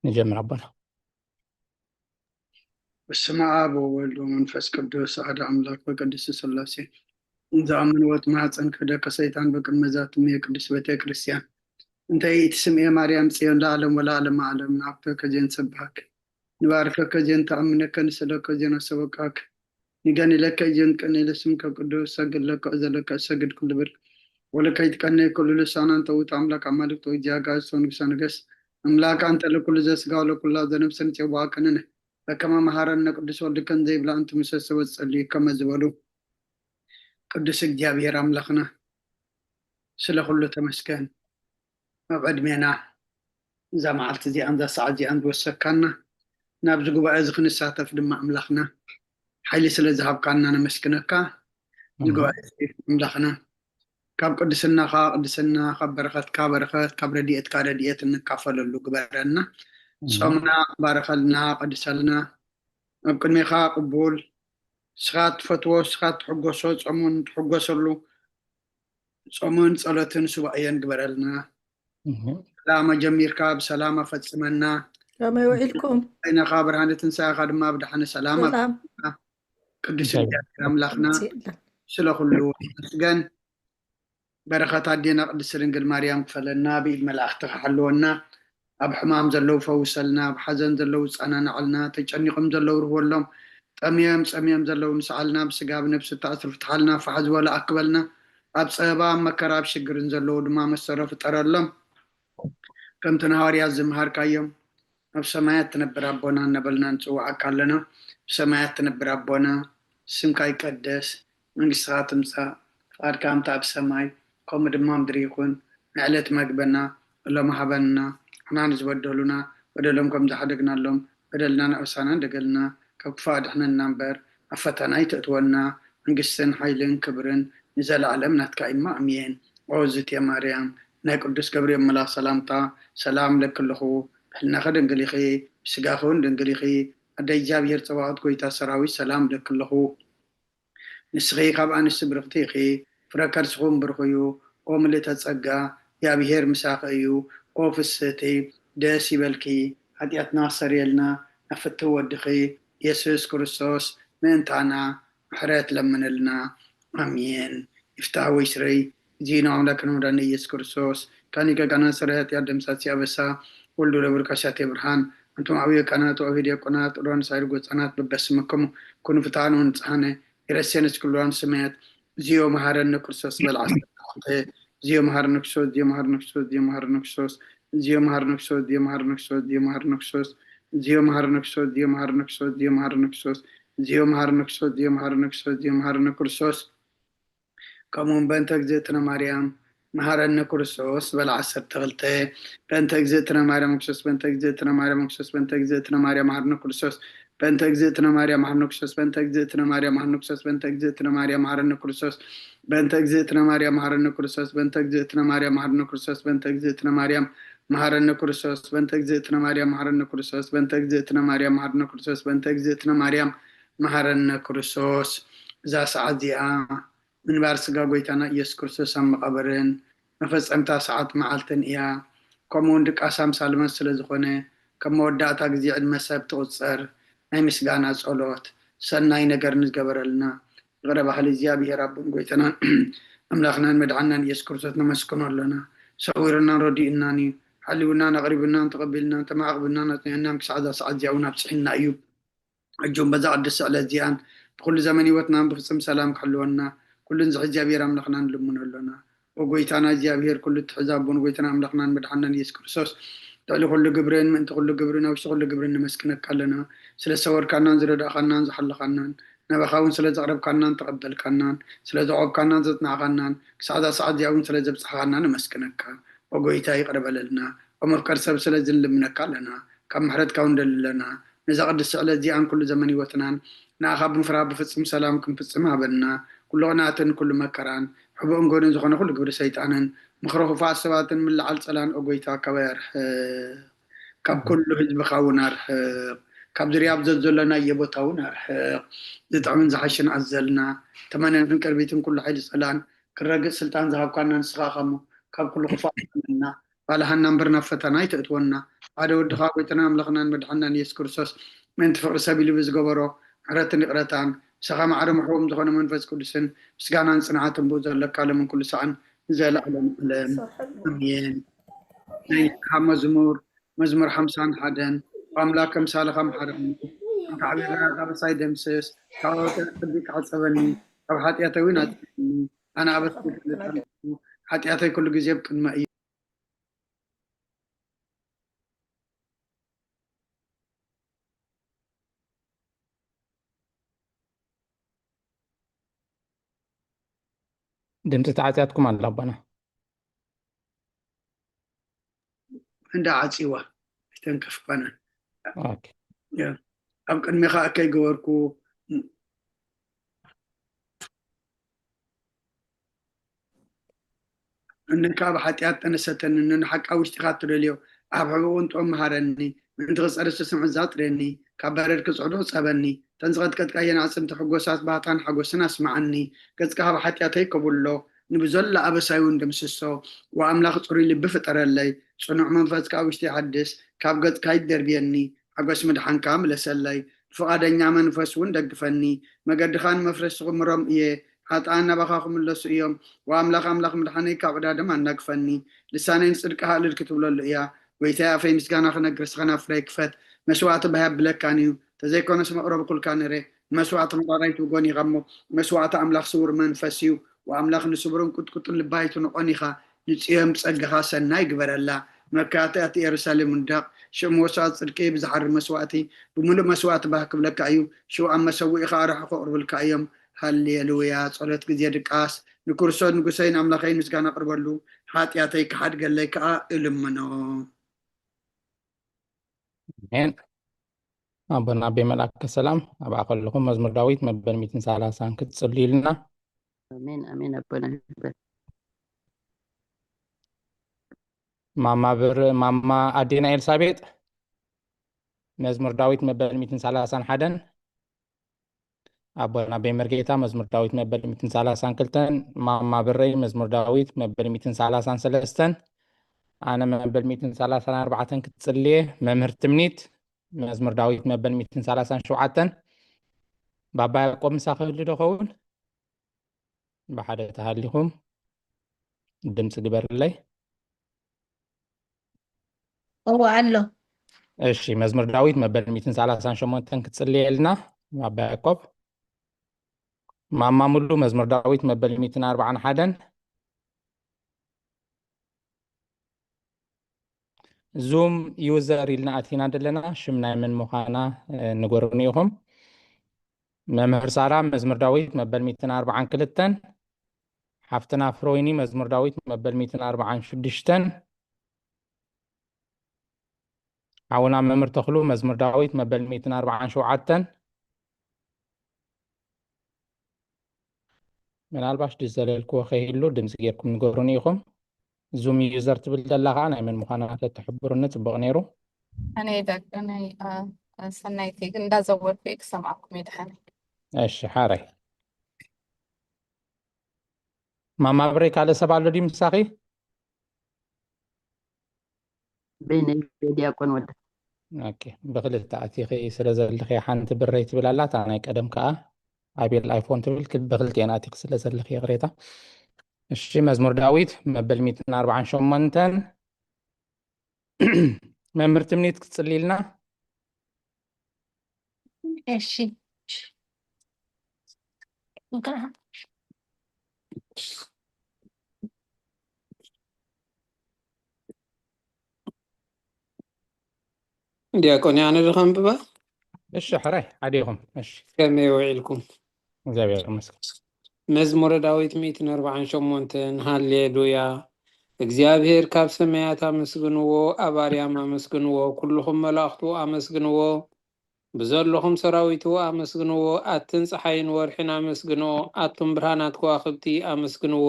ንጀምር ኣቦና። በስመ አብ ወወልድ ወመንፈስ ቅዱስ አሐዱ አምላክ በቅድስት ሥላሴ። እንዘ አምን ወት ማህፀን ክህደከ ሰይጣን በቅድመ ዛትሜ ቅድስት ቤተ ክርስቲያን እንተ ይእቲ ስምኤ ማርያም ጽዮን ለዓለም ወለዓለመ ዓለም። ንአብከ ከዜን ሰብሐክ ንባርከከ ዜን ተአምነከ ንስለከ ዜን አሰበቃክ ንገኒ ለከ እየን ቀኔ ለስምከ ቅዱስ ሰግድ ለከ እዘ ለከ እሰግድ ኩሉ ብር ወለከ ይትቀኔ ኩሉ ልሳን አንተ ውእቱ አምላክ አማልክት ወእግዚአ አጋእዝት ወንጉሰ ነገስት አምላክ አንተ ለኩሉ ዘስጋ ወለኩላ ዘነፍስ ንጼዋ ቀንነ በከመ መሃረነ ቅዱስ ወልድከ እንዘ ይብላ እንቱ ምሰሰ ወጸልዩ ከመ ዝበሉ ቅዱስ እግዚኣብሔር አምላክና ስለ ኩሉ ተመስገን። ኣብ ዕድሜና እዛ መዓልቲ እዚኣን እዛ ሰዓት እዚኣን ዝወሰካና ናብዚ ጉባኤ እዚ ክንሳተፍ ድማ ኣምላኽና ሓይሊ ስለ ዝሃብካና ነመስግነካ። እዚ ጉባኤ እዚ ኣምላኽና ካብ ቅድስናኻ ቅድስና ካብ በረኸትካ በረኸት ካብ ረድኤትካ ረድኤት እንካፈለሉ ግበረና። ጾምና ባረኸልና ቀድሰልና። ኣብ ቅድሜኻ ቅቡል ንስኻ ትፈትዎ ንስኻ ትሕጎሶ ጾሙን ትሕጎሰሉ ጾምን ጸሎትን ሱባኤን ግበረልና። ሰላም ጀሚርካ ብሰላም ኣፈጽመና። ከመይ ውዒልኩም? ዓይነኻ ብርሃነ ትንሳኤኻ ድማ ብድሓነ ሰላም ሰላም። ኣብጽሓና። ቅዱስ እግዚኣብሔር ኣምላኽና ስለ ኩሉ ይመስገን። በረኸት ኣዴና ቅድስት ድንግል ማርያም ክፈለና፣ ብኢድ መላእኽቲ ክሓልወና፣ ኣብ ሕማም ዘለዉ ፈውሰልና፣ ኣብ ሓዘን ዘለዉ ጸናንዐልና፣ ተጨኒቖም ዘለዉ ርህወሎም፣ ጠምዮም ጸምዮም ዘለዉ ንስዓልና፣ ብስጋ ብነብሲ ተኣስሩ ፍትሓልና፣ ፋሕ ዝበሉ ኣክበልና፣ ኣብ ጸበባ ኣብ መከራ ኣብ ሽግርን ዘለዉ ድማ መሰሮ ፍጠረሎም። ከምቲ ንሃዋርያት ዝመሃርካዮም ኣብ ሰማያት ትነብር ኣቦና እናበልና ንጽውዓካ ኣለና። ብሰማያት ትነብር ኣቦና ስምካ ይቀደስ፣ መንግስትኻ ትምጻእ፣ ፍቓድካ ከምቲ ኣብ ሰማይ ከምኡ ድማ ምድሪ ይኹን። ንዕለት መግበና ሎም ሃበና፣ ንሕና ንዝበደሉና በደሎም ከም ዝሓደግናሎም በደልና ንዕብሳና እንደገልና ካብ ክፉእ ኣድሕነና እምበር ኣብ ፈተና ኣይተእትወና። መንግስትን ሓይልን ክብርን ንዘለኣለም ናትካ እዩ እሞ ኣሜን። ኦ ዝቴ ማርያም ናይ ቅዱስ ገብርኤል መልኣኽ ሰላምታ ሰላም እለኪ ኣለኹ። ብሕልናኺ ድንግል ኢኺ፣ ብስጋኺ እውን ድንግል ኢኺ። ኣደ እግዚኣብሔር ጸባኦት ጎይታ ሰራዊት ሰላም እለኪ ኣለኹ። ንስኺ ካብ ኣንስቲ ብርኽቲ ኢኺ፣ ፍረ ከርስኺ እውን ብሩኽ እዩ። ኦ ምልእተ ጸጋ እግዚኣብሔር ምሳኺ እዩ። ኦ ፍስህቲ ደስ ይበልኪ፣ ሓጢኣትና ኣስተሰርየልና፣ ናብ ፍትው ወድኺ የሱስ ክርስቶስ ምእንታና ምሕረት ለምንልና። ኣሜን። ይፍታህ ወይ ስረይ እግዚእነ አምላክነ መድኃኒነ ኢየሱስ ክርስቶስ ካኒ ገጋና ስረ ኃጢአት ደምሳሲ አበሳ ወልዱ ለብር ካሻቴ ብርሃን አንቱም አብዮ ካህናት ወአብዮ ዲያቆናት ሮን ሳይር ጎጻናት በበስምክሙ ኩኑ ፍትሐነ ወንጽሐነ ይረሴነ እስክልዋን ስመያት እግዚኦ መሐረነ ክርስቶስ በል ዓሰርተ ሓሙሽተ። እግዚኦ መሐረነ ክርስቶስ፣ እግዚኦ መሐረነ ክርስቶስ፣ እግዚኦ መሐረነ ክርስቶስ፣ እግዚኦ መሐረነ ክርስቶስ፣ እግዚኦ መሐረነ ክርስቶስ፣ እግዚኦ መሐረነ ክርስቶስ፣ እግዚኦ መሐረነ ክርስቶስ፣ እግዚኦ መሐረነ ክርስቶስ፣ እግዚኦ መሐረነ ክርስቶስ፣ እግዚኦ መሐረነ ክርስቶስ፣ እግዚኦ መሐረነ ክርስቶስ። ከምኡውን በእንተ እግዝእትነ ማርያም መሐረነ ክርስቶስ በል ዓሰርተ ክልተ። በእንተ እግዝእትነ ማርያም ክርስቶስ፣ በእንተ እግዝእትነ ማርያም ክርስቶስ፣ በእንተ እግዝእትነ ማርያም መሐረነ ክርስቶስ፣ በእንተ እግዝእትነ ማርያም መሐረነ ክርስቶስ፣ በእንተ እግዝእትነ ማርያም መሐረነ ክርስቶስ፣ በእንተ እግዝእትነ ማርያም መሐረነ ክርስቶስ፣ በእንተ እግዝእትነ ማርያም መሐረነ ክርስቶስ፣ በእንተ እግዝእትነ ማርያም መሐረነ ክርስቶስ፣ በእንተ እግዝእትነ ማርያም መሐረነ ክርስቶስ፣ በእንተ እግዝእትነ ማርያም መሐረነ ክርስቶስ፣ በእንተ እግዝእትነ ማርያም መሐረነ ክርስቶስ፣ በእንተ እግዝእትነ ማርያም መሐረነ ክርስቶስ። እዛ ሰዓት እዚኣ ምንባር ስጋ ጎይታና ኢየሱስ ክርስቶስ ኣብ መቓብርን መፈጸምታ ሰዓት መዓልትን እያ። ከምኡ እውን ድቃስ ኣምሳል ሞት ስለ ዝኾነ፣ ከም መወዳእታ ግዜ ዕድመ ሰብ ትቑጸር ናይ ምስጋና ጸሎት፣ ሰናይ ነገር ንዝገበረልና ይቕረ በሃሊ እግዚኣብሔር ኣቦን ጎይታናን ኣምላኽናን መድሓናን ኢየሱስ ክርስቶስ ነመስግኖ ኣለና። ሰዊሩናን ረዲኡናን እዩ። ሓልዩናን ኣቕሪቡናን ተቐቢልናን ተማዕቕቡናን ኣጽኒዑናን ክሳዕ እዛ ሰዓት እዚኣ እውን ኣብጽሒና እዩ። ሕጂ እውን በዛ ቅድስቲ ዕለት እዚኣን ብኩሉ ዘመን ህይወትናን ብፍጹም ሰላም ክሕልወና ኩሉ ንዝሕ እግዚኣብሔር ኣምላኽና ንልምኖ ኣሎና። ወጎይታና እግዚኣብሔር ኩሉ እትሕዝ ኣቦን ጎይታና ኣምላኽናን መድሓናን ኢየሱስ ክርስቶስ ልዕሊ ኩሉ ግብርን ምእንቲ ኩሉ ግብርን ኣብ ውሽጢ ኩሉ ግብርን ነመስግነካ ኣለና። ስለ ዝሰወርካናን ዝረዳእኻናን ዝሓለኻናን ናባኻ እውን ስለ ዘቕረብካናን ተቐበልካናን ስለ ዘዕቆብካናን ዘጽናዕኻናን ክሳዕ እዛ ሰዓት እዚኣ እውን ስለ ዘብጽሕኻና ነመስግነካ። ወጎይታ ይቕረ በለልና። ወመፍቀር ሰብ ስለዚ ንልምነካ ኣለና። ካብ ምሕረትካ እውን ንደሊ ኣለና። ነዛ ቅድስቲ ዕለት እዚኣን ኩሉ ዘመን ህይወትናን ንኣኻ ብምፍራህ ብፍጹም ሰላም ክንፍጽም ሃበና። ኩሉ ቅንኣትን ኩሉ መከራን ሕቡእን ጎንን ዝኾነ ኩሉ ግብሪ ሰይጣንን ምኽሪ ክፉኣት ሰባትን ምልዓል ጸላን ኦ ጎይታ ካባይ ኣርሕቕ። ካብ ኩሉ ህዝብኻ እውን ኣርሕቕ። ካብ ዙርያ ኣብ ዘዘሎናዮ ቦታ እውን ኣርሕቕ። ዝጥዕምን ዝሓሽን ኣዘልና። ተመነን ዕንቅርቢትን ኩሉ ሓይሊ ጸላን ክረግጽ ስልጣን ዝሃብካና ንስኻ ኢኻ እሞ ካብ ኩሉ ክፉኣት ኣድሕነና። ባልሃና እምበር ናብ ፈተና ኣይተእትወና። ሓደ ወድኻ ጎይታና ኣምላኽናን መድሓንናን ኢየሱስ ክርስቶስ ምእንቲ ፍቕሪ ሰብ ኢሉ ብዝገበሮ ምሕረትን ይቕረታን፣ ምሳኻ ማዕረ ምሕዎም ዝኾነ መንፈስ ቅዱስን ምስጋናን ጽንዓትን ብኡ ዘለካ ሎምን ኩሉ ሰዓን ንዘለዓለም ዓለም። ኣሜን። ናይ ንስሓ መዝሙር፣ መዝሙር ሓምሳን ሓደን። ኣምላክ ከምሳልኻ መሓረኒ፣ ኣንታ ዓብየራ ኣበሳይ ደምስስ፣ ካብ ጸቢቅ ዓጸበኒ፣ ካብ ሓጢኣተይ እውን ኣጽብኒ። ኣነ ኣበሳይ ሓጢኣተይ ኩሉ ግዜ ኣብ ቅድመ እዩ። ድምፂ ተዓፅያትኩም ኣሎ ኣቦና። እንዳ ዓፂዋ ኣይተንከፍኳና። ኦኬ። ያ፣ ኣብ ቅድሜኻ እከይ ገበርኩ። እነካ ኣብ ሓጢኣት ጠነሰተኒ፣ ንሓቃ ውሽጢኻ ትደልዮ፣ ኣብ ሕቡእ እንጥኦም መሃረኒ፣ ምእንቲ ክጸርስ ስምዒት ዛጥረኒ፣ ካብ በረድ ክጽዕዱ ጸበኒ፣ እተን ዝቐጥቀጥካየን ኣዕጽምቲ ሕጎሳት ባህታን ሓጎስን ኣስምዓኒ፣ ገጽካ ካብ ሓጢኣተይ ከብሎ፣ ንብዘሎ ኣበሳይ እውን ደምስሶ። ወኣምላኽ ጽሩይ ልቢ ፍጠረለይ፣ ጽኑዕ መንፈስ ከኣ ውሽጢ ሓድስ፣ ካብ ገጽካ ይደርብየኒ፣ ሓጎስ ምድሓንካ ምለሰለይ፣ ብፍቓደኛ መንፈስ እውን ደግፈኒ፣ መገድኻ ንመፍረስቲ ክምሮም እየ፣ ሓጥኣን ናባኻ ክምለሱ እዮም። ወኣምላኽ ኣምላኽ ምድሓነይ ካብ ዕዳ ደም ኣናግፈኒ፣ ልሳነይ ንጽድቅኻ እልል ክትብለሉ እያ። ጎይታይ ኣፈይ ምስጋና ክነግር ስኸና ፍረይ ክፈት። መስዋእቲ ባህ ኣብለካን እዩ፣ ተዘይኮነስ መቕረቢ ኩልካ ነረ። ንመስዋእቲ መራራይ ትብጎን ኢኻ እሞ፣ መስዋእቲ ኣምላኽ ስውር መንፈስ እዩ። ወኣምላኽ ንስቡርን ቁጥቁጥን ልባ ኣይትንቆን ኢኻ። ንጽዮን ብጸጋኻ ሰናይ ግበረላ። መካትኣት ኢየሩሳሌም ውደቕ። ሽዑ መስዋእቲ ጽድቂ ብዝሓሪ መስዋእቲ ብምሉእ መስዋእቲ ባህ ክብለካ እዩ። ሽዑ ኣብ መሰውኢኻ ኣርሑ ከቕርብልካ እዮም። ሃሌሉያ። ጸሎት ግዜ ድቃስ። ንክርስቶስ ንጉሰይን ኣምላኸይን ምስጋና ኣቕርበሉ፣ ሓጢኣተይ ክሓድገለይ ከኣ እልምኖ። ኣሜን። ኣቦና ኣቤ መልኣከ ሰላም፣ ኣብኣ ከለኹም መዝሙር ዳዊት መበል ሚእትን ሰላሳን ክትጽልዩልና። ኣሜን፣ ኣሜን ኣቦና። ማማ ብር-፣ ማማ ኣዴና ኤልሳቤጥ፣ መዝሙር ዳዊት መበል ሚእትን ሰላሳን ሓደን። ኣቦና ኣቤ መርጌታ፣ መዝሙር ዳዊት መበል ሚእትን ሰላሳን ክልተን። ማማ ብረይ፣ መዝሙር ዳዊት መበል ሚእትን ሰላሳን ሰለስተን። ኣነ መበል ሚእትን ሰላሳን ኣርባዕተን ክትጽልየ። መምህር ትምኒት፣ መዝሙር ዳዊት መበል ሚእትን ሰላሳን ሸውዓተን። ባባ ያዕቆብ ምሳኺ ይህሉ ዶ ኸውን? ብሓደ ተሃሊኹም ድምፂ ግበርለይ። እወ ኣሎ። እሺ፣ መዝሙር ዳዊት መበል ሚእትን ሰላሳን ሸሞንተን ክትጽልየልና፣ ባባ ያዕቆብ። ማማ ሙሉ፣ መዝሙር ዳዊት መበል ሚእትን ኣርባዓን ሓደን። ዙም ዩዘር ኢልና ኣቲና ዘለና፣ ሽም ናይ መን ምዃና፣ እ፣ ንገሩኒ ኢኹም። መምህር ሳራ፣ መዝሙር ዳዊት መበል ሚእትን ኣርባዓን ክልተን። ሓፍትና ፍሮይኒ፣ መዝሙር ዳዊት መበል ሚእትን ኣርባዓን ሽዱሽተን። ሓውና መምህር ተኽሉ፣ መዝሙር ዳዊት መበል ሚእትን ኣርባዓን ሸውዓተን። ምናልባሽ ዝዘለልክዎ ከይህሉ ድምፂ ጌርኩም ንገሩኒ ኢኹም። ዙም ዩዘር ትብል ዘላ ኸዓ ናይ መን ምዃና ተትሕብሩኒ ጽቡቕ ነይሩ። ኣነ ደግ-፣ ኣነ፣ አ፣ አ፣ ሰናይቲ ግን እንዳዘወርኩ እየ ክሰምዓኩም እየ ድሓን። እሺ፣ ሓራይ። ማማ ብረይ ካልእ ሰብ ኣሎ ድዩ ምሳኺ? በይነይ ዲያቆን ወደ። ኦኬ፣ ብክልተ ኣቲኺ ስለ ዘለኺ ሓንቲ ብረይ ትብል ኣላ፣ እታ ናይ ቀደም ከኣ ኣቤል ኣይፎን ትብል፣ ክል-፣ ብክልቲኤን ኣቲኺ ስለ ዘለኺ ይቕሬታ። እሺ፣ መዝሙር ዳዊት መበል ሚእትን ኣርባዓን ሸሞንተን። መምህር ትምኒት ክትጽልይልና? እሺ። ዲያቆን ኣነ ዶ ከንብባ? እሺ፣ ሕራይ፣ ሓዲኹም። እሺ። ከመይ ውዒልኩም? እግዚኣብሔር ይመስገን። መዝሙረ ዳዊት ሚእትን ኣርባዓን ሸሞንተን። ሃሌሉያ። እግዚኣብሔር ካብ ሰማያት ኣመስግንዎ፣ ኣብ ኣርያም ኣመስግንዎ፣ ኩልኹም መላእኽቱ ኣመስግንዎ፣ ብዘለኹም ሰራዊቱ ኣመስግንዎ። ኣትን ጸሓይን ወርሕን ኣመስግንኦ፣ ኣቱም ብርሃናት ከዋኽብቲ ኣመስግንዎ።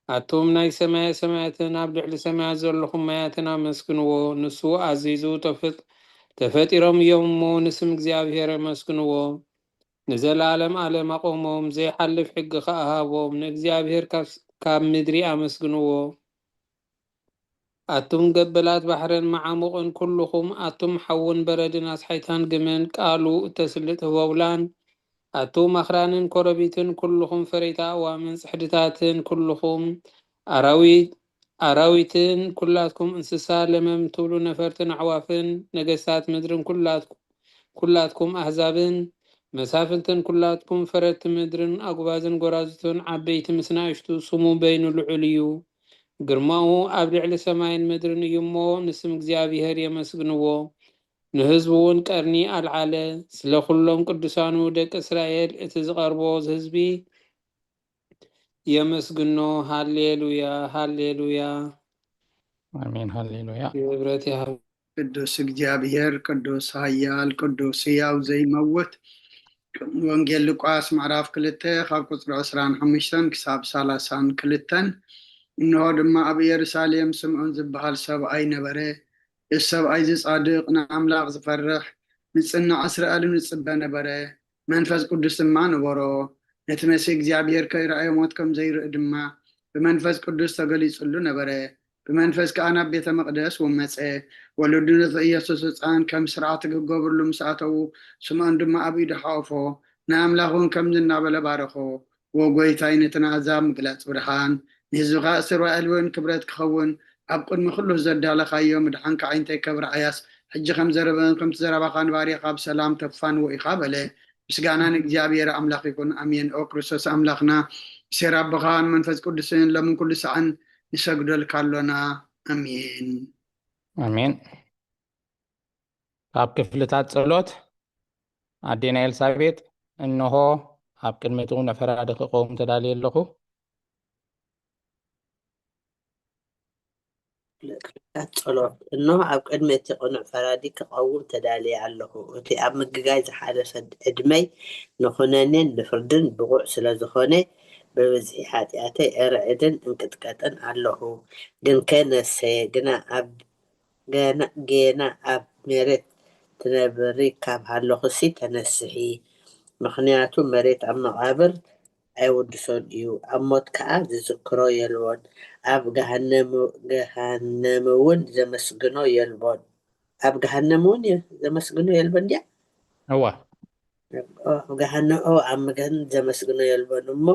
ኣቱም ናይ ሰማየ ሰማያትን ኣብ ልዕሊ ሰማያት ዘለኹም ማያትን ኣመስግንዎ። ንሱ ኣዚዙ ተፈጥ-፣ ተፈጢሮም እዮም እሞ ንስም እግዚኣብሔር ኣመስግንዎ። ንዘለዓለም ዓለም ኣቖሞም፣ ዘይሓልፍ ሕጊ ኸኣ ሃቦም። ንእግዚኣብሔር ካብ፣ ካብ ምድሪ ኣመስግንዎ። ኣቱም ገበላት ባሕርን መዓሙቕን ኩልኹም፣ ኣቱም ሓውን በረድን ኣስሓይታን ግመን ቃሉ እተስልጥ ህቦብላን፣ ኣቱም ኣኽራንን ኮረቢትን ኩልኹም ፈረይቲ ኣእዋምን ጽሕድታትን ኩልኹም ኣራዊት ኣራዊትን ኩላትኩም እንስሳ ለመም ትብሉ ነፈርትን ኣዕዋፍን፣ ነገስታት ምድርን ኩላት ኩላትኩም ኣህዛብን መሳፍንትን ኩላትኩም ፈረድቲ ምድርን ኣጉባዝን ጎራዙትን ዓበይቲ ምስ ናእሽቱ፣ ስሙ በይኑ ልዑል እዩ። ግርማኡ ኣብ ልዕሊ ሰማይን ምድርን እዩ እሞ፣ ንስም እግዚኣብሄር የመስግንዎ። ንህዝቡ እውን ቀርኒ ኣልዓለ። ስለ ኩሎም ቅዱሳኑ ደቂ እስራኤል እቲ ዝቐርቦ ህዝቢ የመስግኖ። ሃሌሉያ፣ ሃሌሉያ። ኣሜን። ሃሌሉያ። ክብረት ይሃብ። ቅዱስ እግዚኣብሔር፣ ቅዱስ ኃያል፣ ቅዱስ ሕያው ዘይመውት። ወንጌል ሉቃስ ምዕራፍ ክልተ ካብ ቁጽሪ ዕስራን ሓሙሽተን ክሳብ ሰላሳን ክልተን። እንሆ ድማ ኣብ ኢየሩሳሌም ስምዖን ዝበሃል ሰብኣይ ነበረ። እዚ ሰብኣይ እዚ ጻድቕ፣ ንኣምላኽ ዝፈርሕ፣ ንጽናዕ እስራኤልን ዝጽበ ነበረ። መንፈስ ቅዱስ ድማ ነበሮ። ነቲ መሲሕ እግዚኣብሔር ከይረኣዮ ሞት ከም ዘይርኢ ድማ ብመንፈስ ቅዱስ ተገሊጹሉ ነበረ። ብመንፈስ ከኣ ናብ ቤተ መቕደስ ወመጸ። ወለዱ ነቲ ኢየሱስ ህጻን ከም ስርዓት ክገብርሉ ምስ ኣተዉ፣ ስምዖን ድማ ኣብ ኢዱ ሓቖፎ፣ ንኣምላኽ እውን ከምዚ እናበለ ባረኾ። ወጎይታይ ነቲ ንኣህዛብ ምግላጽ ብርሃን፣ ንህዝብኻ እስራኤል እውን ክብረት ክኸውን፣ ኣብ ቅድሚ ኩሉ ዘዳለኻዮ ምድሓንካ ዓይንተይ ከብርዓያስ፣ ሕጂ ከም ዘረበን ከምቲ ዘረባኻ ንባርያኻ ብሰላም ተፋንዎ ኢኻ በለ። ምስጋና ንእግዚኣብሔር ኣምላኽ ይኹን፣ ኣሜን። ኦ ክርስቶስ ኣምላኽና፣ ብሴር ኣቦኻ ንመንፈስ ቅዱስን ሎምን ኩሉ ሳዕን ንሰግደልካ ኣሎና። ኣሜን። ኣሜን። ካብ ክፍልታት ጸሎት፣ ኣዴና ኤልሳቤጥ፣ እንሆ ኣብ ቅድሚ እቲ ቅኑዕ ፈራዲ ክቐውም ተዳልየ ኣለኹ። ክፍልታት ጸሎት፣ እንሆ ኣብ ቅድሚ እቲ ቅኑዕ ፈራዲ ክቐውም ተዳልየ ኣለኹ። እቲ ኣብ ምግጋይ ዝሓለፈ ዕድመይ ንኹነኔን ንፍርድን ብቑዕ ስለ ዝኾነ፣ ብብዝሒ ሓጢኣተይ እርዕድን እንቅጥቀጥን ኣለኹ። ግንከ ነፍሰየ ግና ኣብ ገና ጌና ኣብ መሬት ትነብሪ ካብ ሃለኹሲ ተነስሒ፣ ምኽንያቱ መሬት ኣብ መቓብር ኣይውድሶን እዩ፣ ኣብ ሞት ከኣ ዝዝክሮ የልቦን፣ ኣብ ገሃነምውን ዘመስግኖ የልቦን። ኣብ ገሃነምውን ዘመስግኖ የልቦን ድያ? እዋ ገሃነኦ ኣብ ምገን ዘመስግኖ የልቦን እሞ፣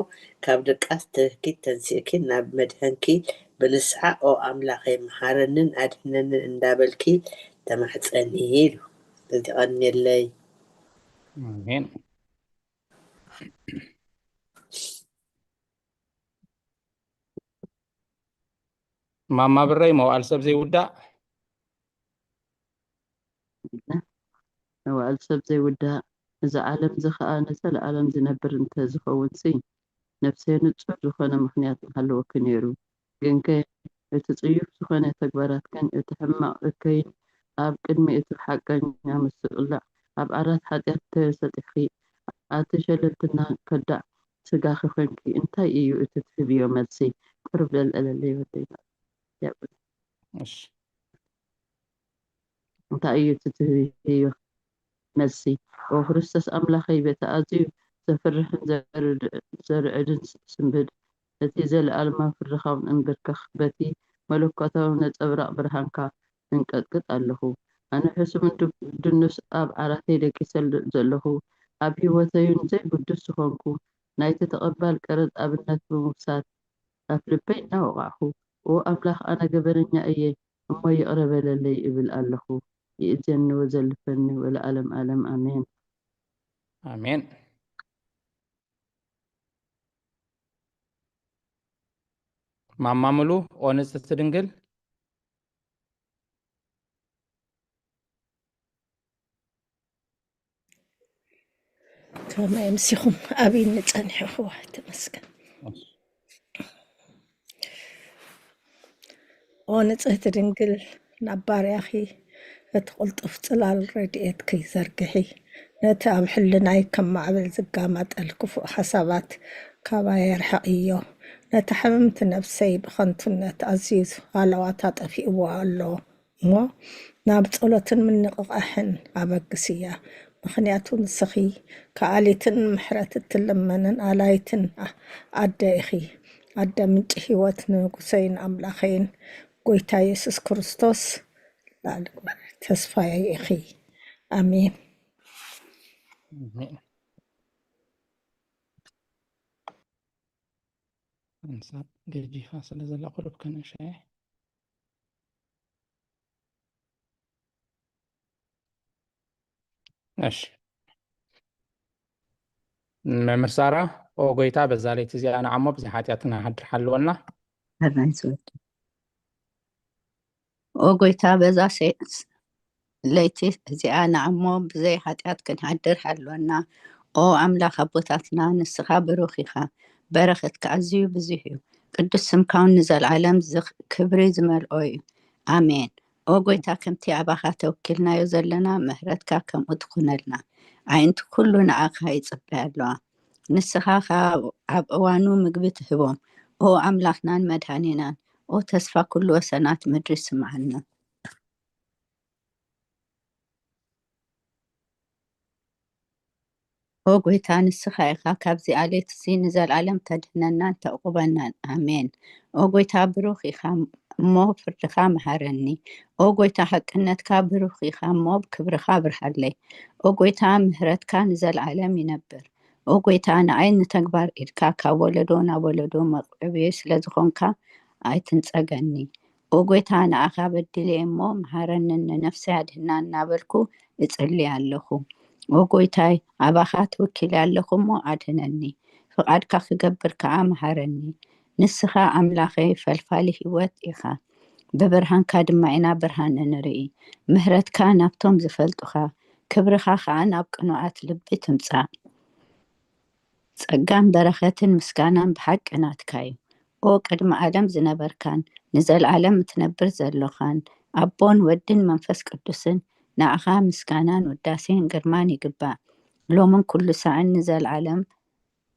ካብ ድቃስ ትህኪት ተንሲእኪ ናብ መድሕንኪ ብንስሓ ኦ ኣምላኸይ መሓረንን ኣድሕነንን እንዳበልኪ ተማሕፀኒ ኢሉ። ተቐንየለይ። ኣሜን። ማማ ብረይ፣ መዋዕል ሰብ ዘይውዳእ። መዋዕል ሰብ ዘይውዳእ፣ እዚ ዓለም እዚ ኸኣ ንዘለኣለም ዝነብር እንተ ዝኸውንሲ፣ ነፍሰይ ንጹር ዝኾነ ምኽንያት ምሃለወኪ ነይሩ። ግንከ እቲ ጽዩፍ ዝኾነ ተግባራትክን እቲ ሕማቕ እከይን ኣብ ቅድሚ እቲ ሓቀኛ ምስቕላዕ ኣብ ዓራት ሓጢኣት ተሰጢሕኪ፣ ኣቲ ሸለልትና ከዳዕ ስጋኺ ኾንኪ እንታይ እዩ እቲ ትህብዮ መልሲ? ቁሩብ ለልዕለለይ ወደይ። እሺ። እንታይ እዩ እቲ ትህብዮ መልሲ? ኦ ክርስቶስ ኣምላኸይ፣ በቲ ኣዝዩ ዘፍርሕን ዘርድ- ዘርዕድን ስንብድ፣ እቲ ዘለኣለማዊ ፍርድኻ ንንብርከኽ፣ በቲ መለኮታዊ ነጸብራቕ ብርሃንካ እንቀጥቅጥ ኣለኹ። ኣነ ሕሱምን ድ- ድኑስ ኣብ ዓራተይ ደቂሰ ዘለኹ፣ ኣብ ህይወተይን ዘይግዱስ ዝኾንኩ ናይቲ ተቐባል ቀረጽ ኣብነት ብምውሳድ፣ ኣብ ልበይ እናወቓዕኹ፣ ኦ ኣምላኽ፣ ኣነ ገበነኛ እየ፣ እሞ ይቕረ በለለይ እብል ኣለኹ። ይእዘኒ ወዘልፈኒ ወለዓለም ዓለም ኣሜን። ኣሜን። ማማ ሙሉ፣ ኦ ንጽሕቲ ድንግል። ከመይ ምሲኹም ኣብይኒ ጸኒሑ? እዋ ተመስገን። ኦ ንጽህቲ ድንግል፣ ናብ ባርያኺ እቲ ቅልጡፍ ጽላል ረድኤትኪ ዘርግሒ። ነቲ ኣብ ሕልናይ ከም ማዕበል ዝጋማጠል ክፉእ ሓሳባት ካባይ ኣርሕቕዮ። ነታ ሕምምቲ ነፍሰይ ብኸንቱነት ኣዝዩ ሃለዋታ ጠፊእዋ ኣሎ እሞ፣ ናብ ጸሎትን ምንቕቓሕን ኣበግስያ። ምኽንያቱ ንስኺ ከኣሊትን ምሕረት እትልምንን ኣላይትን ኣደ ኢኺ። ኣደ ምንጪ ህይወት ንንጉሰይን ኣምላኸይን ጎይታ የሱስ ክርስቶስ ላዕሊ ተስፋይ ኢኺ። ኣሜን። ኣንሳብ ገጂኻ ስለ ዘላ ቁሩብ ከንእሻየ። እሺ። መምህር ሳራ፣ ኦ ጎይታ፣ በዛ ለይቲ እዚኣ ንዓሞ ብዘይ ሓጢኣትና ሓድር ሓልወና። ሕራይ ዝወድ ኦ ጎይታ፣ በዛ ሰ- ለይቲ እዚኣ ንዓሞ ብዘይ ሓጢኣት ክንሓድር ሓልወና። ኦ ኣምላኽ ኣቦታትና፣ ንስኻ ብሩኽ ኢኻ፣ በረኸትካ ኣዝዩ ብዙሕ እዩ። ቅዱስ ስምካ እውን ንዘለኣለም ዝኽ- ክብሪ ዝመልኦ እዩ። ኣሜን። ኦ ጎይታ፣ ከምቲ ኣባኻ ተወኪልናዮ ዘለና ምሕረትካ ከምኡ ትኹነልና። ኣዒንቲ ኩሉ ንኣኻ ይጽበያ ኣለዋ። ንስኻ ኸኣ ኣብ እዋኑ ምግቢ ትህቦም። ኦ ኣምላኽናን መድሃኒናን፣ ኦ ተስፋ ኩሉ ወሰናት ምድሪ ስምዓና። ኦ ጎይታ፣ ንስኻ ኢኻ ካብዚ ኣለትሲ ንዘለኣለም ተድህነናን ተዕቁበናን። ኣሜን። ኦ ጎይታ፣ ብሩኽ ኢኻ እሞ ፍርድኻ መሃረኒ። ኦ ጎይታ፣ ሓቅነትካ ብሩኽ ኢኻ እሞ ክብርኻ ኣብርሃለይ። ኦ ጎይታ፣ ምህረትካ ንዘለኣለም ይነብር። ኦ ጎይታ፣ ንኣይ ንተግባር ኢድካ ካብ ወለዶ ናብ ወለዶ መቕዕቢ ስለ ዝኾንካ ኣይትንጸገኒ። ኦ ጎይታ፣ ንኣኻ በዲለ እሞ መሃረንን ንነፍሰይ ኣድህና እናበልኩ እጽሊ ኣለኹ። ኦ ጎይታይ፣ ኣባኻ ተወኪለ ኣለኹ እሞ ኣድህነኒ። ፍቓድካ ክገብር ከኣ መሃረኒ። ንስኻ ኣምላኸይ ፈልፋሊ ህይወት ኢኻ። ብብርሃንካ ድማ ኢና ብርሃን እንርኢ። ምህረትካ ናብቶም ዝፈልጡኻ፣ ክብርኻ ከኣ ናብ ቅኑኣት ልቢ ትምጻእ። ጸጋን በረኸትን ምስጋናን ብሓቂ ናትካ እዩ። ኦ ቅድሚ ዓለም ዝነበርካን ንዘለኣለም እትነብር ዘሎኻን ኣቦን ወድን መንፈስ ቅዱስን ንኣኻ ምስጋናን ውዳሴን ግርማን ይግባእ። ሎምን ኩሉ ሳዕን ንዘለኣለም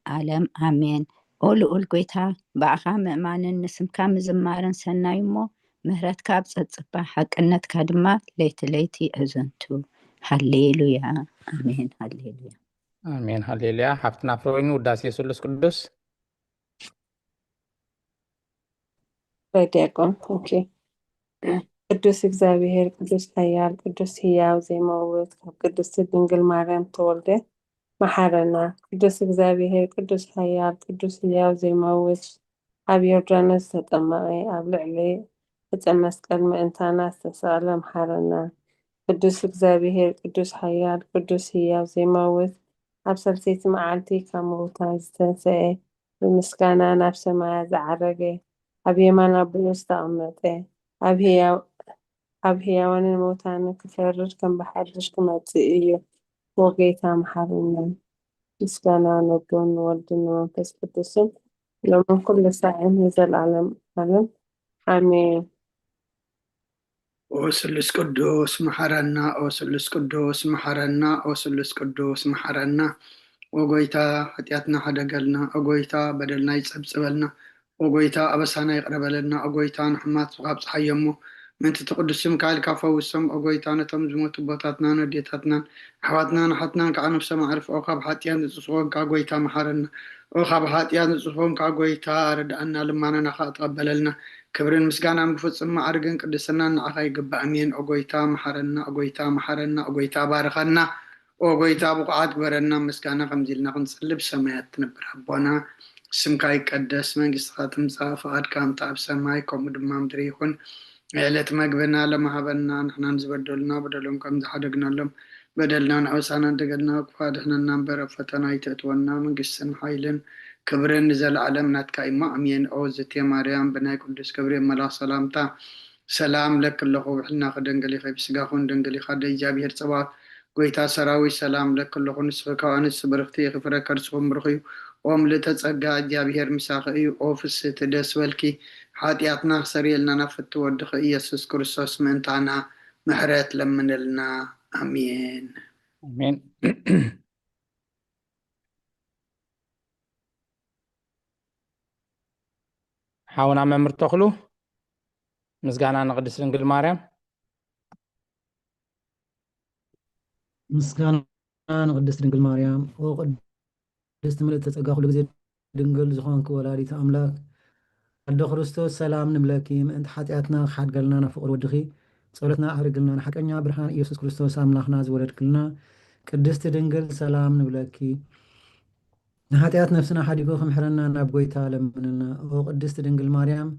ዓለም ኣሜን። ኦ ልኡል ጎይታ ብኣኻ ምእማንን ንስምካ ምዝማርን ሰናይ እሞ ምህረትካ ኣብ ጸጽባ ሓቅነትካ ድማ ለይቲ ለይቲ እዝንቱ። ሃሌሉያ ኣሜን ሃሌሉያ። ኣሜን ሃሌሉያ። ሓፍትና ፍሮይኒ ውዳሴ ስሉስ ቅዱስ። ዲያቆን ኦኬ። ቅዱስ እግዚኣብሔር ቅዱስ ኃያል ቅዱስ ሕያው ዘይመውት ካብ ቅድስቲ ድንግል ማርያም ተወልደ መሓረና። ቅዱስ እግዚኣብሔር ቅዱስ ኃያል ቅዱስ ሕያው ዘይመውት ኣብ ዮርዳኖስ ዝተጠመቐ ኣብ ልዕሊ ዕፀ መስቀል ምእንታና ዝተሰቐለ መሓረና። ቅዱስ እግዚኣብሔር ቅዱስ ኃያል ቅዱስ ሕያው ዘይመውት ኣብ ሳልሰይቲ መዓልቲ ካብ ምውታን ዝተንሰኤ ብምስጋና ናብ ሰማያት ዝዓረገ ኣብ የማን ኣቦኡ ዝተቐመጠ ኣብ ህያው ኣብ ህያዋንን መውታንን ክፈርድ ከም ብሓድሽ ክመጽእ እዩ። ኦ ጌታ መሓረና። ምስጋና ንኣቦን ንወልድን ንመንፈስ ቅዱስን ሎምን ኩሉ ሳዕን ንዘለዓለም ዓለም ኣሜን። ኦ ስሉስ ቅዱስ መሓረና፣ ኦ ስሉስ ቅዱስ መሓረና፣ ኦ ስሉስ ቅዱስ መሓረና። ኦ ጎይታ ሓጢኣትና ሕደገልና፣ ኦ ጎይታ በደልና ይጸብጽበልና፣ ኦ ጎይታ ኣበሳና ይቕረ በለልና፣ ኦ ጎይታ ንሕማት ስኻ ኣብጽሓዮ እሞ ምእንቲ እቲ ቅዱስ ስምካ ኢልካ ፈውሶም። ኦ ጎይታ ነቶም ዝሞቱ ኣቦታትናን ኣዴታትናን ኣሕዋትናን ኣሓትናን ከዓ ነፍሶም ኣዕርፍኦ። ካብ ሓጢኣት ንጹህ ዝኾንካ ጎይታ መሓረና። ኦ ካብ ሓጢኣት ንጹህ ዝኾንካ ጎይታ ርድኣና፣ ልማናና ከዓ ተቐበለልና። ክብርን ምስጋናን ብፍጹም ማዕርግን ቅድስናን ንዓኻ ይግባእ። ኣሜን። ኦ ጎይታ መሓረና፣ ኦ ጎይታ መሓረና፣ ኦ ጎይታ ባርኸና። ኦ ጎይታ ብቑዓት ግበረና። ምስጋና ከምዚ ኢልና ክንጽሊ ብሰማያት ትነብር ኣቦና ስምካ ይቀደስ፣ መንግስትኻ ትምጻእ፣ ፍቓድካ ከምቲ ኣብ ሰማይ ከምኡ ድማ ምድሪ ይኹን። ዕለት መግብና ሎሚ ሃበና፣ ንሕናን ዝበደሉና በደሎም ከም ዝሓደግናሎም በደልና ንኣበሳና እንደገልና ክፋ ድሕነና እምበር ኣብ ፈተና ኣይተእትወና፣ መንግስትን ሓይልን ክብርን ንዘለዓለም ናትካ እሞ ኣሜን። ኦ ዝቴ ማርያም ብናይ ቅዱስ ገብርኤል መልኣኽ ሰላምታ ሰላም ለኪ ኣለኹ፣ ብሕልናኺ ድንግል ኢኺ፣ ብስጋኹን ድንግል ኢኻ፣ ኣደ እግዚኣብሔር ጸባኦት ጎይታ ሰራዊት ሰላም ለኪ ኣለኹ፣ ንስኺ ካብ ኣንስቲ ብርኽቲ ኢኺ፣ ፍረ ከርስኹም ብሩኽ እዩ። ኦ ምልእተ ጸጋ እግዚኣብሔር ምሳኺ እዩ። ኦ ፍስህቲ ደስ በልኪ፣ ሓጢኣትና ክሰርየልና ናብ ፍትው ወድኺ ኢየሱስ ክርስቶስ ምእንታና ምሕረት ለምንልና። ኣሜን። ኣሜን። ሓውና መምህር ተኽሉ ምስጋና ንቅድስት ድንግል ማርያም። ምስጋና ንቅድስት ድንግል ማርያም። ኦ ቅድስት ምልእተ ጸጋ ኩሉ ግዜ ድንግል ዝኾንኪ ወላዲተ ኣምላክ ኣዶ ክርስቶስ ሰላም ንብለኪ፣ ምእንቲ ሓጢኣትና ክሓድገልና ናብ ፍቕሪ ወድኺ ጸሎትና ኣዕርግልና። ንሓቀኛ ብርሃን ኢየሱስ ክርስቶስ ኣምላኽና ዝወለድክልና ቅድስቲ ድንግል ሰላም ንብለኪ። ንሓጢኣት ነፍስና ሓዲጉ ክምሕረና ናብ ጎይታ ለምንና። ኦ ቅድስቲ ድንግል ማርያም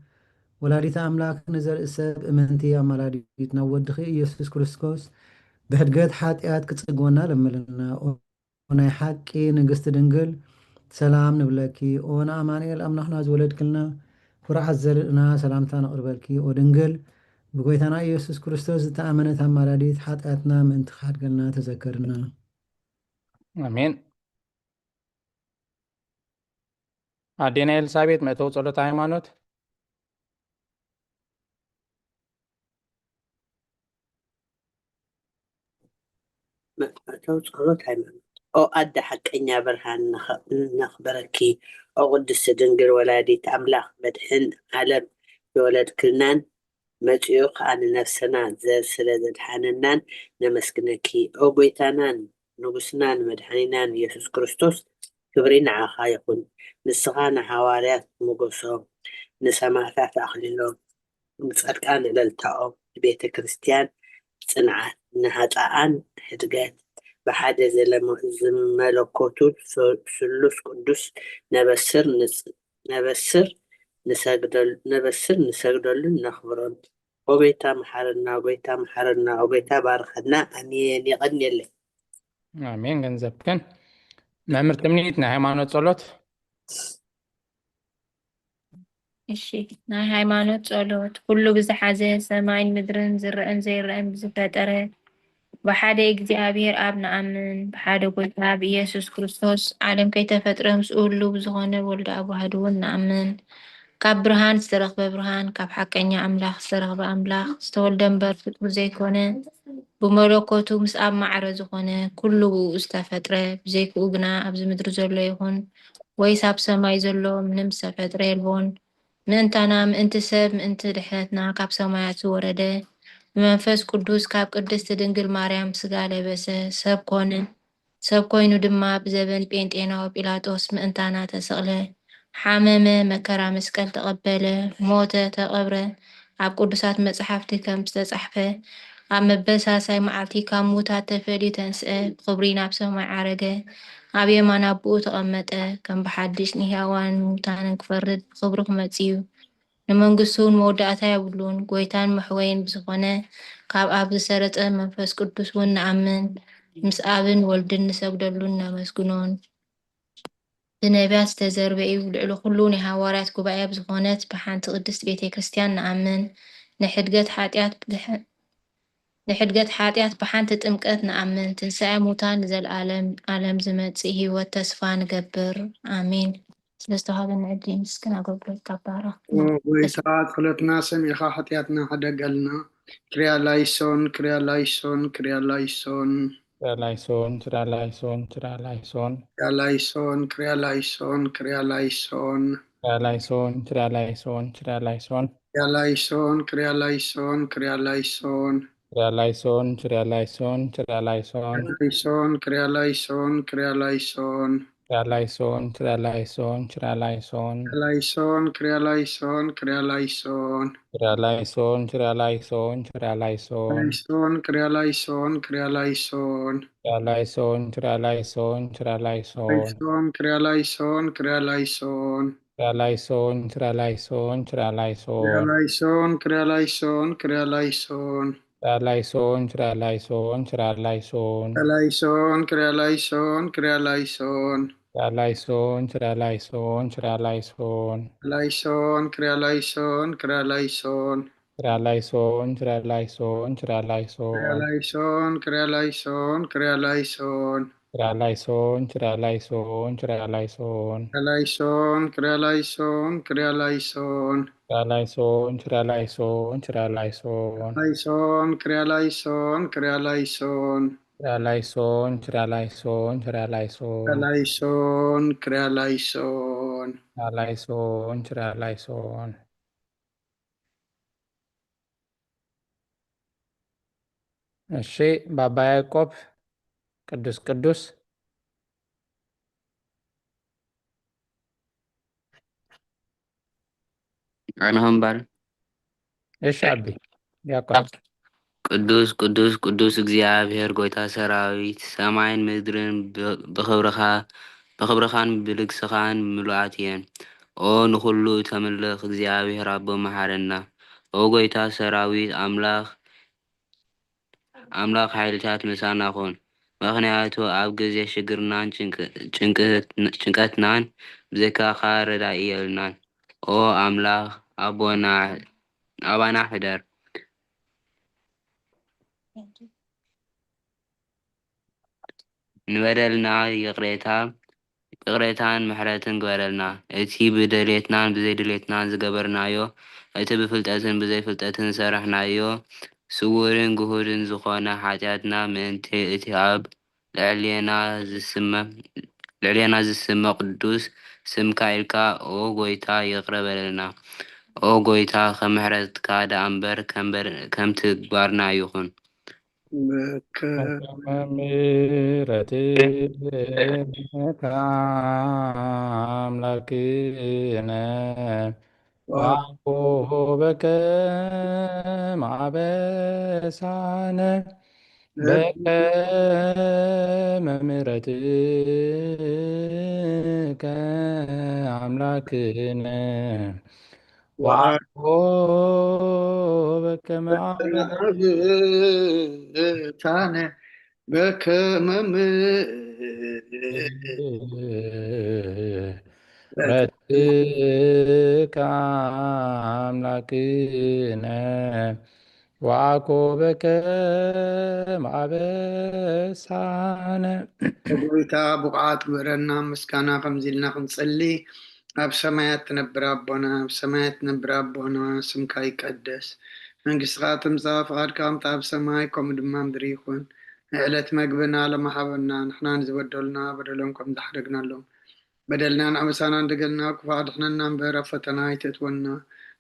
ወላዲተ ኣምላክ ንዘርኢ ሰብ እምንቲ ኣማላዲት ናብ ወድኺ ኢየሱስ ክርስቶስ ብሕድገት ሓጢኣት ክጸግወና ለምንና። ኦ ናይ ሓቂ ንግስቲ ድንግል ሰላም ንብለኪ። ኦ ንኣማኑኤል ኣምላኽና ዝወለድክልና ኩርዓት ዘርእና ሰላምታ ነቕርበልኪ። ኦ ድንግል ብጎይታና ኢየሱስ ክርስቶስ ዝተኣመነት ኣማላዲት ሓጢኣትና ምእንቲ ክሓድገልና ተዘከርና። ኣሜን። ኣዴና ኤልሳቤጥ መእተዊ ጸሎት ሃይማኖት። መእተዊ ጸሎት ሃይማኖት። ኦ ኣደ ሓቀኛ ብርሃን ነኸ- ነኽብረኪ። ኦ ቅድስቲ ድንግል ወላዲት ኣምላኽ መድሕን ዓለም ዝወለድክልናን መጺኡ ከኣ ንነፍሰና ዘ- ስለ ዘድሓነናን ነመስግነኪ። ኦ ጎይታናን ንጉስናን መድሓኒናን ኢየሱስ ክርስቶስ ክብሪ ንዓኻ ይኹን። ንስኻ ንሃዋርያት ሞገሶም፣ ንሰማዕታት ኣኽሊሎም፣ ንጻድቃን እልልታኦም፣ ንቤተ ክርስቲያን ጽንዓት፣ ንሃጻኣን ሕድገት፣ ብሓደ ዘለሞ- ዝመለኮቱ ስ- ስሉስ ቅዱስ ነበስር ንጽ- ነበስር ንሰግደል- ነበስር ንሰግደሉን ነኽብሮን። ኦ ጎይታ መሓረና፣ ጎይታ መሓረና፣ ኦ ጎይታ ባርኸና። ኣሜን። የቐንየለይ። ኣሜን። ገንዘብክን መምህር ትምኒት ናይ ሃይማኖት ጸሎት። እሺ፣ ናይ ሃይማኖት ጸሎት። ኩሉ ብዝሓዘ ሰማይን ምድርን ዝረአን ዘይረአን ብዝፈጠረ ብሓደ እግዚኣብሔር ኣብ ንኣምን፣ ብሓደ ጎይታ ብኢየሱስ ክርስቶስ ዓለም ከይተፈጥረ ምስኡ ህሉው ብዝኾነ ወልደ ኣዋህድ እውን ንኣምን። ካብ ብርሃን ዝተረኽበ ብርሃን፣ ካብ ሓቀኛ ኣምላኽ ዝተረኽበ ኣምላኽ፣ ዝተወልደ እምበር ፍጡር ዘይኮነ፣ ብመለኮቱ ምስ ኣብ ማዕረ ዝኾነ ኩሉ ብኡ ዝተፈጥረ፣ ብዘይክኡ ግና ኣብዚ ምድሪ ዘሎ ይኹን ወይስ ኣብ ሰማይ ዘሎ ምንም ዝተፈጥረ የልቦን። ምእንታና፣ ምእንቲ ሰብ፣ ምእንቲ ድሕነትና ካብ ሰማያት ዝወረደ፣ ብመንፈስ ቅዱስ ካብ ቅድስቲ ድንግል ማርያም ስጋ ለበሰ፣ ሰብ ኮነ። ሰብ ኮይኑ ድማ ብዘበን ጴንጤናዊ ጲላጦስ ምእንታና ተሰቕለ፣ ሓመመ፣ መከራ መስቀል ተቐበለ፣ ሞተ፣ ተቐብረ። ኣብ ቅዱሳት መጻሕፍቲ ከም ዝተጻሕፈ፣ ኣብ መበሳሳይ መዓልቲ ካብ ምዉታት ተፈልዩ ተንስአ፣ ብኽብሪ ናብ ሰማይ ዓረገ፣ ኣብ የማን ኣቦኡ ተቐመጠ። ከም ብሓድሽ ንህያዋንን ምዉታንን ክፈርድ ብኽብሪ ክመጽእ እዩ። ንመንግስቱ እውን መወዳእታ የብሉን። ጎይታን መሕወይን ብዝኾነ ካብ ኣብ ዝሰረጸ መንፈስ ቅዱስ እውን ንኣምን፣ ምስ ኣብን ወልድን ንሰግደሉን ነመስግኖን። ብነቢያት ዝተዘርበ እዩ። ልዕሊ ኩሉ ናይ ሃዋርያት ጉባኤ ብዝኾነት ብሓንቲ ቅድስት ቤተ ክርስቲያን ንኣምን። ንሕድገት ሓጢኣት ብድሕ- ንሕድገት ሓጢኣት ብሓንቲ ጥምቀት ንኣምን። ትንሳኤ ሙታን ንዘለኣለም ኣለም ዝመጽእ ህይወት ተስፋ ንገብር። ኣሜን። ስለዝተዋህበና ዕድል የመስግን። ኣገልግሎትካ ይባረኽ። ጎይታ ጸሎትና ሰሚዕኻ ሓጢኣትና ሕደገልና። ክሪያ ላይሶን፣ ክሪያ ላይሶን፣ ክሪያ ላይሶን። ትሪያ ላይሶን፣ ትሪያ ላይሶን፣ ትሪያ ላይሶን። ክሪያ ላይሶን፣ ክሪያ ላይሶን፣ ክሪያ ላይሶን። ትሪያ ላይሶን፣ ትሪያ ላይሶን፣ ትሪያ ላይሶን። ክሪያ ላይሶን፣ ክሪያ ላይሶን፣ ክሪያ ላይሶን። ትሪያ ላይሶን፣ ትሪያ ላይሶን፣ ትሪያ ላይሶን። ላይሶን፣ ክሪያ ላይሶን፣ ክሪያ ላይሶን። ትሪያ ላይሶን፣ ትሪያ ላይሶን፣ ትሪያ ላይሶን። ላይሶን፣ ክሪያ ላይሶን፣ ክሪያ ላይሶን። ትሪያ ላይሶን፣ ትሪያ ላይሶን፣ ትሪያ ላይሶን። ላይሶን፣ ክሪያ ላይሶን፣ ክሪያ ላይሶን። ትሪያ ላይሶን፣ ትሪያ ላይሶን፣ ትሪያ ላይሶን። ላይሶን፣ ክሪያ ላይሶን፣ ክሪያ ላይሶን። ትሪያ ላይሶን፣ ትሪያ ላይሶን፣ ትሪያ ላይሶን። ላይሶን፣ ክሪያ ላይሶን፣ ክሪያ ላይሶን። ትሪያ ላይሶን፣ ትሪያ ላይሶን፣ ትሪያ ላይሶን። ላይሶን፣ ክሪያ ላይሶን፣ ክሪያ ላይሶን። ትሪያ ላይሶን፣ ትሪያ ላይሶን፣ ትሪያ ላይሶን። ላይሶን፣ ክሪያ ላይሶን፣ ክሪያ ላይሶን። ትሪያ ላይሶን፣ ትሪያ ላይሶን፣ ትሪያ ላይሶን። ክሪያ ላይሶን፣ ክሪያ ላይሶን፣ ክሪያ ላይሶን። ትሪያ ላይሶን፣ ትሪያ ላይሶን፣ ትሪያ ላይሶን። ላይሶን፣ ክሪያ ላይሶን፣ ክሪያ ላይሶን። ትሪያ ላይሶን፣ ትሪያ ላይሶን፣ ትሪያ ላይሶን። ላይሶን፣ ክሪያ ላይሶን፣ ክሪያ ላይሶን። ትሪያ ላይሶን፣ ትሪያ ላይሶን፣ ትሪያ ላይሶን። ላይሶን፣ ክሪያ ላይሶን። ትሪያ ላይሶን፣ ትሪያ ላይሶን። እሺ፣ ባባ ያዕቆብ ቅዱስ ቅዱስ። ኣነ እምበር። እሺ ኣቢ ያኳ ቅዱስ ቅዱስ ቅዱስ እግዚኣብሔር ጎይታ ሰራዊት፣ ሰማይን ምድርን ብ- ብኽብርኻ ብኽብርኻን ብልግስኻን ምሉኣት እየን። ኦ ንኹሉ እተምልኽ እግዚኣብሔር ኣቦ መሓረና። ኦ ጎይታ ሰራዊት ኣምላኽ ኣምላኽ ሓይልታት ምሳና ኩን። ምኽንያቱ ኣብ ግዜ ሽግርናን ጭንቅ- ጭንቅት- ጭንቀትናን ብዘይካኻ ረዳኢ የብልናን። ኦ ኣምላኽ ኣቦና ኣባና ሕደር። ንበደልና ይቕሬታ ይቕሬታን ምሕረትን ግበረልና። እቲ ብድሌትናን ብዘይድሌትናን ዝገበርናዮ፣ እቲ ብፍልጠትን ብዘይፍልጠትን ዝሰራሕናዮ፣ ስዉርን ግሁድን ዝኾነ ሓጢኣትና ምእንቲ እቲ ኣብ ልዕሌና ዝስመ ልዕሌና ዝስመ ቅዱስ ስምካ ኢልካ ኦ ጎይታ ይቕረ በለልና። ኦ ጎይታ ከም ምሕረትካ ደኣ እምበር ከም በር- ከም ትግባርና ይኹን። ምሕረትከ ኣምላክነ ዋዕቆበከ ማዕበሳነ በከመ ምሕረትከ ኣምላክነ ዋዕቆበከ ማዕበሳነ በከመ ምሕረትከ ኣምላክነ ዋዕቆበከ ማዕበሳነ። ጎይታ ብቑዓት ግበረና ምስጋና ከምዚ ኢልና ክንጽሊ። ኣብ ሰማያት ትነብር ኣቦና፣ ኣብ ሰማያት ትነብር ኣቦና፣ ስምካ ይቀደስ፣ መንግስትኻ ትምጻእ፣ ፍቓድካ ከምቲ ኣብ ሰማይ ከምኡ ድማ ምድሪ ይኹን። ንዕለት መግብና ሎሚ ሃበና፣ ንሕና ንዝበደሉና በደሎም ከም ዝሓደግናሎም በደልናን ኣበሳናን ደገልና፣ ክፉእ ኣድሕነና እምበር ኣብ ፈተና ኣይተእትወና።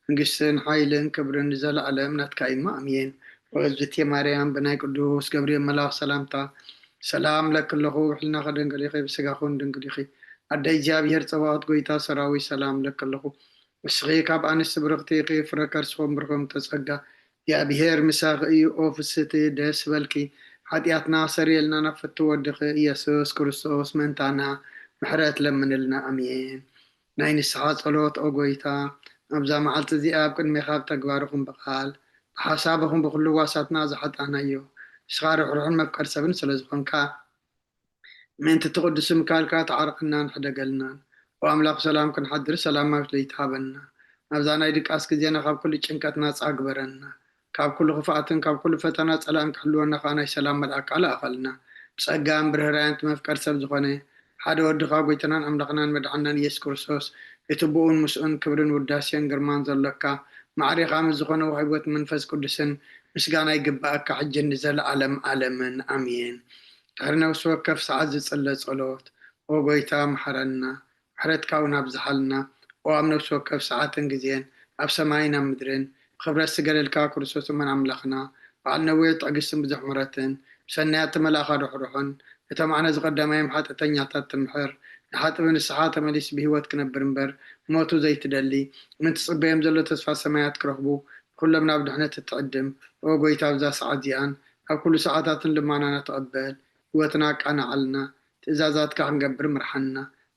መንግስትን ሓይልን ክብርን ንዘለኣለም ናትካ እዩ። ኣሜን። ወእግዝእትየ ማርያም ብናይ ቅዱስ ገብርኤል መልኣኽ ሰላምታ ሰላም እለኪ ኣለኹ። ብሕልናኺ ድንግል ኢኺ፣ ብስጋኺ እውን ድንግል ኢኺ። ኣደ እግዚኣብሔር ጸባኦት ጎይታ ሰራዊት ሰላም እለኪ ኣለኹ። ንስኺ ካብ ኣንስቲ ብርኽቲ ኢኺ፣ ፍረ ከርስኺ እውን ብሩኽ እዩ። ጸጋ እግዚኣብሔር ምሳኺ እዩ። ኦ ፍስሕቲ ደስ በልኪ፣ ሓጢኣትና ሰሪየልና ናብ ፍትው ወድኺ ኢየሱስ ክርስቶስ ምእንታና ምሕረት ለምንልና። ኣሜን። ናይ ንስሓ ጸሎት። ኦ ጎይታ፣ ኣብዛ መዓልቲ እዚኣ ኣብ ቅድሜኻ ብተግባርኹም ብቓል ብሓሳብኹም ብኹሉ ዋሳትና ዝሓጣናዮ ንስኻ ርሕሩሕን መፍቀር ሰብን ስለ ዝኾንካ ምእንቲ እቲ ቅዱስ ምካልካ ተዓርቀናን ሕደገልናን። ኦ ኣምላኽ ሰላም ክንሓድር ሰላማዊት ለይቲ ሃበና። ኣብዛ ናይ ድቃስ ግዜና ካብ ኩሉ ጭንቀት ናጻ ግበረና። ካብ ኩሉ ክፍኣትን ካብ ኩሉ ፈተና ጸላእን ክሕልወና ከኣ ናይ ሰላም መልኣካ ልኣኸልና። ብጸጋን ብርህራያን እቲ መፍቀር ሰብ ዝኾነ ሓደ ወድኻ ጎይታናን ኣምላኽናን መድሓናን ኢየሱስ ክርስቶስ እቲ ብኡን ምስኡን ክብርን ውዳሴን ግርማን ዘሎካ ማዕሬኻ ምስ ዝኾነ ዋህቦት መንፈስ ቅዱስን ምስጋና ይግባኣካ ሕጂ ንዘለኣለም ኣለምን ኣሜን። ድሕሪ ነፍሲ ወከፍ ሰዓት ዝጽለ ጸሎት። ኦ ጎይታ መሓረና፣ ምሕረትካ እውን ኣብዝሓልና። ኦ ኣብ ነፍሲ ወከፍ ሰዓትን ግዜን ኣብ ሰማይን ኣብ ምድርን ብኽብረት ዝገለልካ ክርስቶስ እመን ኣምላኽና፣ በዓል ነዊሕ ትዕግስትን ብዙሕ ምሕረትን፣ ብሰናያት መልኣኻ ርሕሩሕን፣ ነቶም ኣነ ዝቐደማዮም ሓጢኣተኛታት ትምሕር፣ ንሓጥቢ ንስሓ ተመሊሱ ብህይወት ክነብር እምበር፣ ሞቱ ዘይትደሊ፣ ምእንቲ ዝጽበዮም ዘሎ ተስፋ ሰማያት ክረኽቡ፣ ንኹሎም ናብ ድሕነት እትዕድም። ኦ ጎይታ፣ ኣብዛ ሰዓት እዚኣን ኣብ ኩሉ ሰዓታትን ልማናና ተቐበል። ህይወትና ኣቃናዓልና፣ ትእዛዛትካ ክንገብር ምርሓና።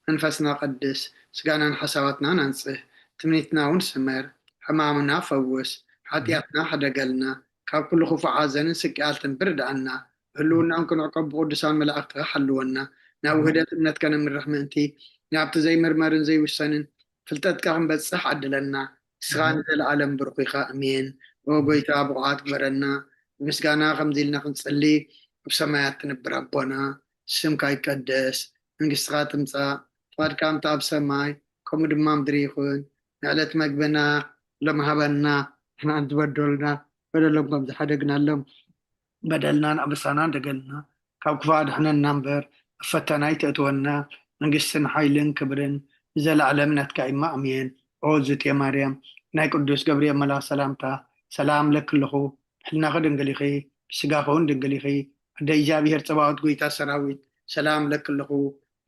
መንፈስና ቀድስ፣ ስጋናን ሓሳባትናን ኣንጽህ። ትምኒትና እውን ስመር፣ ሕማምና ፈውስ፣ ሓጢኣትና ሕደገልና፣ ካብ ኩሉ ክፉእ ሓዘንን ስቅያትን ብርድኣና። ብህልውናን ክንዕቆብ ብቅዱሳን መላእክትኻ ሓልወና። ናብ ውህደት እምነት ከነምርሕ ምእንቲ፣ ናብቲ ዘይምርመርን ዘይውሰንን ፍልጠትካ ክንበጽሕ ዓድለና። ንስኻ ንዘለኣለም ብሩኽ ኢኻ። ኣሜን። ኦ ጎይታ፣ ብቑዓት ግበረና። ብምስጋና ከምዚ ኢልና ክንጽሊ፣ ኣብ ሰማያት ትነብር ኣቦና፣ ስምካ ይቀደስ፣ መንግስትኻ ትምጻእ፣ ፍቓድካ ከምቲ ኣብ ሰማይ ከምኡ ድማ ምድሪ ይኹን። ንዕለት መግብና ሎም ሃበና፣ ንሕና ዝበደሉና በደሎም ከም ዝሓደግናሎም በደልናን ኣበሳናን ደገልና፣ ካብ ክፉእ ኣድሕነና እምበር፣ ኣብ ፈተና ኣይተእትወና። መንግስትን ሓይልን ክብርን ንዘለኣለም ናትካ እማ። ኣሜን። ኦ ዝቴ ማርያም፣ ናይ ቅዱስ ገብርኤል መልኣኽ ሰላምታ፣ ሰላም ለኪ ኣለኹ። ብሕልናኺ ድንግል ኢኺ፣ ብስጋኺ እውን ድንግል ኢኺ። ኣደ እግዚኣብሔር ጸባኦት፣ ጎይታ ሰራዊት፣ ሰላም ለኪ ኣለኹ።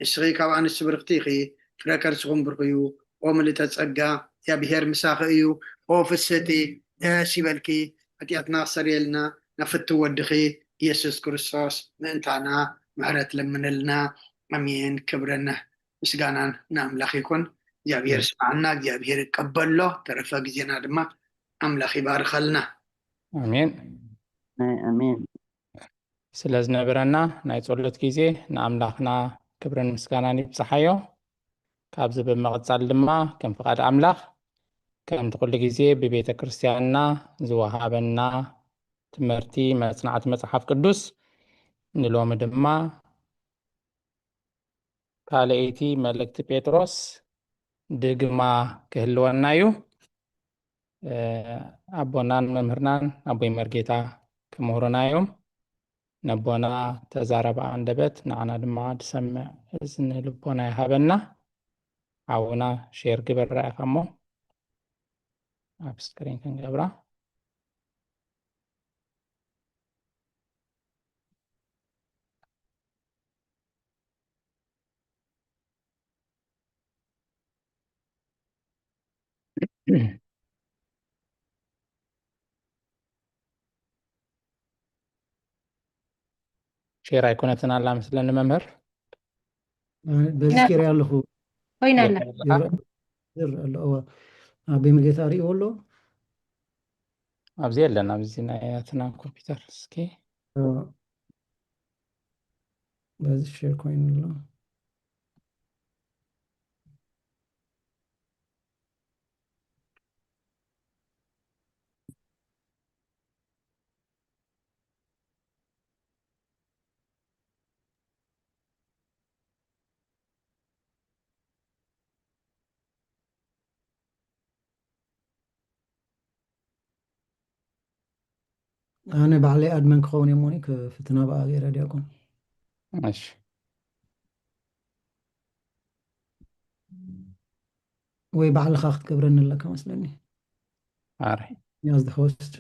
ንስኺ ካብ ኣንስቲ ብርኽቲ ኢኺ፣ ፍረ ከርስኹም ብሩኽ እዩ። ኦ ምልእተ ጸጋ፣ እግዚኣብሔር ምሳኺ እዩ። ኦ ፍስህቲ፣ ደስ ይበልኪ፣ ሓጢኣትና ክሰርየልና ናብ ፍትው ወድኺ ኢየሱስ ክርስቶስ ምእንታና ምሕረት ለምንልና። ኣሜን። ክብርን ምስጋናን ንኣምላኽ ይኹን። እግዚኣብሔር ስምዓና፣ እግዚኣብሔር ይቀበሎ። ተረፈ ግዜና ድማ ኣምላኽ ይባርኸልና። ኣሜን። ኣሜን። ስለ ዝነበረና ናይ ጸሎት ግዜ ንኣምላኽና ክብርን ምስጋናን ይብጽሓዮ። ካብዚ ብምቕጻል ድማ ከም ፍቓድ ኣምላኽ ከምቲ ኩሉ ግዜ ብቤተ ክርስቲያንና ዝወሃበና ትምህርቲ መጽናዕቲ መጽሓፍ ቅዱስ ንሎሚ ድማ ካልኣይቲ መልእክቲ ጴጥሮስ ድግማ ክህልወና እዩ። ኣቦናን መምህርናን ኣቦይ መርጌታ ክምህሩና እዮም። ነቦና ተዛረባ ኣንደበት ንዓና ድማ ዝሰምዕ እዝኒ ልቦና ይሃበና። ሓውና ሼር ግበር ራኢኻ እሞ ኣብ ስክሪን ክንገብራ። ሼር ኣይኮነትን ኣላ መስለኒ መምህር። በዚ ኬር ኣለኹ ኮይና ኣላ። ይረአ ኣሎ። እዋ ኣቤ መጌታ ርእይዎ ኣሎ። ኣብዚ የለን፣ ኣብዚ ናይ ኣትና ኮምፒውተር እስኪ በዚ ሼር ኮይኑ ኣሎ። ኣነ ባዕለይ ኣድመን ክኸውን እየ እሞኒ ክፍትና ብኣ ገይረ ዲያቆን እሺ ወይ ባዕልኻ ክትገብረኒ ኣለካ መስለኒ ኣረ ያዝ ሆስት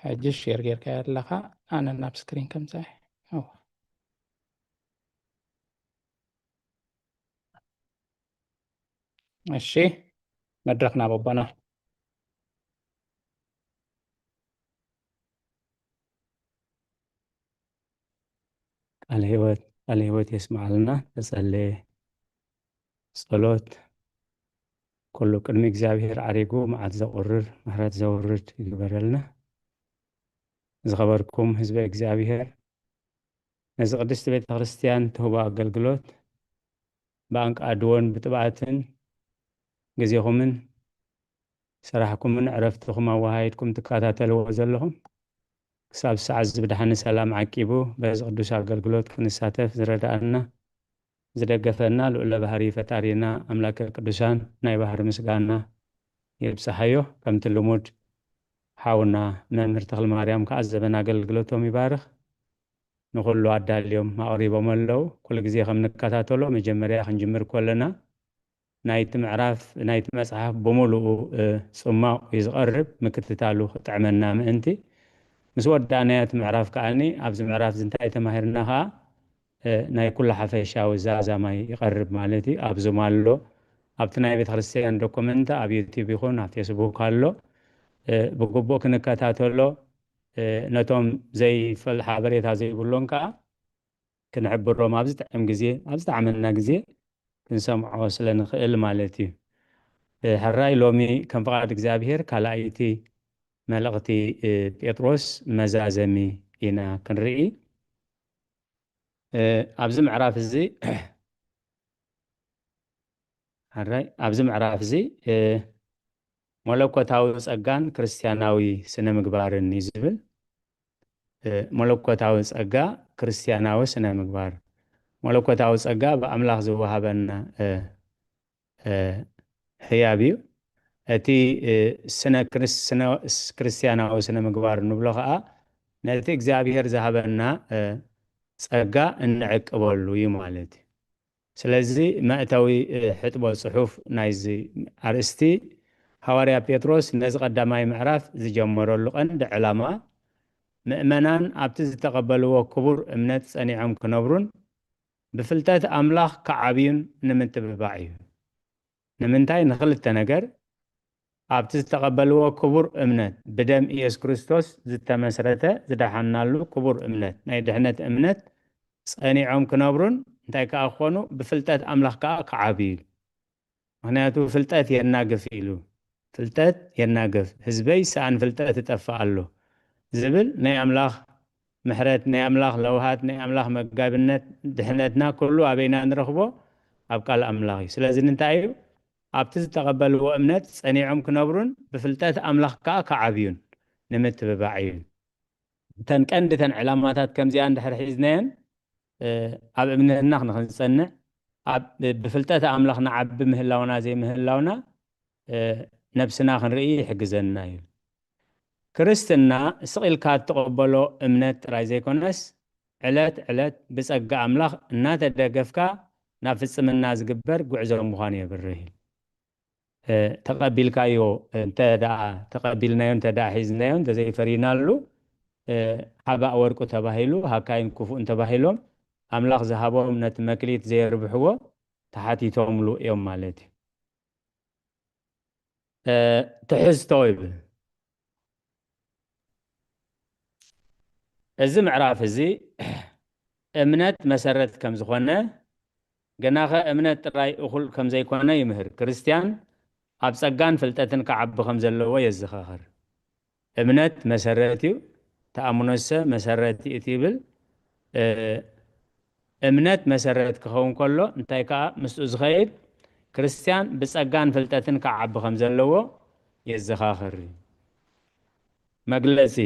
ሕጂ ሼር ጌርካ ኣለኻ ኣነ ናብ ስክሪን ከምፀ እሺ መድረኽ ናብ ኣቦና ቃለ ህይወት ቃለ ህይወት የስምዓልና ተጸለየ ጸሎት ኩሉ ቅድሚ እግዚኣብሔር ዓሪጉ መዓት ዘቑርር ምሕረት ዘውርድ ይግበረልና ዝኸበርኩም ህዝበ እግዚኣብሔር ነዚ ቅድስቲ ቤተ ክርስቲያን ትህቦ ኣገልግሎት ብኣንቃድዎን ብጥብኣትን ግዜኹምን ስራሕኩምን ዕረፍትኹም ኣወሃሂድኩም ትከታተልዎ ዘለኹም ክሳብ ሰዓት እዚ ብድሓን ሰላም ዓቂቡ በዚ ቅዱስ ኣገልግሎት ክንሳተፍ ዝረዳኣና ዝደገፈና ልዑለ ባህሪ ፈጣሪና ኣምላከ ቅዱሳን ናይ ባህሪ ምስጋና ይብፅሓዮ። ከምቲ ልሙድ ሓውና መምህር ተክለማርያም ከዓ ዘበን ኣገልግሎቶም ይባርኽ። ንኹሉ ኣዳልዮም ኣቕሪቦም ኣለዉ። ኩሉ ግዜ ከም ንከታተሎ መጀመርያ ክንጅምር ከለና ናይቲ ምዕራፍ ናይቲ መጽሓፍ ብምሉኡ ጽማቕ እዩ ዝቐርብ ምክትታሉ ክጥዕመና ምእንቲ ምስ ወዳእናዮ እቲ ምዕራፍ ከዓኒ ኣብዚ ምዕራፍ እዚ እንታይ ተማሂርና ከኣ ናይ ኩሉ ሓፈሻዊ ዛዛማይ ይቐርብ ማለት እዩ ኣብ ዙም ኣሎ ኣብቲ ናይ ቤተ ክርስትያን ዶኩመንት ኣብ ዩቲብ ይኹን ኣብ ፌስቡክ ኣሎ ብግቡእ ክንከታተሎ ነቶም ዘይፈል ሓበሬታ ዘይብሎም ከኣ ክንሕብሮም ኣብ ዝጥዕም ግዜ ኣብ ዝጠዓመና ግዜ ክንሰምዖ ስለ ንኽእል ማለት እዩ። ሕራይ ሎሚ ከም ፍቓድ እግዚኣብሔር ካልኣይቲ መልእኽቲ ጴጥሮስ መዛዘሚ ኢና ክንርኢ። ኣብዚ ምዕራፍ እዚ ሕራይ ኣብዚ ምዕራፍ እዚ መለኮታዊ ጸጋን ክርስትያናዊ ስነ ምግባርን እዩ ዝብል። መለኮታዊ ጸጋ ክርስትያናዊ ስነ ምግባር መለኮታዊ ጸጋ ብኣምላኽ ዝወሃበና ሕያብ እዩ። እቲ ስነ ክርስትያናዊ ስነ ምግባር ንብሎ ከዓ ነቲ እግዚኣብሔር ዝሃበና ጸጋ እንዕቅበሉ እዩ ማለት እዩ። ስለዚ መእተዊ ሕጥቦ ጽሑፍ ናይዚ ኣርእስቲ ሃዋርያ ጴጥሮስ ነዚ ቀዳማይ ምዕራፍ ዝጀመረሉ ቀንዲ ዕላማ ምእመናን ኣብቲ ዝተቐበልዎ ክቡር እምነት ጸኒዖም ክነብሩን ብፍልጠት ኣምላኽ ክዓብዩን ንምትብባዕ እዩ። ንምንታይ? ንኽልተ ነገር፣ ኣብቲ ዝተቐበልዎ ክቡር እምነት ብደም ኢየሱስ ክርስቶስ ዝተመስረተ ዝደሓናሉ ክቡር እምነት፣ ናይ ድሕነት እምነት ጸኒዖም ክነብሩን እንታይ ከኣ ክኾኑ ብፍልጠት ኣምላኽ ከኣ ክዓብዩ። ምኽንያቱ ፍልጠት የናግፍ ኢሉ። ፍልጠት የናግፍ፣ ህዝበይ ሰኣን ፍልጠት ይጠፍእ ኣሎ ዝብል ናይ ኣምላኽ ምሕረት፣ ናይ ኣምላኽ ለውሃት፣ ናይ ኣምላኽ መጋብነት፣ ድሕነትና ኩሉ ኣበይና ንረኽቦ? ኣብ ቃል ኣምላኽ እዩ። ስለዚ እንታይ እዩ? ኣብቲ ዝተቐበልዎ እምነት ጸኒዖም ክነብሩን ብፍልጠት ኣምላኽ ከኣ ክዓብዩን ንምትብባዕ እዩ። እተን ቀንዲ እተን ዕላማታት ከምዚኣ እንድሕር ሒዝናየን ኣብ እምነትና ንኽንጸንዕ፣ ብፍልጠት ኣምላኽ ንዓቢ ምህላውና ዘይምህላውና ነብስና ክንርኢ ይሕግዘና እዩ። ክርስትና ስቕ ኢልካ እትቕበሎ እምነት ጥራይ ዘይኮነስ ዕለት ዕለት ብጸጋ ኣምላኽ እናተደገፍካ ናብ ፍጽምና ዝግበር ጉዕዞ ምዃኑ የብርህ። ተቐቢልካዮ እንተ ደኣ ተቐቢልናዮ እንተ ደኣ ሒዝናዮ እንተ ዘይፈሪናሉ ሓባእ ወርቁ ተባሂሉ ሃካይን ክፉእን ተባሂሎም ኣምላኽ ዝሃቦም ነቲ መክሊት ዘየርብሕዎ ተሓቲቶምሉ እዮም ማለት እዩ። ትሕዝቶ ይብል። እዚ ምዕራፍ እዚ እምነት መሰረት ከም ዝኾነ፣ ግናኸ እምነት ጥራይ እኹል ከም ዘይኮነ ይምህር። ክርስትያን ኣብ ጸጋን ፍልጠትን ክዓቢ ከም ዘለዎ የዘኻኽር። እምነት መሰረት እዩ፣ ተኣምኖሰ መሰረት እዩ ይብል። እምነት መሰረት ክኸውን ከሎ እንታይ ከኣ ምስኡ ዝኸይድ ክርስትያን ብጸጋን ፍልጠትን ክዓቢ ከም ዘለዎ የዘኻኽር እዩ። መግለጺ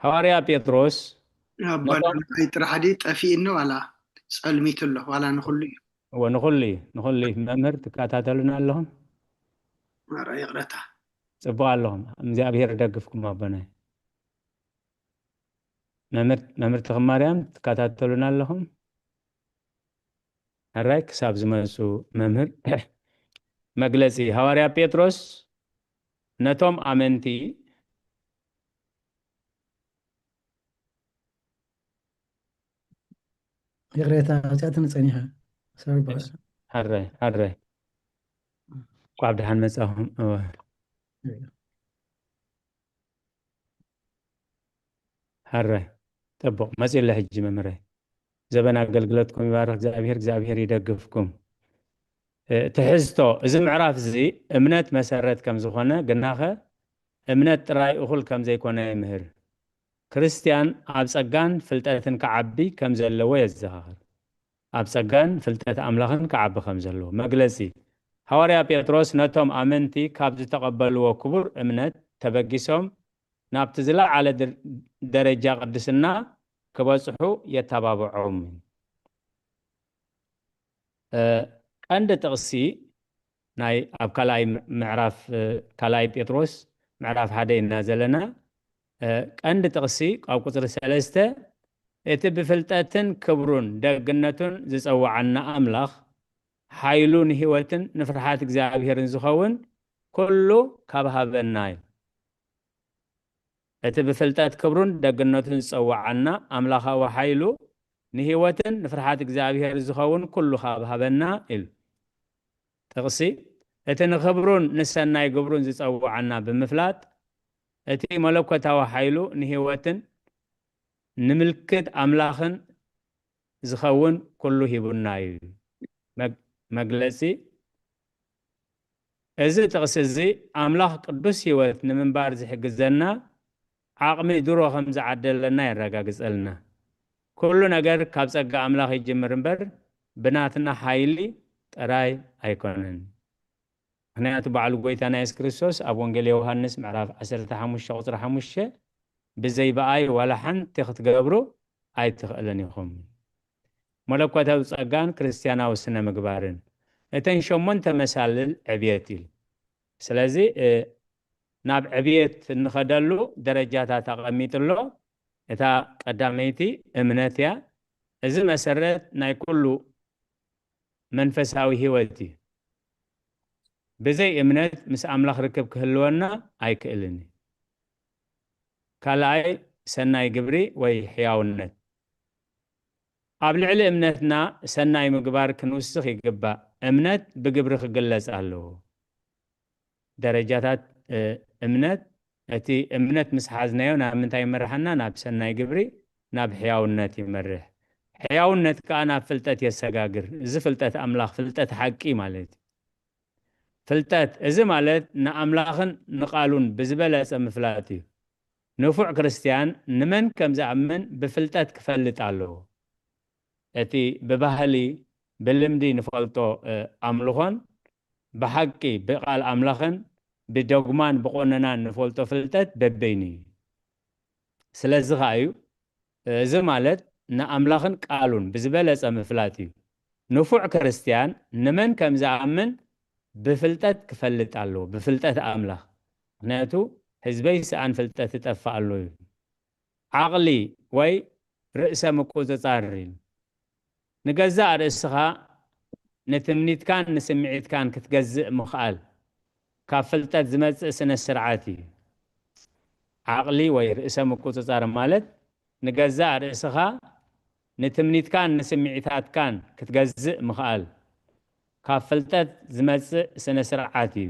ሃዋርያ ጴጥሮስ ኣባዳይ ጥራሕ ድዩ ጠፊእኒ ዋላ ጸልሚቱ ኣሎ ዋላ ንኹሉ እዩ? እወ ንኹሉ እዩ፣ ንኹሉ እዩ። መምህር ትከታተሉና ኣለኹም? ኧረ ይቕረታ። ጽቡቕ ኣለኹም። እግዚኣብሔር ይደግፍኩም ኣቦናይ። መምህር መምህር ተኽማርያም ትከታተሉና ኣለኹም? ሕራይ ክሳብ ዝመጹ መምህር መግለጺ ሃዋርያ ጴጥሮስ ነቶም ኣመንቲ ይቕሬታ መውፅኣትኒ ፀኒሐ። Sorry about that። ሕራይ ሕራይ እንኳዕ ብደሓን መጻኹም። እወ። ሕራይ ጽቡቕ መጺለ ሕጂ መምህረይ። ዘበን ኣገልግሎትኩም ይባርኽ እግዚኣብሔር፣ እግዚኣብሔር ይደግፍኩም። ትሕዝቶ እዚ ምዕራፍ እዚ እምነት መሰረት ከም ዝኾነ ግናኸ እምነት ጥራይ እኹል ከም ዘይኮነ ይምህር። ክርስትያን ኣብ ጸጋን ፍልጠትን ክዓቢ ከም ዘለዎ የዘኻኽር። ኣብ ጸጋን ፍልጠት ኣምላኽን ክዓቢ ከም ዘለዎ መግለጺ። ሃዋርያ ጴጥሮስ ነቶም ኣመንቲ ካብ ዝተቐበልዎ ክቡር እምነት ተበጊሶም ናብቲ ዝለዓለ ደረጃ ቅድስና ክበጽሑ የተባብዖም። ቀንዲ ጥቕሲ ናይ ኣብ ካልኣይ ምዕራፍ ካልኣይ ጴጥሮስ ምዕራፍ ሓደ ኢና ዘለና። ቀንዲ ጥቕሲ ኣብ ቁፅሪ ሰለስተ እቲ ብፍልጠትን ክብሩን ደግነቱን ዝፀውዓና ኣምላኽ ሓይሉ ንህይወትን ንፍርሓት እግዚኣብሔርን ዝኸውን ኩሉ ካብ ሃበና እዩ። እቲ ብፍልጠት ክብሩን ደግነቱን ዝጸውዓና ኣምላኻዊ ሓይሉ ንህይወትን ንፍርሓት እግዚኣብሔር ዝኸውን ኩሉ ካብ ሃበና ኢሉ። ጥቕሲ እቲ ንኽብሩን ንሰናይ ግብሩን ዝጸውዓና ብምፍላጥ እቲ መለኮታዊ ሓይሉ ንህይወትን ንምልክት ኣምላኽን ዝኸውን ኩሉ ሂቡና እዩ። መግለጺ እዚ ጥቕሲ እዚ ኣምላኽ ቅዱስ ህይወት ንምንባር ዝሕግዘና ዓቕሚ ድሮ ከም ዝዓደለና የረጋግጸልና። ኩሉ ነገር ካብ ጸጋ ኣምላኽ ይጅምር እምበር ብናትና ሓይሊ ጥራይ ኣይኮነን። ምኽንያቱ በዓል ጎይታና የሱስ ክርስቶስ ኣብ ወንጌል ዮሃንስ ምዕራፍ ዓሰርተ ሓሙሽተ ቁጽሪ ሓሙሽተ ብዘይ ብኣይ ዋላ ሓንቲ ክትገብሩ ኣይትኽእልን ኢኹም። መለኮታዊ ጸጋን ክርስትያናዊ ስነ ምግባርን እተን ሸሞንተ መሳልል ዕብየት ኢሉ። ስለዚ ናብ ዕብየት እንኸደሉ ደረጃታት ኣቐሚጡ ኣሎ። እታ ቀዳመይቲ እምነት እያ። እዚ መሰረት ናይ ኩሉ መንፈሳዊ ህይወት እዩ። ብዘይ እምነት ምስ ኣምላኽ ርክብ ክህልወና ኣይክእልን እዩ። ካልኣይ፣ ሰናይ ግብሪ ወይ ሕያውነት። ኣብ ልዕሊ እምነትና ሰናይ ምግባር ክንውስኽ ይግባእ። እምነት ብግብሪ ክግለጽ ኣለዎ። ደረጃታት፣ እ፣ እምነት፣ እቲ እምነት ምስ ሓዝናዮ ናብ ምንታይ ይመርሓና? ናብ ሰናይ ግብሪ፣ ናብ ሕያውነት ይመርሕ። ሕያውነት ከኣ ናብ ፍልጠት የሰጋግር። እዚ ፍልጠት ኣምላኽ፣ ፍልጠት ሓቂ ማለት እዩ። ፍልጠት፣ እዚ ማለት ንኣምላኽን ንቓሉን ብዝበለጸ ምፍላጥ እዩ። ንፉዕ ክርስትያን ንመን ከም ዝኣምን ብፍልጠት ክፈልጥ ኣለዎ። እቲ ብባህሊ፣ ብልምዲ ንፈልጦ፣ እ፣ ኣምልኾን ብሓቂ ብቓል ኣምላኽን ብዶግማን ብቆነናን ንፈልጦ ፍልጠት በበይኑ እዩ። ስለዚ ኸኣ እዩ፣ እዚ ማለት ንኣምላኽን ቃሉን ብዝበለጸ ምፍላጥ እዩ። ንፉዕ ክርስትያን ንመን ከም ዝኣምን ብፍልጠት ክፈልጥ ኣለዎ፣ ብፍልጠት ኣምላኽ። ምኽንያቱ፣ ህዝበይ ሰኣን ፍልጠት ይጠፍእ ኣሎ እዩ። ዓቕሊ ወይ ርእሰ ምቁጽጻር እዩ። ንገዛእ ርእስኻ ንትምኒትካን ንስምዒትካን ክትገዝእ ምኽኣል ካብ ፍልጠት ዝመጽእ ስነ ስርዓት እዩ። ዓቕሊ ወይ ርእሰ ምቁጽጻር ማለት ንገዛእ ርእስኻ ንትምኒትካን ንስምዒታትካን ክትገዝእ ምኽኣል ካብ ፍልጠት ዝመጽእ ስነ ስርዓት እዩ።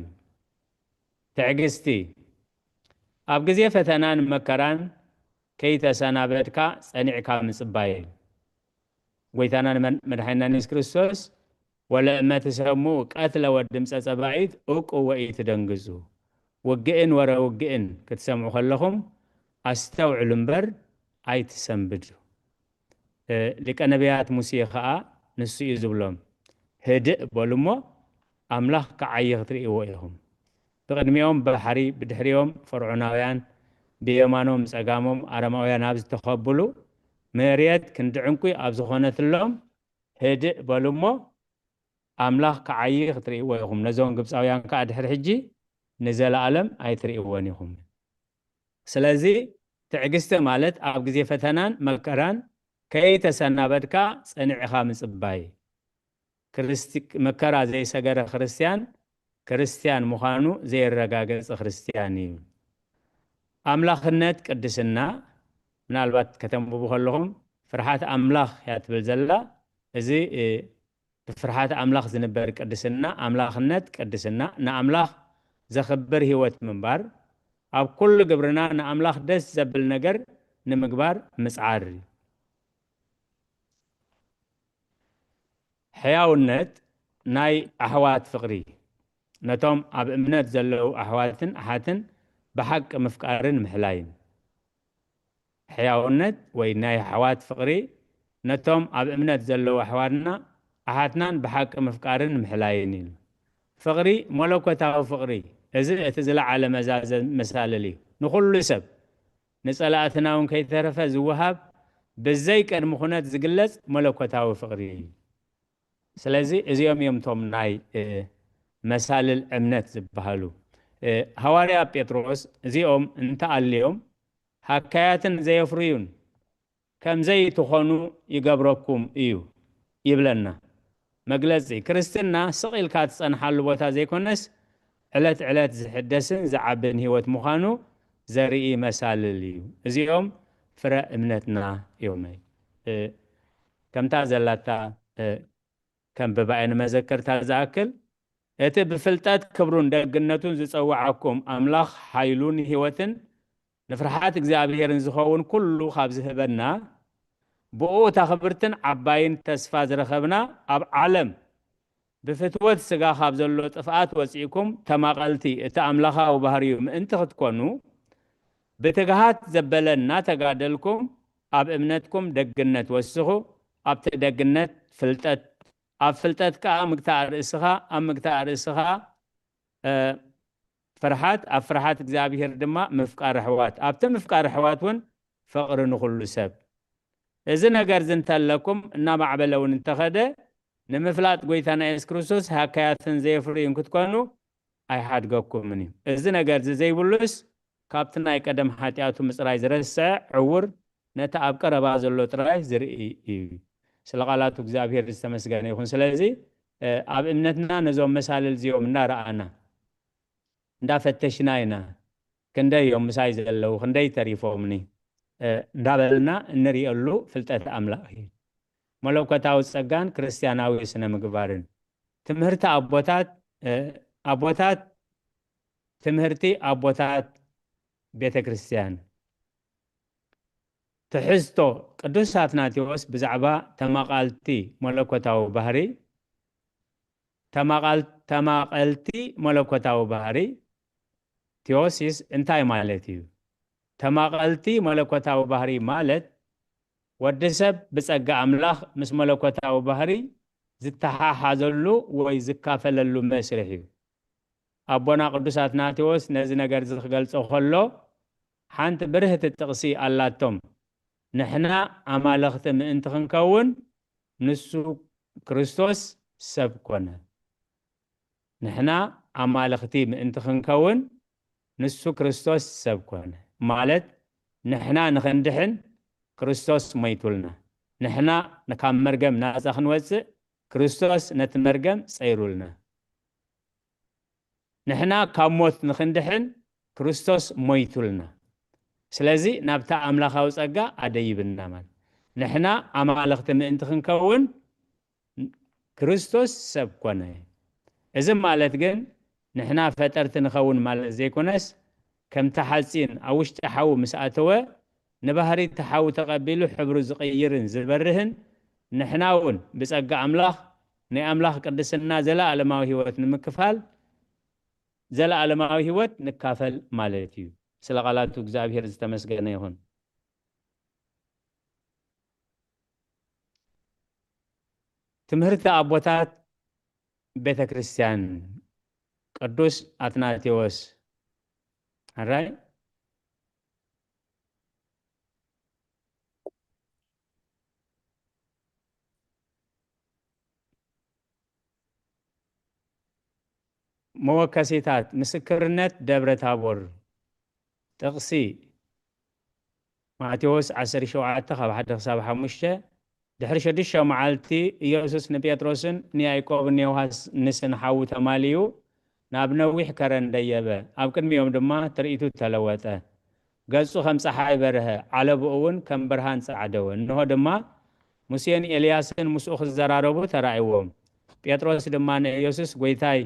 ትዕግስቲ፣ ኣብ ግዜ ፈተናን መከራን ከይተሰናበድካ ጸኒዕካ ምጽባይ እዩ። ጎይታናን መን-፣ መድሓኒናን የሱስ ክርስቶስ፣ "ወለእመ ትሰምዑ ቀትለ ወድምጸ ጸባኢት እቁ ወኢትደንግጹ።" ውግእን ወረ ውግእን ክትሰምዑ ከለኹም ኣስተውዕሉ እምበር ኣይትሰንብዱ። እ፣ ሊቀ ነቢያት ሙሴ ኸኣ ንሱ እዩ ዝብሎም፣ "ህድእ በሉ እሞ ኣምላኽ ክዓዪ ክትርእይዎ ኢኹም። ብቕድሚኦም ባሕሪ፣ ብድሕሪኦም ፈርዖናውያን፣ ብየማኖም ጸጋሞም ኣረማውያን ኣብ ዝተኸብሉ፣ መሬት ክንዲ ዕንቁ ኣብ ዝኾነትሎም፣ ህድእ በሉ እሞ ኣምላኽ ክዓዪ ክትርእይዎ ኢኹም። ነዞም ግብጻውያን ከኣ ድሕሪ ሕጂ ንዘለኣለም ኣይትርእይዎን ኢኹም።" ስለዚ ትዕግስቲ ማለት ኣብ ግዜ ፈተናን መከራን ከይተሰናበድካ ጸኒዕኻ ምጽባይ። ክርስቲ-፣ መከራ ዘይሰገረ ክርስትያን፣ ክርስትያን ምዃኑ ዘየረጋገጸ ክርስትያን እዩ። ኣምላኽነት ቅድስና፣ ምናልባት ከተንብቡ ከለኹም ፍርሓት ኣምላኽ እያ ትብል ዘላ። እዚ፣ እ፣ ብፍርሓት ኣምላኽ ዝንበር ቅድስና፣ ኣምላኽነት ቅድስና፣ ንኣምላኽ ዘኽብር ህይወት ምንባር፣ ኣብ ኩሉ ግብርና ንኣምላኽ ደስ ዘብል ነገር ንምግባር ምጽዓር እዩ። ሕያውነት ናይ ኣሕዋት ፍቕሪ፣ ነቶም ኣብ እምነት ዘለዉ ኣሕዋትን ኣሓትን ብሓቂ ምፍቃርን ምሕላይን። ሕያውነት ወይ ናይ ኣሕዋት ፍቕሪ፣ ነቶም ኣብ እምነት ዘለዉ ኣሕዋትና ኣሓትናን ብሓቂ ምፍቃርን ምሕላይን እዩ። ፍቕሪ፣ መለኮታዊ ፍቕሪ፣ እዚ እቲ ዝለዓለ መዛዘ-፣ መሳልል እዩ። ንኹሉ ሰብ፣ ንጸላእትና እውን ከይተረፈ ዝወሃብ፣ ብዘይ ቅድሚ ኩነት ዝግለጽ መለኮታዊ ፍቕሪ እዩ። ስለዚ እዚኦም እዮም እቶም ናይ፣ እ፣ መሳልል እምነት ዝበሃሉ። እ፣ ሃዋርያ ጴጥሮስ እዚኦም እንተኣልዮም ሃካያትን ዘየፍርዩን ከም ዘይትኾኑ ይገብረኩም እዩ ይብለና። መግለጺ ክርስትና ስቕ ኢልካ ትጸንሓሉ ቦታ ዘይኮነስ፣ ዕለት ዕለት ዝሕደስን ዝዓብን ህይወት ምዃኑ ዘርኢ መሳልል እዩ። እዚኦም ፍረ እምነትና እዮም። እ፣ ከምታ ዘላታ፣ እ፣ ከንብባ እየ ንመዘከርታ ዝኣክል። እቲ ብፍልጠት ክብሩን ደግነቱን ዝጸውዓኩም ኣምላኽ ሓይሉን ህይወትን ንፍርሓት እግዚኣብሄርን ዝኸውን ኩሉ ካብ ዝህበና፣ ብኡ እታ ክብርትን ዓባይን ተስፋ ዝረኸብና ኣብ ዓለም ብፍትወት ስጋ ካብ ዘሎ ጥፍኣት ወጺእኩም ተማቐልቲ እቲ ኣምላኻዊ ባህርዩ ምእንቲ ክትኮኑ፣ ብትግሃት ዘበለ እናተጋደልኩም ኣብ እምነትኩም ደግነት ወስኹ፣ ኣብቲ ደግነት ፍልጠት፣ ኣብ ፍልጠት ከኣ ምግታእ ርእስኻ፣ ኣብ ምግታእ ርእስኻ፣ እ፣ ፍርሓት፣ ኣብ ፍርሓት እግዚኣብሄር ድማ ምፍቃር ኣሕዋት፣ ኣብቲ ምፍቃር ኣሕዋት እውን ፍቕሪ ንኹሉ ሰብ። እዚ ነገር እዚ እንተለኩም እናማዕበለ እውን እንተኸደ፣ ንምፍላጥ ጎይታና የሱስ ክርስቶስ ሃካያትን ዘየፍርዩን ክትኮኑ ኣይሓድገኩምን እዩ። እዚ ነገር እዚ ዘይብሉስ ካብቲ ናይ ቀደም ሓጢኣቱ ምጽራይ ዝረስዐ ዕዉር ነቲ ኣብ ቀረባ ዘሎ ጥራይ ዝርኢ እዩ። ስለ ቃላቱ እግዚኣብሔር ዝተመስገነ ይኹን። ስለዚ ኣብ እምነትና ነዞም መሳልል እዚኦም እንዳረኣና እንዳፈተሽና ኢና። ክንደይ እዮም ምሳይ ዘለዉ፣ ክንደይ ተሪፎምኒ እንዳበልና እንሪእሉ ፍልጠት ኣምላኽ እዩ። መለኮታዊ ጸጋን ክርስቲያናዊ ስነ ምግባርን ትምህርቲ ኣቦታት ኣቦታት ትምህርቲ ኣቦታት ቤተ ክርስቲያን። ትሕዝቶ ቅዱስ ኣትናቴዎስ ብዛዕባ ተማቓልቲ መለኮታዊ ባህሪ ተማቓል- ተማቐልቲ መለኮታዊ ባህሪ ቴዎሲስ እንታይ ማለት እዩ? ተማቐልቲ መለኮታዊ ባህሪ ማለት ወዲ ሰብ ብጸጋ ኣምላኽ ምስ መለኮታዊ ባህሪ ዝተሓሓዘሉ ወይ ዝካፈለሉ መስርሕ እዩ። ኣቦና ቅዱስ ኣትናቴዎስ ነዚ ነገር እዚ ክገልጾ ከሎ ሓንቲ ብርህቲ ጥቕሲ ኣላቶም። ንሕና ኣማለኽቲ ምእንቲ ክንከውን ንሱ ክርስቶስ ሰብ ኮነ። ንሕና ኣማልኽቲ ምእንቲ ክንከውን ንሱ ክርስቶስ ሰብ ኮነ። ማለት ንሕና ንኽንድሕን ክርስቶስ ሞይቱልና። ንሕና ካብ መርገም ናጻ ክንወጽእ ክርስቶስ ነቲ መርገም ጸይሩልና። ንሕና ካብ ሞት ንኽንድሕን ክርስቶስ ሞይቱልና። ስለዚ ናብታ ኣምላኻዊ ጸጋ ኣደይብና ማለት ንሕና ኣማልኽቲ ምእንቲ ክንከውን ክርስቶስ ሰብ ኮነ። እዚ ማለት ግን ንሕና ፈጠርቲ ንኸውን ማለት ዘይኮነስ ከምቲ ሓጺን ኣብ ውሽጢ ሓዊ ምስ ኣተወ ንባህሪ እቲ ሓዊ ተቐቢሉ ሕብሩ ዝቕይርን ዝበርህን ንሕና እውን ብጸጋ ኣምላኽ ናይ ኣምላኽ ቅድስና ዘለኣለማዊ ህይወት ንምክፋል ዘለኣለማዊ ህይወት ንካፈል ማለት እዩ። ስለ ቃላቱ እግዚኣብሔር ዝተመስገነ ይኹን። ትምህርቲ ኣቦታት ቤተ ክርስቲያን ቅዱስ ኣትናቴዎስ ኣራይ መወከሲታት ምስክርነት ደብረ ታቦር ጥቕሲ ማቴዎስ ዓሰርተ ሸውዓተ ካብ ሓደ ክሳብ ሓሙሽተ። ድሕሪ ሽዱሽተ መዓልቲ ኢየሱስ ንጴጥሮስን ንያዕቆብን ዮሃንስን ሓዊ ተማልዩ ናብ ነዊሕ ከረን ደየበ። ኣብ ቅድሚኦም ድማ ትርኢቱ ተለወጠ። ገጹ ከም ጸሓይ በርሀ፣ ዓለብኡ እውን ከም ብርሃን ጸዓደወ። እንሆ ድማ ሙሴን ኤልያስን ምስኡ ክዘራረቡ ተራእይዎም። ጴጥሮስ ድማ ንኢየሱስ፣ "ጐይታይ፣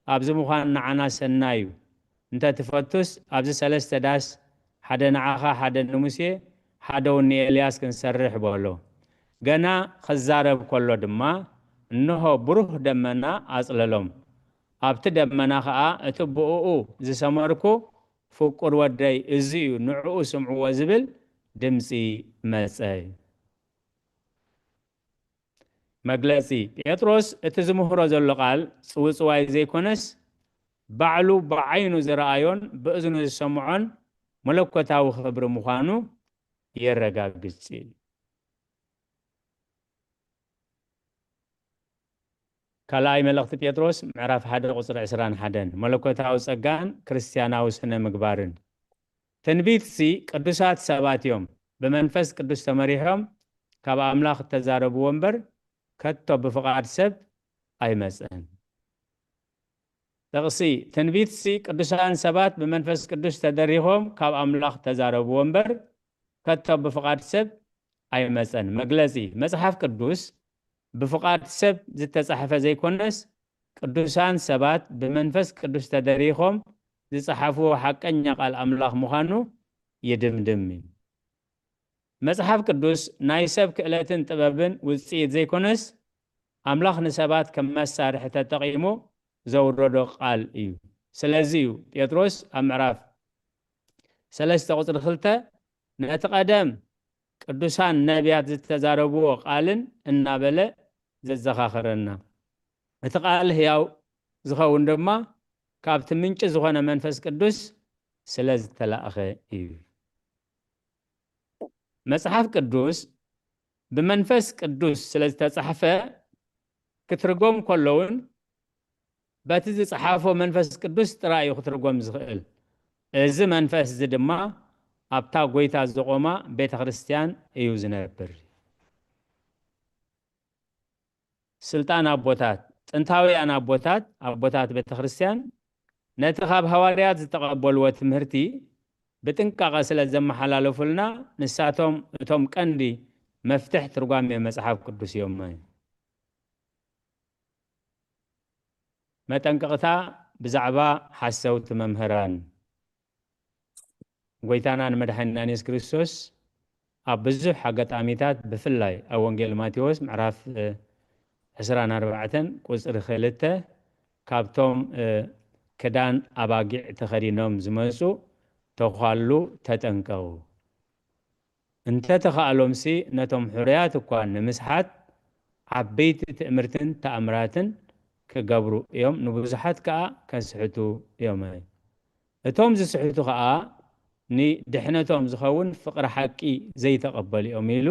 ኣብዚ ምዃን ንዓና ሰናይ እዩ። እንተ ትፈቱስ፣ ኣብዚ ሰለስተ ዳስ፣ ሓደ ንዓኻ፣ ሓደ ንሙሴ፣ ሓደ እውን ንኤልያስ ክንሰርሕ" በሎ። ገና ክዛረብ ከሎ ድማ፣ እንሆ፣ ብሩህ ደመና ኣጽለሎም። ኣብቲ ደመና ኸኣ እቲ ብእኡ ዝሰመርኩ ፍቁር ወደይ እዚ እዩ፣ ንዕኡ ስምዕዎ ዝብል ድምጺ መጸ። መግለጺ፣ ጴጥሮስ እቲ ዝምህሮ ዘሎ ቃል ጽውጽዋይ ዘይኮነስ፣ ባዕሉ ብዓይኑ ዝረኣዮን ብእዝኑ ዝሰምዖን መለኮታዊ ክብሪ ምዃኑ የረጋግጽ እዩ። ካልኣይ መልእኽቲ ጴጥሮስ ምዕራፍ ሓደ ቁጽሪ ዕስራን ሓደን፣ መለኮታዊ ጸጋን ክርስትያናዊ ስነ ምግባርን። ትንቢትሲ ቅዱሳት ሰባት እዮም፣ ብመንፈስ ቅዱስ ተመሪሖም ካብ ኣምላኽ እተዛረብዎ እምበር፣ ከቶ ብፍቓድ ሰብ ኣይመጸን። ጥቕሲ፣ ትንቢትሲ ቅዱሳን ሰባት ብመንፈስ ቅዱስ ተደሪኾም ካብ ኣምላኽ ተዛረብዎ እምበር፣ ከቶ ብፍቓድ ሰብ ኣይመጸን። መግለጺ፣ መጽሓፍ ቅዱስ ብፍቓድ ሰብ ዝተጻሕፈ ዘይኮነስ፣ ቅዱሳን ሰባት ብመንፈስ ቅዱስ ተደሪኾም ዝጸሓፍዎ ሓቀኛ ቃል ኣምላኽ ምዃኑ ይድምድም እዩ። መጽሓፍ ቅዱስ ናይ ሰብ ክእለትን ጥበብን ውጽኢት ዘይኮነስ፣ ኣምላኽ ንሰባት ከም መሳርሒ ተጠቒሙ ዘውረዶ ቃል እዩ። ስለዚ እዩ ጴጥሮስ ኣብ ምዕራፍ ሰለስተ ቁጽሪ ክልተ፣ "ነቲ ቀደም ቅዱሳን ነቢያት ዝተዛረብዎ ቃልን" እናበለ ዘዘኻኽረና። እቲ ቃል ህያው ዝኸውን ድማ ካብቲ ምንጪ ዝኾነ መንፈስ ቅዱስ ስለ ዝተላእኸ እዩ። መጽሓፍ ቅዱስ ብመንፈስ ቅዱስ ስለ ዝተጻሕፈ፣ ክትርጎም ከሎ እውን በቲ ዝጸሓፎ መንፈስ ቅዱስ ጥራይ እዩ ክትርጎም ዝኽእል። እዚ መንፈስ እዚ ድማ ኣብታ ጎይታ ዝቖማ ቤተ ክርስቲያን እዩ ዝነብር። ስልጣን ኣቦታት፣ ጥንታውያን ኣቦታት፣ ኣቦታት ቤተ ክርስቲያን ነቲ ካብ ሃዋርያት ዝተቐበልዎ ትምህርቲ ብጥንቃቐ ስለ ዘመሓላለፉልና፣ ንሳቶም እቶም ቀንዲ መፍትሕ ትርጓሜ መጽሓፍ ቅዱስ እዮም። መጠንቀቕታ ብዛዕባ ሓሰውቲ መምህራን። ጎይታና ንመድሓኒናን የሱስ ክርስቶስ ኣብ ብዙሕ ኣጋጣሚታት፣ ብፍላይ ኣብ ወንጌል ማቴዎስ ምዕራፍ ዕስራን ኣርባዕተን ቁጽሪ ክልተ፣ ካብቶም ክዳን ኣባጊዕ ተኸዲኖም ዝመጹ ተዃሉ ተጠንቀቑ። እንተ ተኻእሎምሲ ነቶም ሕሩያት እኳ ንምስሓት ዓበይቲ ትእምርትን ተኣምራትን ክገብሩ እዮም፣ ንብዙሓት ከኣ ከስሕቱ እዮም። እቶም ዝስሕቱ ከኣ ንድሕነቶም ዝኸውን ፍቕሪ ሓቂ ዘይተቐበሉ እዮም ኢሉ።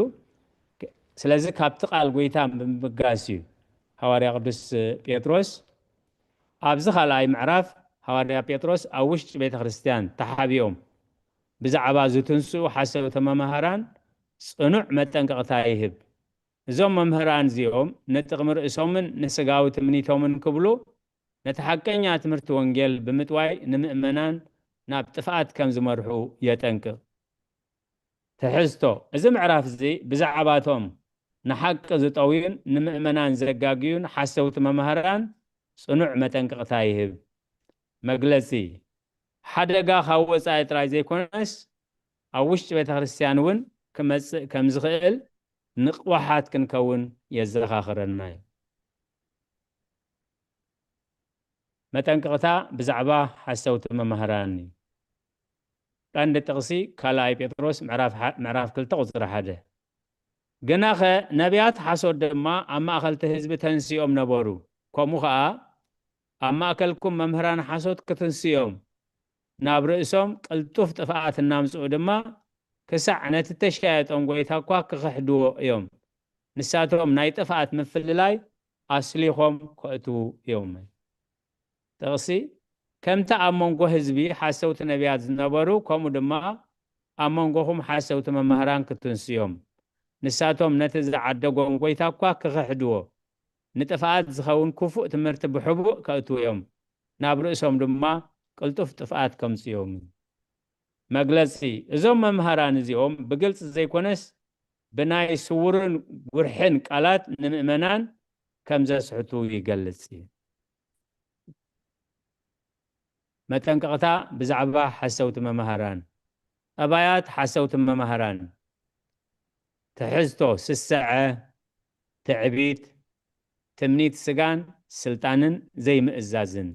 ስለዚ ካብቲ ቃል ጎይታ ብምብጋስ እዩ ሃዋርያ ቅዱስ ጴጥሮስ ኣብዚ ካልኣይ ምዕራፍ ሃዋርያ ጴጥሮስ ኣብ ውሽጢ ቤተ ክርስቲያን ተሓቢኦም ብዛዕባ ዝትንስኡ ሓሰውቲ መማህራን ጽኑዕ መጠንቀቕታ ይህብ። እዞም መምህራን እዚኦም ንጥቕሚ ርእሶምን ንስጋዊ ትምኒቶምን ክብሉ ነቲ ሓቀኛ ትምህርቲ ወንጌል ብምጥዋይ ንምእመናን ናብ ጥፍኣት ከም ዝመርሑ የጠንቅቕ። ትሕዝቶ፣ እዚ ምዕራፍ እዚ ብዛዕባቶም ንሓቂ ዝጠውዩን ንምእመናን ዘጋግዩን ሓሰውቲ መማህራን ጽኑዕ መጠንቅቕታ ይህብ። መግለጺ፣ ሓደጋ ካብ ወጻኢ ጥራይ ዘይኮነስ ኣብ ውሽጢ ቤተ ክርስቲያን እውን ክመጽእ ከም ዝኽእል ንቕዋሓት ክንከውን የዘኻኽረና እዩ። መጠንቀቕታ ብዛዕባ ሓሰውቲ መማህራን እዩ። ቀንዲ ጥቕሲ ካልኣይ ጴጥሮስ ምዕራፍ ሓ-፣ ምዕራፍ ክልተ ቁጽሪ ሓደ። ግናኸ ነቢያት ሓሶት ድማ ኣብ ማእከል እቲ ህዝቢ ተንሲኦም ነበሩ። ከምኡ ኸኣ ኣብ ማእከልኩም መምህራን ሓሶት ክትንስዮም፣ ናብ ርእሶም ቅልጡፍ ጥፍኣት እናምጽኡ ድማ ክሳዕ ነቲ እተሻየጦም ጐይታ እኳ ክኽሕድዎ እዮም። ንሳቶም ናይ ጥፍኣት ምፍልላይ ኣስሊኾም ከእትዉ እዮም። ጥቕሲ፣ ከምቲ ኣብ መንጎ ህዝቢ ሓሰውቲ ነቢያት ዝነበሩ፣ ከምኡ ድማ ኣብ መንጎኹም ሓሰውቲ መማህራን ክትንስዮም። ንሳቶም ነቲ ዝዓደጎም ጐይታ እኳ ክኽሕድዎ፣ ንጥፍኣት ዝኸውን ክፉእ ትምህርቲ ብሕቡእ ከእትዉ እዮም። ናብ ርእሶም ድማ ቅልጡፍ ጥፍኣት ከምጽኦም እዩ። መግለጺ፣ እዞም መምሃራን እዚኦም ብግልጺ ዘይኮነስ ብናይ ስውርን ጉርሕን ቃላት ንምእመናን ከም ዘስሕቱ ይገልጽ እዩ። መጠንቀቕታ ብዛዕባ ሓሰውቲ መምሃራን። ጠባያት ሓሰውቲ መምሃራን። ትሕዝቶ፣ ስስዐ፣ ትዕቢት፣ ትምኒት ስጋን ስልጣንን ዘይምእዛዝን።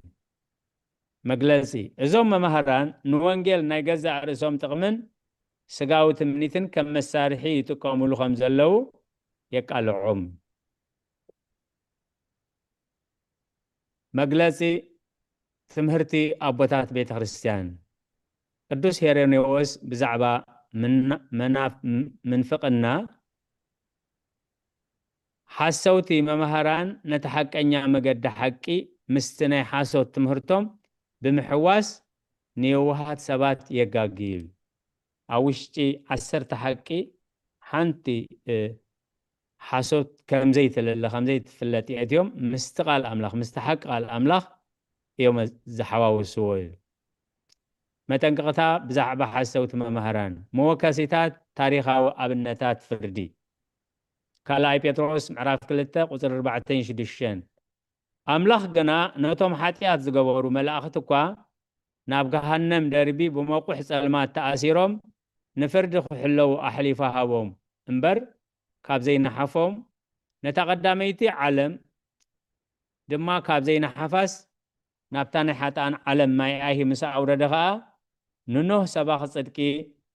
መግለጺ፣ እዞም መምሃራን ንወንጌል ናይ ገዛእ ርእሶም ጥቕምን ስጋዊ ትምኒትን ከም መሳርሒ ይጥቀሙሉ ከም ዘለዉ የቃልዖም። መግለጺ ትምህርቲ ኣቦታት ቤተ ክርስቲያን። ቅዱስ ሄሬኔዎስ ብዛዕባ ምና-፣ መናፍ-፣ ም-፣ ምንፍቕና፣ ሓሰውቲ መማህራን ነቲ ሓቀኛ መገዲ ሓቂ ምስቲ ናይ ሓሶት ትምህርቶም ብምሕዋስ ንየዋሃት ሰባት የጋግዩ። ኣብ ውሽጢ ዓሰርተ ሓቂ ሓንቲ፣ እ፣ ሓሶት ከም ዘይትልለ፣ ከም ዘይትፍለጥ የእትዮም ምስቲ ቃል ኣምላኽ፣ ምስቲ ሓቂ ቃል ኣምላኽ እዮም ዝሓዋውስዎ እዩ። መጠንቀቕታ ብዛዕባ ሓሰውቲ መማህራን። መወከሲታት ታሪኻዊ ኣብነታት ፍርዲ። ካልኣይ ጴጥሮስ ምዕራፍ ክልተ ቁጽሪ ኣርባዕተን ሽዱሽተን። ኣምላኽ ግና ነቶም ሓጢኣት ዝገበሩ መላእኽቲ እኳ ናብ ገሃነም ደርቢ ብመቑሕ ጸልማት ተኣሲሮም ንፍርዲ ክሕለዉ ኣሕሊፉ ሃቦም እምበር፣ ካብ ዘይነሓፎም፣ ነታ ቀዳመይቲ ዓለም ድማ ካብ ዘይነሓፋስ ናብታ ናይ ሓጥኣን ዓለም ማይ ኣይሂ ምስ ኣውረደ ኸኣ፣ ንኖህ ሰባኺ ጽድቂ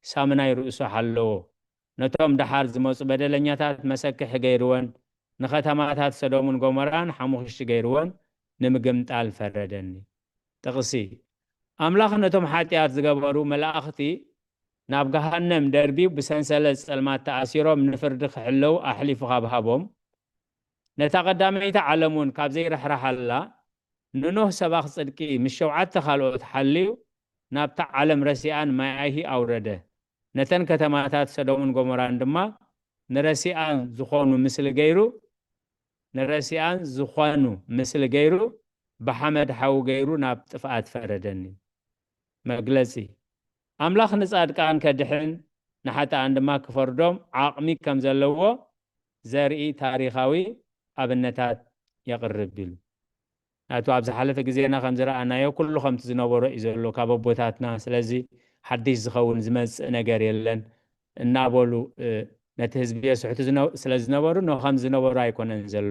ሳምናይ ርእሱ ሓለዎ። ነቶም ደሓር ዝመጹ በደለኛታት መሰክሒ ገይርወን፣ ንኸተማታት ሰዶምን ጎሞራን ሓሙኽሽቲ ገይርወን ንምግምጣል ፈረደኒ። ጥቕሲ፣ ኣምላኽ ነቶም ሓጢኣት ዝገበሩ መላእኽቲ ናብ ገሃነም ደርቢዩ ብሰንሰለት ጸልማት ተኣሲሮም ንፍርዲ ክሕለዉ ኣሕሊፉ ካብ ሃቦም፣ ነታ ቀዳመይቲ ዓለም እውን ካብ ዘይርሕርሓላ፣ ንኖህ ሰባኽ ጽድቂ ምስ ሸውዓተ ካልኦት ሓልዩ ናብታ ዓለም ረሲኣን ማይ ኣይሂ ኣውረደ። ነተን ከተማታት ሰዶምን ጎሞራን ድማ ንረሲኣን ዝኾኑ ምስሊ ገይሩ፣ ንረሲኣን ዝኾኑ ምስሊ ገይሩ፣ ብሓመድ ሓዊ ገይሩ ናብ ጥፍኣት ፈረደን እዩ። መግለጺ፣ ኣምላኽ ንጻድቃን ከድሕን ንሓጥኣን ድማ ክፈርዶም ዓቕሚ ከም ዘለዎ ዘርኢ ታሪኻዊ ኣብነታት የቕርብ ኢሉ። ናቱ ኣብ ዝሓለፈ ግዜና ከም ዝረኣናዮ ኩሉ ከምቲ ዝነበሮ እዩ ዘሎ ካብ ኣቦታትና። ስለዚ ሓድሽ ዝኸውን ዝመጽእ ነገር የለን እናበሉ፣ እ፣ ነቲ ህዝቢ የስሕቱ ዝነ-፣ ስለ ዝነበሩ፣ ኖ ከም ዝነበሩ ኣይኮነን ዘሎ።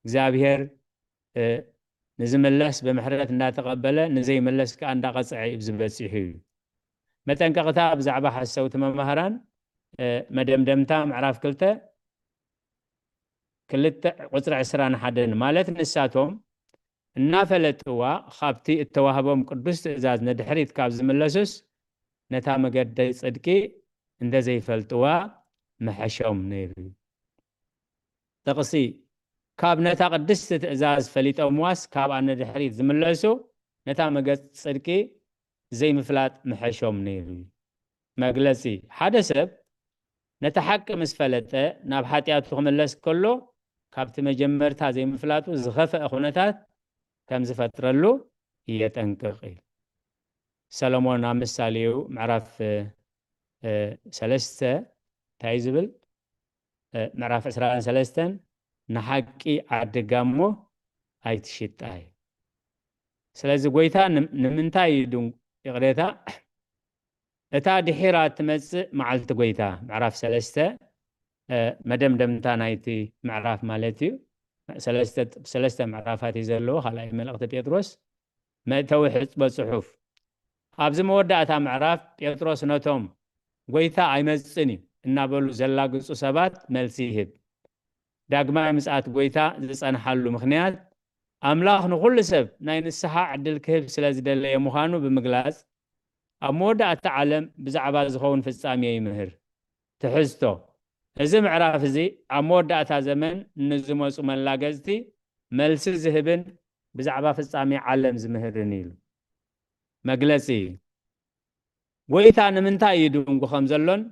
እግዚኣብሔር፣ እ፣ ንዝምለስ ብምሕረት እንዳተቐበለ፣ ንዘይምለስ ከኣ እንዳቐጽዐ እዩ ዝበጺሑ እዩ። መጠንቀቕታ ብዛዕባ ሓሰውቲ መማህራን፣ እ፣ መደምደምታ ምዕራፍ ክልተ ክልተ ቁጽሪ ዕስራን ሓደን፣ ማለት ንሳቶም እናፈለጥዋ ካብቲ እተዋህቦም ቅዱስ ትእዛዝ ንድሕሪት ካብ ዝምለሱስ፣ ነታ መገዲ ጽድቂ እንተ ዘይፈልጥዋ ምሐሾም ነይሩ እዩ። ጥቕሲ፣ ካብ ነታ ቅድስቲ ትእዛዝ ፈሊጦምዋስ ካብኣ ንድሕሪት ዝምለሱ፣ ነታ መገዲ ጽድቂ ዘይምፍላጥ ምሐሾም ነይሩ እዩ። መግለጺ፣ ሓደ ሰብ ነቲ ሓቂ ምስ ፈለጠ ናብ ሓጢኣቱ ክምለስ ከሎ፣ ካብቲ መጀመርታ ዘይምፍላጡ ዝኸፍአ ኩነታት ከም ዝፈጥረሉ የጠንቅቕ እዩ። ሰሎሞን ኣብ ምሳሌኡ ምዕራፍ፣ እ፣ ሰለስተ እንታይ ዝብል? እ፣ ምዕራፍ ዕስራን ሰለስተን፣ "ንሓቂ ዓዲ ጋሞ ኣይትሽጣ" እዩ። ስለዚ ጎይታ ንም-፣ ንምንታይ እዩ ድን-፣ ይቕሬታ፣ እታ ድሒራ እትመጽእ መዓልቲ ጎይታ፣ ምዕራፍ ሰለስተ፣ እ፣ መደምደምታ ናይቲ ምዕራፍ ማለት እዩ። ሰለስተ፣ ሰለስተ ምዕራፋት እዩ ዘለዎ፣ ካልኣይ መልእኽቲ ጴጥሮስ። መእተዊ ሕጽበ ጽሑፍ። ኣብዚ መወዳእታ ምዕራፍ ጴጥሮስ ነቶም "ጎይታ ኣይመጽእን እዩ" እናበሉ ዘላግጹ ሰባት መልሲ ይህብ። ዳግማይ ምጽኣት ጎይታ ዝጸንሓሉ ምኽንያት፣ ኣምላኽ ንኹሉ ሰብ ናይ ንስሓ ዕድል ክህብ ስለ ዝደለየ ምዃኑ ብምግላጽ፣ ኣብ መወዳእታ ዓለም ብዛዕባ ዝኸውን ፍጻሜ ይምህር። ትሕዝቶ፣ እዚ ምዕራፍ እዚ ኣብ መወዳእታ ዘመን ንዝመጹ መላገጽቲ መልሲ ዝህብን ብዛዕባ ፍጻሜ ዓለም ዝምህርን እዩ። መግለጺ፣ ጎይታ ንምንታይ እዩ ድንጉ ከም ዘሎን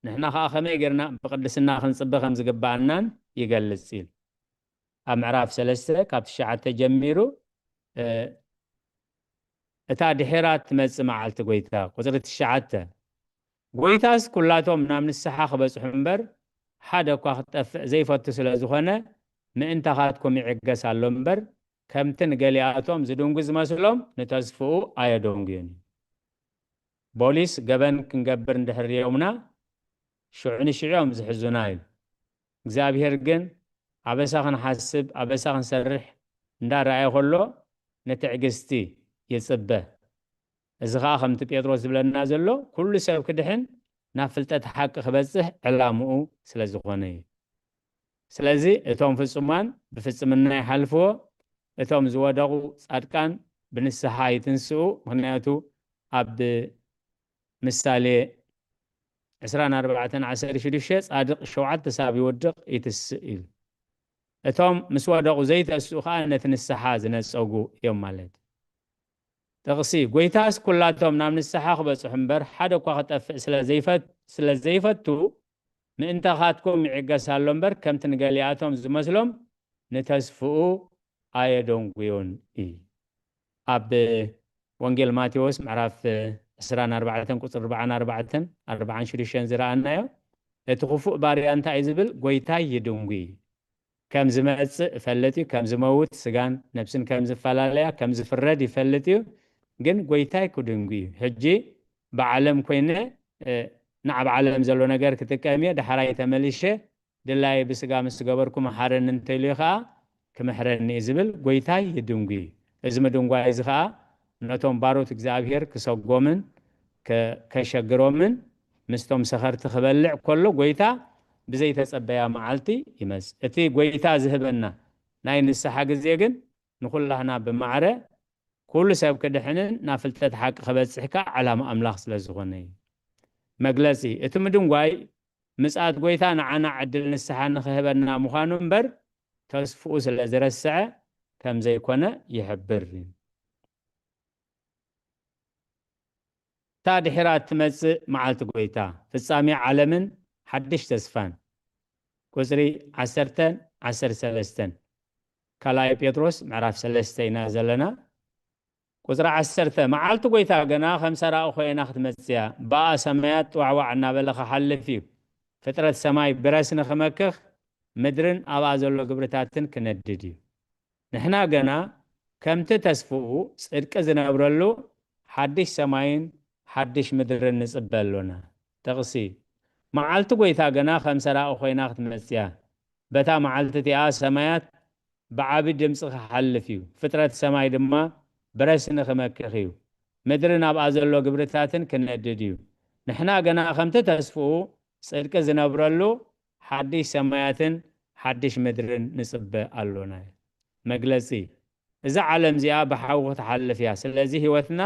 ንሕና ኸኣ ከመይ ጌርና ብቕድስና ክንጽበ ከም ዝግብኣናን ይገልጽ እዩ። ኣብ ምዕራፍ ሰለስተ ካብ ትሽዓተ ጀሚሩ፣ እ፣ እታ ድሒራ ትመጽእ መዓልቲ ጎይታ፣ ቁጽሪ ትሽዓተ፣ ጎይታስ ኩላቶም ናብ ንስሓ ክበጽሑ እምበር፣ ሓደ እኳ ክጠፍእ ዘይፈቱ ስለ ዝኾነ፣ ምእንታኻትኩም ይዕገስ ኣሎ እምበር፣ ከምቲ ንገሊኣቶም ዝድንጉ ዝመስሎም፣ ንተስፍኡ ኣየደንጉዮን እዩ። ቦሊስ ገበን ክንገብር እንድሕር ርዮምና፣ ሽዑ ንሽዑ እዮም ዝሕዙና ኢሉ። እግዚኣብሔር ግን ኣበሳ ክንሓስብ፣ ኣበሳ ክንሰርሕ እንዳረኣየ ከሎ፣ ንትዕግስቲ ይጽበ። እዚ ኸኣ ከምቲ ጴጥሮስ ዝብለና ዘሎ፣ ኩሉ ሰብ ክድሕን ናብ ፍልጠት ሓቂ ክበጽሕ ዕላምኡ ስለ ዝኾነ እዩ። ስለዚ እቶም ፍጹማን ብፍጽምና ይሓልፍዎ፣ እቶም ዝወደቑ ጻድቃን ብንስሓ ይትንስኡ። ምኽንያቱ ኣብ ምሳሌ ዕስራን ኣርባዕተን ዓሰርተ ሽዱሽተ፣ "ጻድቕ ሸውዓተ ሳብ ይወድቕ ይትስእ" ኢሉ። እቶም ምስ ወደቑ ዘይተስኡ ኸኣ ነቲ ንስሓ ዝነጸጉ እዮም ማለት። ጥቕሲ፣ ጎይታስ ኩላቶም ናብ ንስሓ ክበጽሑ እምበር፣ ሓደ እኳ ክጠፍእ ስለ ዘይፈት-፣ ስለ ዘይፈቱ፣ ምእንታኻትኩም ይዕገስ ኣሎ እምበር፣ ከምቲ ንገሊኣቶም ዝመስሎም ንተስፍኡ ኣየደንጉዮን እዩ። ኣብ ወንጌል ማቴዎስ ምዕራፍ ዕስራን ኣርባዕተን ቁጽሪ ኣርባዓን ኣርባዕተን፣ ኣርባዓን ሽዱሽተን ዝረኣናዮ፣ እቲ ክፉእ ባርያ እንታይ እዩ ዝብል? ጎይታይ ይድንጉ እዩ። ከም ዝመጽእ እፈልጥ እዩ፣ ከም ዝመውት፣ ስጋን ነፍስን ከም ዝፈላለያ፣ ከም ዝፍረድ ይፈልጥ እዩ። ግን ጎይታይ ክድንጉ እዩ። ሕጂ ብዓለም ኮይነ፣ እ፣ ንዓብ ዓለም ዘሎ ነገር ክጥቀም እየ፣ ዳሕራይ ተመሊሸ ድላየ ብስጋ ምስ ገበርኩ መሓረኒ እንተኢሉ ከኣ ክምሕረኒ እዩ ዝብል ጎይታይ ይድንጉ እዩ። እዚ ምድንጓይ እዚ ከኣ ነቶም ባሮት እግዚኣብሔር ክሰጎምን ከ-፣ ከሸግሮምን ምስቶም ሰኸርቲ ክበልዕ ከሎ ጎይታ ብዘይተጸበያ መዓልቲ ይመጽእ። እቲ ጎይታ ዝህበና ናይ ንስሓ ግዜ ግን ንኹላህና ብማዕረ ኩሉ ሰብ ክድሕንን ናብ ፍልጠት ሓቂ ክበጽሕ ከኣ ዕላማ ኣምላኽ ስለ ዝኾነ እዩ። መግለጺ፣ እቲ ምድንጓይ ምጽኣት ጎይታ ንዓና ዕድል ንስሓ ንኽህበና ምዃኑ እምበር ተስፍኡ ስለ ዝረስዐ ከም ዘይኮነ ይሕብር እዩ። እታ ድሒራ እትመጽእ መዓልቲ ጐይታ፣ ፍጻሜ ዓለምን ሓድሽ ተስፋን። ቁጽሪ ዓሰርተን ዓሰርተ ሰለስተን፣ ካልኣይ ጴጥሮስ ምዕራፍ ሰለስተ ኢና ዘለና። ቁጽሪ ዓሰርተ፣ መዓልቲ ጐይታ ገና ከም ሰራቒ ኾይና ክትመጽእ እያ። ብኣ ሰማያት ጥዋዕዋዕ እናበለ ክሓልፍ እዩ። ፍጥረት ሰማይ ብረስኒ ክመክኽ፣ ምድርን ኣብኣ ዘሎ ግብርታትን ክነድድ እዩ። ንሕና ገና ከምቲ ተስፍኡ ጽድቂ ዝነብረሉ ሓድሽ ሰማይን ሓድሽ ምድርን ንጽበ ኣሎና። ጥቕሲ፣ መዓልቲ ጐይታ ገና ከም ሰራቒ ኾይና ክትመጽእ እያ። በታ መዓልቲ እቲኣ ሰማያት ብዓቢ ድምጺ ክሓልፍ እዩ። ፍጥረት ሰማይ ድማ ብረስኒ ክመክኽ እዩ። ምድርን ኣብኣ ዘሎ ግብርታትን ክነድድ እዩ። ንሕና ገና ከምቲ ተስፍኡ ጽድቂ ዝነብረሉ ሓድሽ ሰማያትን ሓድሽ ምድርን ንጽበ ኣሎና። መግለጺ፣ እዛ ዓለም እዚኣ ብሓዊ ክትሓልፍ እያ። ስለዚ ህይወትና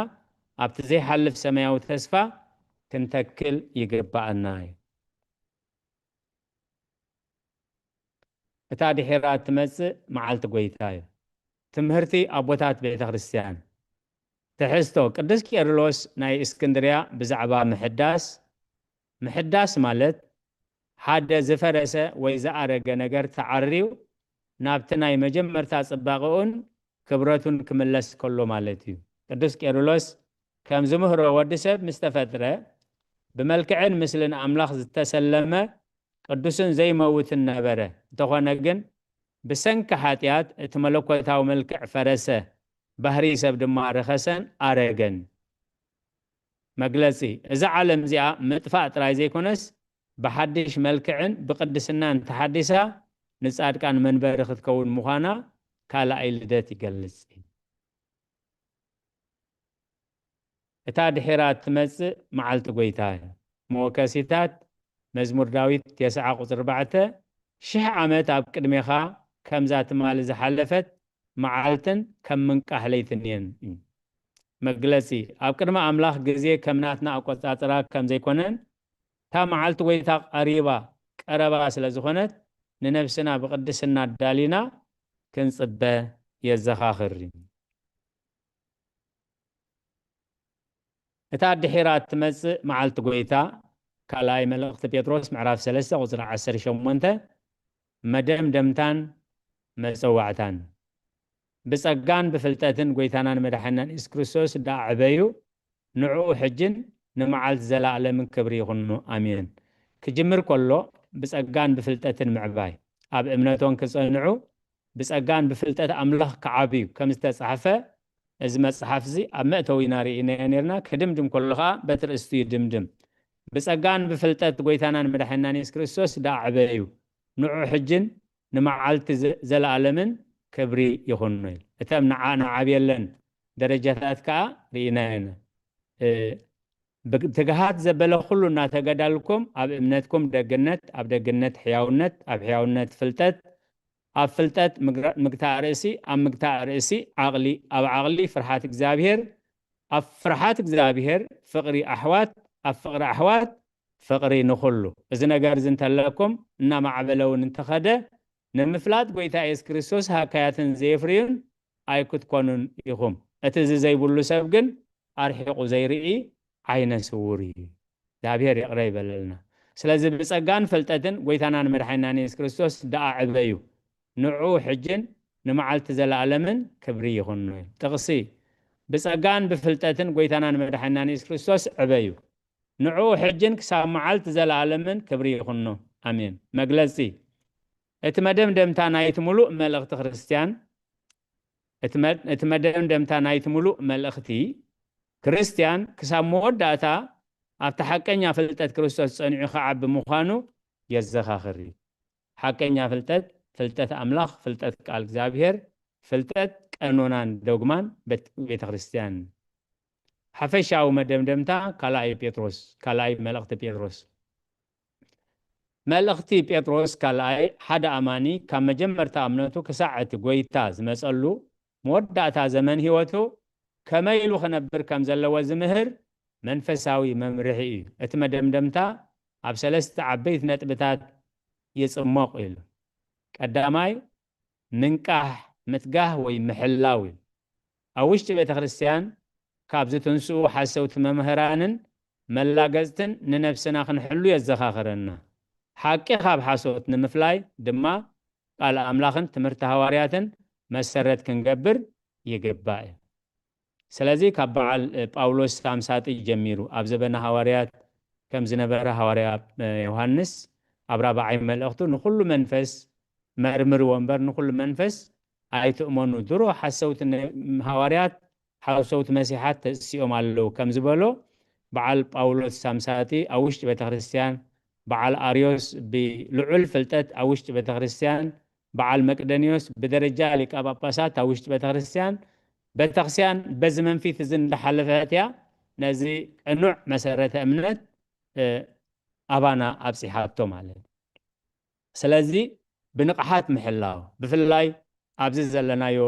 ኣብቲ ዘይሓልፍ ሰማያዊ ተስፋ ክንተክል ይግባኣና እዩ። እታ ድሒራ እትመጽእ መዓልቲ ጐይታ እዩ። ትምህርቲ ኣቦታት ቤተ ክርስቲያን። ትሕዝቶ፣ ቅዱስ ቄርሎስ ናይ እስክንድርያ ብዛዕባ ምሕዳስ፣ ምሕዳስ ማለት ሓደ ዝፈረሰ ወይ ዝኣረገ ነገር ተዓርዩ ናብቲ ናይ መጀመርታ ጽባቐኡን ክብረቱን ክምለስ ከሎ ማለት እዩ። ቅዱስ ቄርሎስ ከም ዝምህሮ፣ ወዲ ሰብ ምስ ተፈጥረ ብመልክዕን ምስልን ኣምላኽ ዝተሰለመ ቅዱስን ዘይመውትን ነበረ። እንተኾነ ግን ብሰንኪ ሓጢኣት እቲ መለኮታዊ መልክዕ ፈረሰ፣ ባህሪ ሰብ ድማ ረኸሰን ኣረገን። መግለጺ፣ እዛ ዓለም እዚኣ ምጥፋእ ጥራይ ዘይኮነስ ብሓድሽ መልክዕን ብቅድስናን ተሓዲሳ ንጻድቃን መንበሪ ክትከውን ምዃና ካልኣይ ልደት ይገልጽ። እታ ድሒራ እትመጽእ መዓልቲ ጐይታ እያ። መወከሲታት፣ መዝሙር ዳዊት ተስዓ ቁጽሪ ኣርባዕተ፣ ሽሕ ዓመት ኣብ ቅድሜኻ ከምዛ ትማሊ ዝሓለፈት መዓልትን ከም ምንቃሕ ለይትን እየን እዩ። መግለጺ፣ ኣብ ቅድሚ ኣምላኽ ግዜ ከም ናትና ኣቆጻጽራ ከም ዘይኮነን፣ እታ መዓልቲ ጐይታ ቀሪባ፣ ቀረባ ስለ ዝኾነት፣ ንነፍስና ብቅድስና ኣዳሊና ክንጽበ የዘኻኽር እዩ። እታ ድሒራ እትመጽእ መዓልቲ ጐይታ፣ ካልኣይ መልእኽቲ ጴጥሮስ ምዕራፍ ሰለስተ ቁጽሪ ዓሰርተ ሸሞንተ፣ መደምደምታን መጸዋዕታን። ብጸጋን ብፍልጠትን ጐይታናን መድሓኒናን የሱስ ክርስቶስ ደኣ ዕበዩ፣ ንዕኡ ሕጅን ንመዓልቲ ዘለኣለምን ክብሪ ይኹኖ። ኣሜን። ክጅምር ከሎ ብጸጋን ብፍልጠትን ምዕባይ፣ ኣብ እምነቶም ክጸንዑ፣ ብጸጋን ብፍልጠት ኣምላኽ ክዓብዩ ከም ዝተጻሕፈ፣ እዚ መጽሓፍ እዚ ኣብ መእተዊና ርኢናዮ ነርና። ክድምድም ከሎ ኸኣ በቲ ርእስቱ ይድምድም። ብጸጋን ብፍልጠት ጐይታናን መድሓኒናን የሱስ ክርስቶስ ደኣ ዕበዩ፣ ንዑ ሕጅን ንመዓልቲ ዘ-፣ ዘለኣለምን ክብሪ ይኹኖ ኢሉ። እተን ንዓ-፣ ንዓብየለን ደረጃታት ከኣ ርኢናዮ ኢና። እ፣ ብትግሃት ዘበለ ኩሉ እናተገዳልኩም ኣብ እምነትኩም ደግነት፣ ኣብ ደግነት ሕያውነት፣ ኣብ ሕያውነት ፍልጠት፣ ኣብ ፍልጠት ምግራ-፣ ምግታእ ርእሲ፣ ኣብ ምግታእ ርእሲ ዓቕሊ፣ ኣብ ዓቕሊ ፍርሃት እግዚኣብሔር፣ ኣብ ፍርሃት እግዚኣብሔር ፍቕሪ ኣሕዋት፣ ኣብ ፍቕሪ ኣሕዋት ፍቕሪ ንኹሉ። እዚ ነገር እዚ እንተለኩም እናማዕበለ እውን እንተኸደ ንምፍላጥ ጐይታ የሱስ ክርስቶስ ሃካያትን ዘየፍርዩን ኣይክትኮኑን ኢኹም። እቲ እዚ ዘይብሉ ሰብ ግን ኣርሒቑ ዘይርኢ ዓይነ ስውር እዩ። እግዚኣብሔር ይቕረ ይበለልና። ስለዚ ብጸጋን ፍልጠትን ጐይታናን መድሓኒናን የሱስ ክርስቶስ ደኣ ዕበዩ። ንዑ ሕጅን ንመዓልቲ ዘለኣለምን ክብሪ ይኹኖ። ጥቕሲ፣ ብጸጋን ብፍልጠትን ጐይታናን መድሓኒናን የሱስ ክርስቶስ ዕበዩ። ንዑ ሕጅን ክሳብ መዓልቲ ዘለኣለምን ክብሪ ይኹኖ። ኣሜን። መግለጺ፣ እቲ መደምደምታ ናይቲ ምሉእ መልእኽቲ ክርስትያን፣ እቲ መ-፣ እቲ መደምደምታ ናይቲ ምሉእ መልእኽቲ ክርስትያን ክሳብ መወዳእታ ኣብቲ ሓቀኛ ፍልጠት ክርስቶስ ጸኒዑ ክዓቢ ምዃኑ የዘኻኽር እዩ። ሓቀኛ ፍልጠት፣ ፍልጠት ኣምላኽ፣ ፍልጠት ቃል እግዚኣብሔር፣ ፍልጠት ቀኖናን ዶግማን በት-፣ ቤተ ክርስትያን። ሓፈሻዊ መደምደምታ ካልኣይ ጴጥሮስ፣ ካልኣይ መልእኽቲ ጴጥሮስ። መልእኽቲ ጴጥሮስ ካልኣይ፣ ሓደ ኣማኒ ካብ መጀመርታ እምነቱ ክሳዕ እቲ ጐይታ ዝመጸሉ መወዳእታ ዘመን ህይወቱ ከመይ ኢሉ ክነብር ከም ዘለዎ ዝምህር መንፈሳዊ መምርሒ እዩ። እቲ መደምደምታ ኣብ ሰለስተ ዓበይቲ ነጥብታት ይጽሞቕ ኢሉ። ቀዳማይ፣ ምንቃሕ፣ ምትጋህ ወይ ምሕላው እዩ። ኣብ ውሽጢ ቤተ ክርስትያን ካብ ዝትንስኡ ሓሰውቲ መምህራንን መላገጽትን ንነፍስና ክንሕሉ የዘኻኽረና። ሓቂ ካብ ሓሶት ንምፍላይ ድማ ቃል ኣምላኽን ትምህርቲ ሃዋርያትን መሰረት ክንገብር ይግባእ እዩ። ስለዚ ካብ በዓል ጳውሎስ ሳምሳጢ ጀሚሩ ኣብ ዘበነ ሃዋርያት ከም ዝነበረ ሃዋርያ ዮሃንስ ኣብ ራብዓይ መልእኽቱ ንኹሉ መንፈስ መርምርዎ እምበር ንኹሉ መንፈስ ኣይትእመኑ። ድሮ ሓሰውቲ ሃዋርያት ሓሰውቲ መሲሓት ተእሲኦም ኣለዉ ከም ዝበሎ በዓል ጳውሎስ ሳምሳጢ ኣብ ውሽጢ ቤተክርስትያን፣ በዓል ኣርዮስ ብልዑል ፍልጠት ኣብ ውሽጢ ቤተክርስትያን፣ በዓል መቅደንዮስ ብደረጃ ሊቀ ጳጳሳት ኣብ ውሽጢ ቤተክርስትያን፣ ቤተክርስትያን በዚ መንፊት እዚ እንዳሓለፈት እያ ነዚ ቅኑዕ መሰረተ እምነት ኣባና ኣብፂሓቶ ማለት። ስለዚ ብንቕሓት ምሕላው፣ ብፍላይ ኣብዚ ዘለናዮ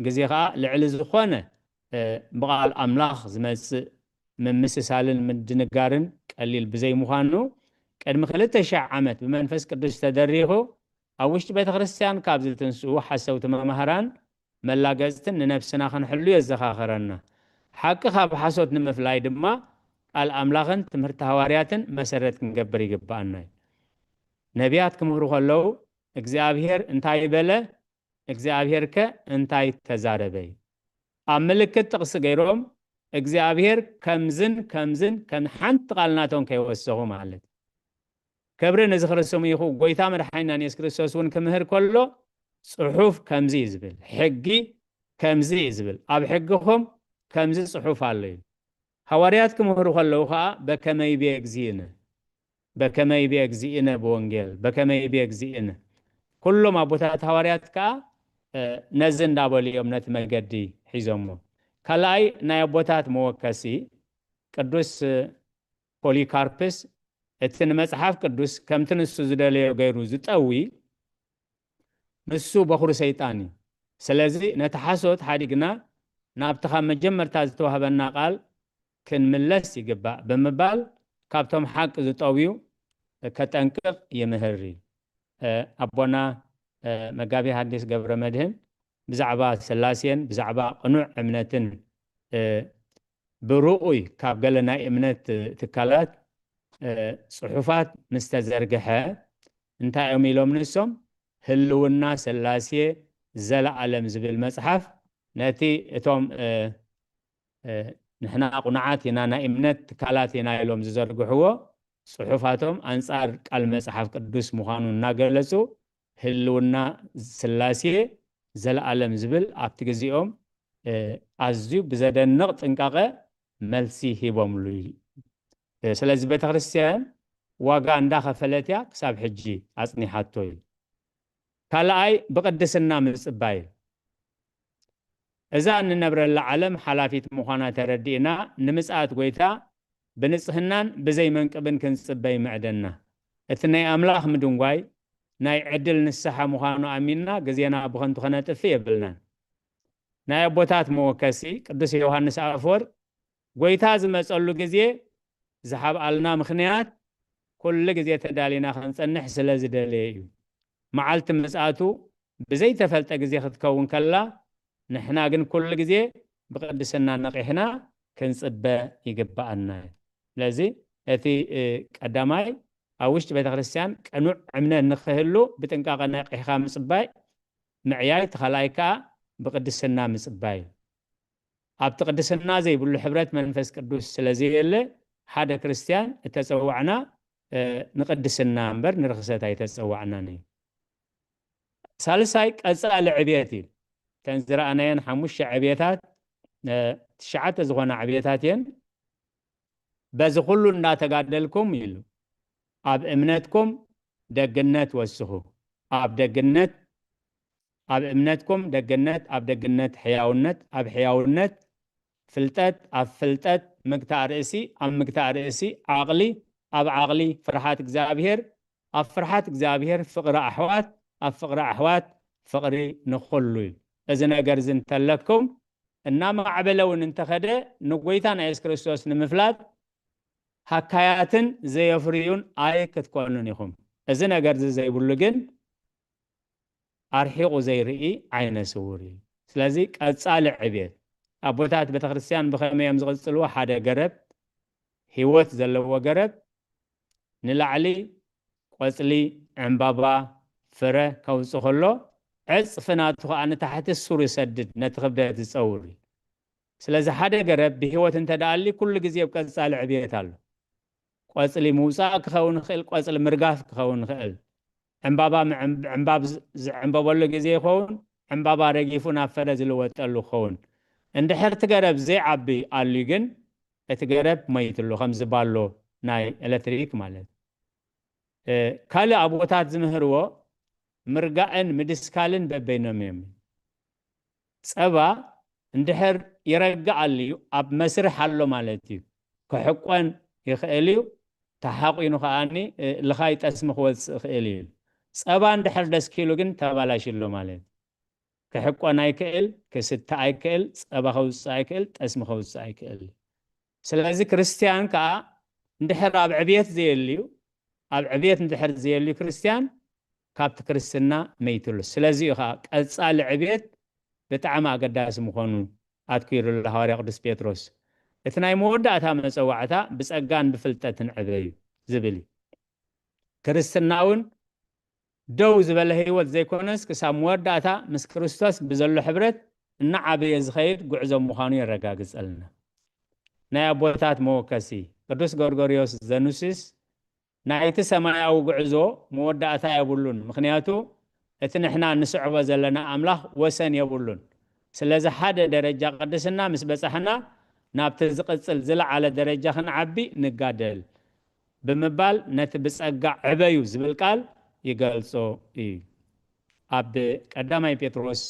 ግዜ ከዓ ልዕሊ ዝኾነ ብቓል ኣምላኽ ዝመፅእ ምምስሳልን ምድንጋርን ቀሊል ብዘይምዃኑ፣ ቅድሚ ክልተ ሺሕ ዓመት ብመንፈስ ቅዱስ ተደሪኹ ኣብ ውሽጢ ቤተ ክርስቲያን ካብ ዝትንስኡ ሓሰውቲ መማህራን መላገጽትን ንነፍስና ክንሕሉ የዘኻኽረና። ሓቂ ካብ ሓሶት ንምፍላይ ድማ ቃል ኣምላኽን ትምህርቲ ሃዋርያትን መሰረት ክንገብር ይግብኣና እዩ። ነቢያት ክምህሩ ከለዉ እግዚኣብሔር እንታይ በለ፣ እግዚኣብሔር ከ እንታይ ተዛረበ እዩ። ኣብ ምልክት ጥቕሲ ገይሮም እግዚኣብሔር ከምዝን ከምዝን ከም ሓንቲ ቃል ናቶም ከይወሰኹ ማለት እዩ። ክብሪ ንዝኽሪ ስሙ ይኹ። ጎይታ መድሓኒና የሱስ ክርስቶስ እውን ክምህር ከሎ ጽሑፍ ከምዚ እዩ ዝብል፣ ሕጊ ከምዚ እዩ ዝብል፣ ኣብ ሕግኹም ከምዚ ጽሑፍ ኣሎ እዩ። ሃዋርያት ክምህሩ ከለዉ ኸዓ በከመይ ቤ እግዚእነ፣ በከመይ ቤ እግዚእነ ብወንጌል፣ በከመይ ቤ እግዚእነ። ኩሎም ኣቦታት ሃዋርያት ከኣ ነዚ እንዳበሉ እዮም ነቲ መገዲ ሒዞሞ። ካልኣይ ናይ ኣቦታት መወከሲ ቅዱስ ፖሊካርፕስ እቲ ንመጽሓፍ ቅዱስ ከምቲ ንሱ ዝደለዮ ገይሩ ዝጠዊ ንሱ በኹሪ ሰይጣን እዩ። ስለዚ ነቲ ሓሶት ሓዲግና ናብቲ ካብ መጀመርታ ዝተዋህበና ቃል ክንምለስ ይግባእ ብምባል ካብቶም ሓቂ ዝጠውዩ ከጠንቅቕ ይምህር እዩ። ኣቦና መጋቢ ሐዲስ ገብረ መድህን ብዛዕባ ስላሴን ብዛዕባ ቅኑዕ እምነትን ብርኡይ ካብ ገለ ናይ እምነት ትካላት ጽሑፋት ምስ ተዘርግሐ እንታይ እዮም ኢሎም ንሶም? ህልውና ስላሴ ዘለኣለም ዝብል መጽሓፍ ነቲ እቶም ንሕና ቁኑዓት ኢና ናይ እምነት ትካላት ኢና ኢሎም ዝዘርግሕዎ ጽሑፋቶም ኣንጻር ቃል መጽሓፍ ቅዱስ ምዃኑ እናገለጹ ህልውና ስላሴ ዘለኣለም ዝብል ኣብቲ ግዜኦም ኣዝዩ ብዘደንቕ ጥንቃቐ መልሲ ሂቦምሉ። ስለዚ ቤተክርስትያን ዋጋ እንዳኸፈለት እያ ክሳብ ሕጂ ኣጽኒሓቶ እዩ። ካልኣይ ብቅድስና ምጽባይ። እዛ እንነብረላ ዓለም ሓላፊት ምዃና ተረዲእና ንምጽኣት ጎይታ ብንጽህናን ብዘይ መንቅብን ክንጽበ ይምዕደና። እቲ ናይ ኣምላኽ ምድንጓይ ናይ ዕድል ንስሓ ምዃኑ ኣሚንና ግዜና ብኸንቱ ከነጥፍእ የብልናን። ናይ ኣቦታት መወከሲ ቅዱስ ዮሃንስ ኣፈወርቅ ጎይታ ዝመጸሉ ግዜ ዝሃብኣልና ምኽንያት ኩሉ ግዜ ተዳሊና ክንጸንሕ ስለ ዝደለየ እዩ። መዓልቲ ምጽኣቱ ብዘይተፈልጠ ግዜ ክትከውን ከላ ንሕና ግን ኩሉ ግዜ ብቅድስና ነቒሕና ክንጽበ ይግብኣና እዩ። ስለዚ እቲ ቀዳማይ ኣብ ውሽጢ ቤተክርስትያን ቅኑዕ እምነት ንክህሉ ብጥንቃቐ ነቒሕካ ምጽባይ ምዕያይ፣ እቲ ካልኣይ ከኣ ብቅድስና ምጽባይ። ኣብቲ ቅድስና ዘይብሉ ሕብረት መንፈስ ቅዱስ ስለ ዘየለ ሓደ ክርስትያን እተጸዋዕና ንቅድስና እምበር ንርኽሰት ኣይተጸዋዕናን እዩ። ሳልሳይ ቀጻሊ ዕብየት እዩ። እተን ዝረኣናየን ሓሙሽተ ዕብየታት ትሽዓተ ዝኾና ዕብየታት እየን። በዚ ኩሉ እንዳተጋደልኩም ኢሉ ኣብ እምነትኩም ደግነት ወስኹ፣ ኣብ ደግነት ኣብ እምነትኩም ደግነት፣ ኣብ ደግነት ሕያውነት፣ ኣብ ሕያውነት ፍልጠት፣ ኣብ ፍልጠት ምግታእ ርእሲ፣ ኣብ ምግታእ ርእሲ ዓቕሊ፣ ኣብ ዓቕሊ ፍርሃት እግዚኣብሔር፣ ኣብ ፍርሃት እግዚኣብሔር ፍቕሪ ኣሕዋት፣ ኣብ ፍቕሪ ኣሕዋት ፍቕሪ ንኹሉ እዩ። እዚ ነገር እዚ እንተለኩም እናማዕበለ እውን እንተኸደ ንጎይታ ናይ የሱስ ክርስቶስ ንምፍላጥ ሃካያትን ዘየፍርዩን ኣይክትኮኑን ኢኹም። እዚ ነገር እዚ ዘይብሉ ግን ኣርሒቑ ዘይርኢ ዓይነ ስውር እዩ። ስለዚ ቀጻሊ ዕብየት ኣቦታት ቤተክርስትያን ብኸመይ እዮም ዝቕጽልዎ? ሓደ ገረብ ህይወት ዘለዎ ገረብ ንላዕሊ ቆጽሊ፣ ዕምባባ፣ ፍረ ከውጽእ ከሎ፣ ዕጽፊ ናቱ ከኣ ንታሕቲ ሱር ይሰድድ፣ ነቲ ክብደት ዝጸውር እዩ። ስለዚ ሓደ ገረብ ብህይወት እንተ ደኣ ኣልዩ፣ ኩሉ ግዜ ኣብ ቀጻሊ ዕብየት ኣሎ። ቆጽሊ ምውጻእ ክኸውን ይኽእል፣ ቆጽሊ ምርጋፍ ክኸውን ይኽእል። ዕምባባ ምዕም-፣ ዕምባብ ዝ-፣ ዝዕምበበሉ ግዜ ይኸውን፣ ዕምባባ ረጊፉ ናብ ፍረ ዝልወጠሉ ክኸውን። እንድሕር እቲ ገረብ ዘይዓቢ ኣልዩ ግን፣ እቲ ገረብ መይትሉ፣ ከም ዝባሎ ናይ ኤሌክትሪክ ማለት። እ፣ ካልእ ኣቦታት ዝምህርዎ ምርጋእን ምድስካልን በበይኖም እዮም። ጸባ እንድሕር ይረግእ ኣልዩ፣ ኣብ መስርሕ ኣሎ ማለት እዩ። ክሕቆን ይኽእል እዩ፣ ተሓቂኑ ከኣኒ፣ እ፣ ልኻይ ጠስሚ ክወጽእ ይኽእል እዩ። ጸባ እንድሕር ደስኪሉ ግን ተባላሽሎ ማለት እዩ። ክሕቆን ኣይክእል፣ ክስተ ኣይክእል፣ ጸባ ከውጽእ ኣይክእል፣ ጠስሚ ከውጽእ ኣይክእል። ስለዚ ክርስትያን ከኣ እንድሕር ኣብ ዕብየት ዘየልዩ፣ ኣብ ዕብየት እንድሕር ዘየልዩ ክርስትያን ካብቲ ክርስትና መይትሉ። ስለዚ እዩ ከኣ ቀጻሊ ዕብየት ብጣዕሚ ኣገዳሲ ምዃኑ ኣትኪሩሉ ሃዋርያ ቅዱስ ጴጥሮስ። እቲ ናይ መወዳእታ መጸዋዕታ ብጸጋን ብፍልጠትን ዕበዩ ዝብል እዩ። ክርስትና እውን ደው ዝበለ ህይወት ዘይኮነስ፣ ክሳብ መወዳእታ ምስ ክርስቶስ ብዘሎ ሕብረት እናዓበየ ዝኸይድ ጉዕዞ ምዃኑ የረጋግጸልና። ናይ ኣቦታት መወከሲ፣ ቅዱስ ጎርጎርዮስ ዘኑሲስ፣ ናይቲ ሰማያዊ ጉዕዞ መወዳእታ የብሉን፣ ምኽንያቱ እቲ ንሕና እንስዕቦ ዘለና ኣምላኽ ወሰን የብሉን። ስለዚ ሓደ ደረጃ ቅድስና ምስ በጻሕና፣ ናብቲ ዝቕጽል ዝለዓለ ደረጃ ክንዓቢ ንጋደል። ብምባል ነቲ ብጸጋ ዕበዩ ዝብል ቃል ይገልጾ እዩ። ኣብ ቀዳማይ ጴጥሮስ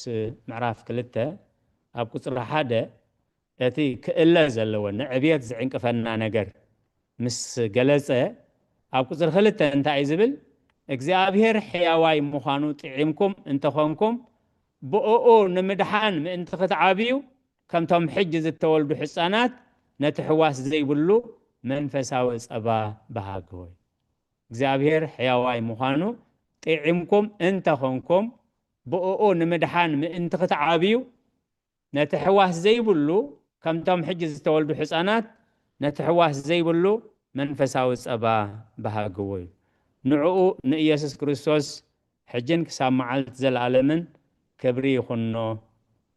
ምዕራፍ ክልተ ኣብ ቁጽሪ ሓደ እቲ ክእለ ዘለዎ ንዕብየት ዝዕንቅፈና ነገር ምስ ገለጸ፣ ኣብ ቁጽሪ ክልተ እንታይ እዩ ዝብል? እግዚኣብሔር ሕያዋይ ምዃኑ ጥዒምኩም እንተኾንኩም፣ ብእኡ ንምድሓን ምእንቲ ክትዓብዩ፣ ከምቶም ሕጂ ዝተወልዱ ሕጻናት ነቲ ሕዋስ ዘይብሉ መንፈሳዊ ጸባ በሃግዎ እዩ። እግዚኣብሔር ሕያዋይ ምዃኑ ጥዒምኩም እንተኾንኩም፣ ብእኡ ንምድሓን ምእንቲ ክትዓብዩ፣ ነቲ ሕዋስ ዘይብሉ፣ ከምቶም ሕጂ ዝተወልዱ ሕጻናት ነቲ ሕዋስ ዘይብሉ መንፈሳዊ ጸባ በሃግዎ እዩ። ንዕኡ ንኢየሱስ ክርስቶስ ሕጅን ክሳብ መዓልቲ ዘለኣለምን ክብሪ ይኹኖ።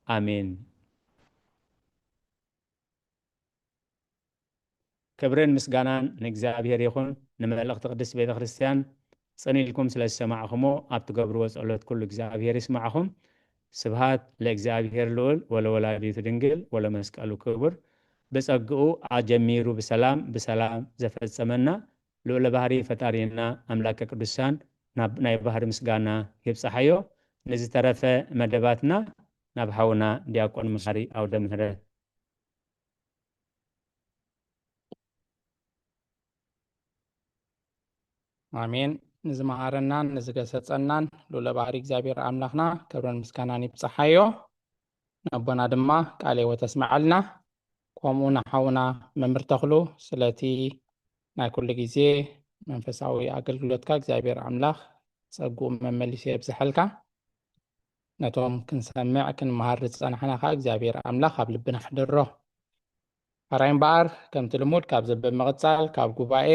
ኣሜን። ክብርን ምስጋናን ንእግዚኣብሔር ይኹን። ንመልእኽቲ ቅድስት ቤተ ክርስቲያን ጽን ኢልኩም ስለ ዝሰማዕኹሞ፣ ኣብ ትገብርዎ ጸሎት ኩሉ እግዚኣብሔር ይስማዕኹም። ስብሃት ለእግዚኣብሔር ልዑል ወለወላዲቱ ድንግል ወለመስቀሉ ክቡር። ብጸግኡ ኣጀሚሩ ብሰላም፣ ብሰላም ዘፈጸመና ልዑለ ባህሪ ፈጣሪና ኣምላከ ቅዱሳን ናብ ናይ ባህሪ ምስጋና ይብጽሓዮ። ንዝተረፈ መደባትና ናብ ሓውና ዲያቆን መሓሪ ኣውደ ምህረት። ኣሜን። ንዝመሃረናን ንዝገሰጸናን ልዑለ ባህሪ እግዚኣብሔር ኣምላኽና ክብርን ምስጋናን ይብጽሓዮ። ነቦና ድማ ቃለ ሕይወት ኣስምዓልና። ከምኡ ንሓውና መምህር ተኽሉ ስለቲ ናይ ኩሉ ግዜ መንፈሳዊ ኣገልግሎትካ እግዚኣብሔር ኣምላኽ ጸግኡ መመሊሱ የብዝሐልካ። ነቶም ክንሰምዕ ክንመሃር ዝጸናሕና ኸኣ እግዚኣብሔር ኣምላኽ ኣብ ልብና ኣሕድሮ። ሕራይ እምበኣር ከምቲ ልሙድ ካብዚ ብምቕጻል ካብ ጉባኤ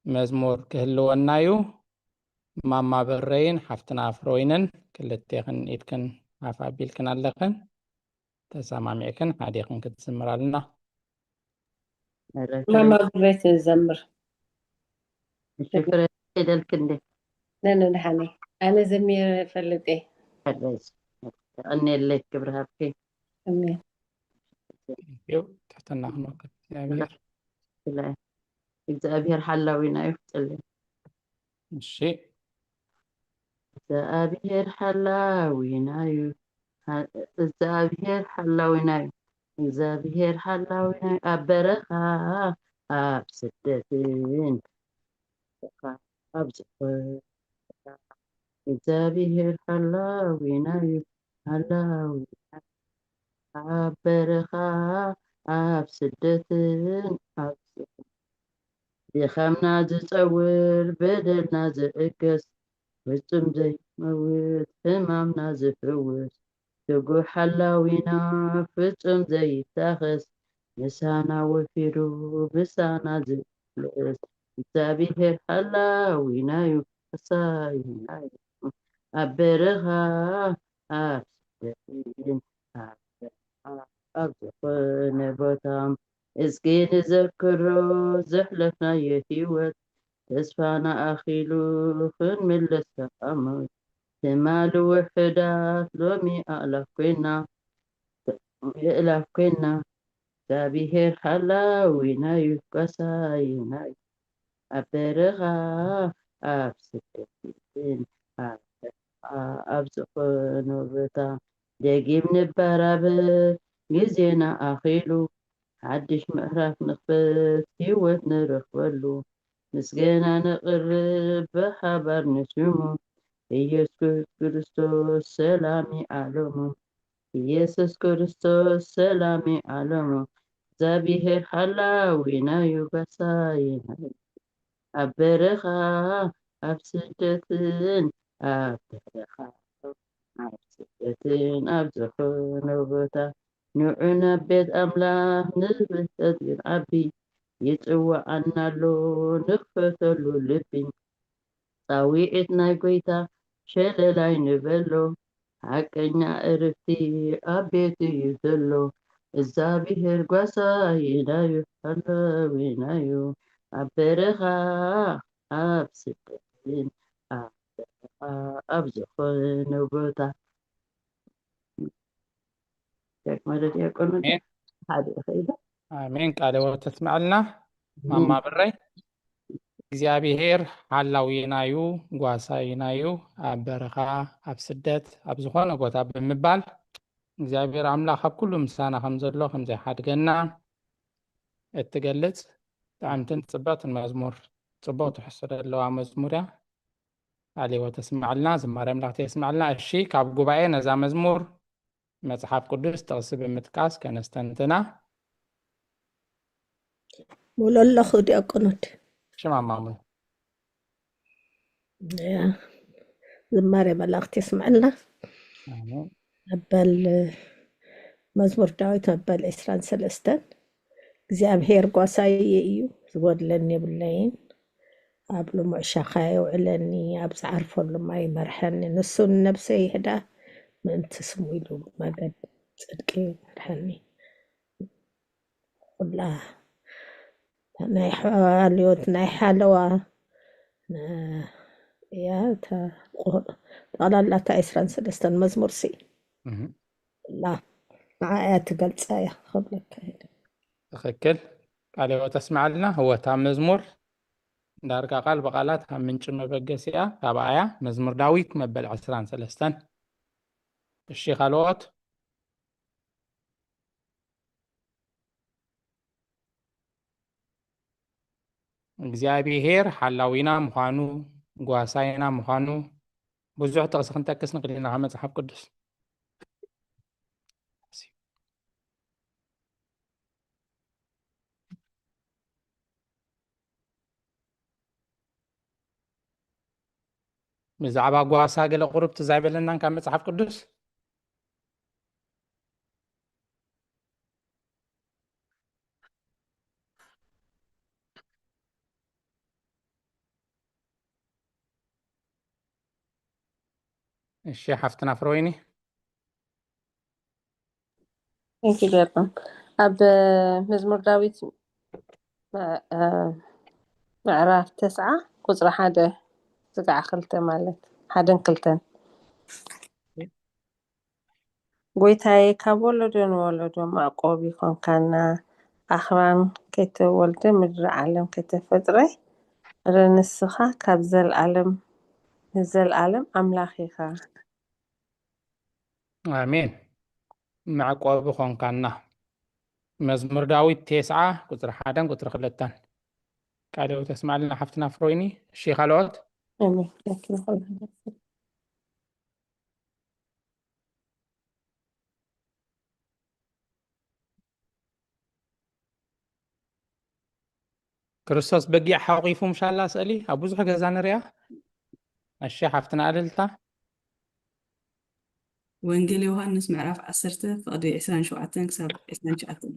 መዝሙር ክህልወና እዩ። ማማ በረይን ሓፍትና ፍሮይንን ክልቴኽን ኢድክን ሓፍ ኣቢልክን ኣለኽን። ተሰማሚዕክን ሓዲኽን ክትዝምራልና። ማማ ብሬት ንዘምር። ሽፍረ ፊደል ክንዴ? ነነ ደሓነይ። ኣነ ዘሚረ ፈልጥ እየ። ሕረይ። ተቐንየለይ ክብሪ ሃብኪ። ኣሜን። ትሕትና ክንወክል እግዚኣብሔር። ብላይ። እግዚኣብሔር ሓላዊና እዩ። ክጽልይ። እሺ። እግዚኣብሔር ሓላዊና እዩ። ሓ-፣ እግዚኣብሔር ሓላዊና እዩ። እግዚኣብሔር ሓላዊና እዩ። ኣብ በረኻ፣ ኣብ ስደትን፣ ኣብ ዝኾነ፣ እግዚኣብሔር ሓላዊና እዩ። ሓላዊና፣ ኣብ በረኻ፣ ኣብ ስደትን፣ ኣብ ዝኾነ፣ ድኻምና ዝጸውር፣ በደልና ዝእገስ፣ ፍጹም ዘይመውት፣ ሕማምና ዝፍውስ፣ ትጉህ ሓላዊና፣ ፍጹም ዘይታኸስ፣ ምሳና ወፊሩ ምሳና ዝብለስ እግዚኣብሔር ሓላዊናዩ፣ ሓሳይናዩ። ኣብ በረኻ ኣብ ስደትን ኣብ በረኻ ኣብ ዝኾነ ቦታ እስኪ ንዘክሮ ዘሕለፍናዮ ህይወት፣ ተስፋና ኣኺሉ ክንምለስ ተቓሞት። ትማሊ ውሑዳት ሎሚ ኣእላፍ ኮይና፣ የእላፍ ኮይና። እግዚኣብሔር ሓላዊናዩ፣ ጓሳይናዩ። ኣብ በረኻ ኣብ ስደትን ኣብ በረኻ ኣብ ዝኾነ ቦታ ደጊም ንበራበር፣ ግዜና ኣኺሉ ሓድሽ ምዕራፍ ንኽፈት ህይወት ንረኽበሉ። ምስገና ነቕርብ ብሓባር ንስሙ፣ ኢየሱስ ክርስቶስ ሰላም ዓለሙ። ኢየሱስ ክርስቶስ ሰላም ዓለሙ። እግዚኣብሔር ሓላዊናዩ፣ ጓሳይናዩ። ኣብ በረኻ ኣብ ስደትን ኣብ በረኻ ኣብ ስደትን ኣብ ዝኾነ ቦታ ንዑ ናብ ቤት ኣምላኽ ንብህተት ክንዓቢ ይጽውዓና ኣሎ፣ ንኽፈተሉ ልቢ። ጻውዒት ናይ ጐይታ ሸለል ኣይንበሎ፣ ሓቀኛ ዕረፍቲ ኣብ ቤቱ እዩ ዘሎ። እግዚኣብሔር ጓሳይናዩ፣ ሓላዊናዩ፣ ኣብ በረኻ ኣብ ስደትን ኣብ በረኻ ኣብ ዝኾነ ቦታ። ዳግማይ ዲያቆን ኣሜን። ሓደ ይኸይዳ። ኣሜን። ቃለ ሕይወት ተስምዐልና ማማ ብረይ። እግዚኣብሔር ሓላዊናዩ፣ ጓሳይናዩ፣ ኣብ በረኻ፣ ኣብ ስደት፣ ኣብ ዝኾነ ቦታ ብምባል እግዚኣብሔር ኣምላኽ ኣብ ኩሉ ምሳና ከም ዘሎ ከም ዘይሓድገና እትገልጽ ጥዕምትን ጽብቕትን መዝሙር፣ ጽቡቕ ትሕዝቶ ዘለዋ መዝሙር እያ። ቃለ ሕይወት ተስምዐልና፣ ዝማሬ ኣምላኽ የስምዐልና። እሺ፣ ካብ ጉባኤ ነዛ መዝሙር መጽሓፍ ቅዱስ ጥቕሲ ብምጥቃስ ከነስተንትና። ሙሉ ኣለኹ ዲያቆኖት። ሽም ኣማሙን። ያ፣ ዝማሬ መላእክት የስምዐልና። ኣሜን። መበል መዝሙር ዳዊት መበል ዕስራን ሰለስተን። እግዚኣብሔር ጓሳየ እዩ፣ ዝጎድለኒ የብለይን። ኣብ ልሙዕ ሻኻ የውዕለኒ፣ ኣብ ዝዓርፈሉ ማይ ይመርሐኒ። ንሱ ንነብሰይ ይህዳ፣ ምእንቲ ስሙ ኢሉ መገድ ጽድቂ ይመርሐኒ። ኩላ ናይ ሓልዮት ናይ ሓለዋ ነ-፣ እያ እታ ቆ-፣ ጠቕላላ እታ ዕስራን ሰለስተን መዝሙር ሲ እህ። ኩላ ንዓ እያ ትገልጻ እያ ክብለካ እየ። ትኽክል። ቃለ ሕይወት ተስምዓልና። እወ፣ እታ መዝሙር ዳርጋ ቃል ብቓላት ኣብ ምንጪ መበገሲኣ ካብኣ እያ። መዝሙር ዳዊት መበል ዕስራን ሰለስተን። እሺ፣ ካልኦት? እግዚኣብሄር ሓላዊና ምዃኑ፣ ጓሳይና ምዃኑ ብዙሕ ጥቕሲ ክንጠቅስ ንኽእል ኢና ካብ መጽሓፍ ቅዱስ። ብዛዕባ ጓሳ ገለ ቁሩብ ትዝ ኣይበለናን ካብ መጽሓፍ ቅዱስ? እሺ፣ ሓፍትና ፍረወይኒ። Thank you ዲያቆን። ኣብ መዝሙር ዳዊት ም-፣ እ፣ ምዕራፍ ተስዓ ቁጽሪ ሓደ ዝጋዕ ክልተ ማለት ሓደን ክልተን። ጎይታዬ፣ ካብ ወለዶ ንወለዶ መዕቆቢ ኮንካና፣ ኣኽራን ከይተወልደ ምድሪ ዓለም ከይተፈጥረ፣ ረ ንስኻ ካብ ዘልኣለም ንዘልኣለም ኣምላኽ ኢኻ። ኣሜን። መዕቆቢ ኾንካና። መዝሙር ዳዊት ተስዓ ቁጽሪ ሓደን ቁጽሪ ክልተን። ቃለ ሕይወት የስምዓልና ሓፍትና ፍሮይኒ። እሺ፣ ካልኦት? ኣሜን። ክርስቶስ በጊዕ ሓቂፉ ምሻላ ስእሊ ኣብ ብዙሕ ገዛ ንሪኣ። እሺ፣ ሓፍትና እልልታ። ወንጌል ዮሃንስ ምዕራፍ ዓሰርተ ፍቕዲ ዕስራን ሸውዓተን ክሳብ ዕስራን ትሽዓተን።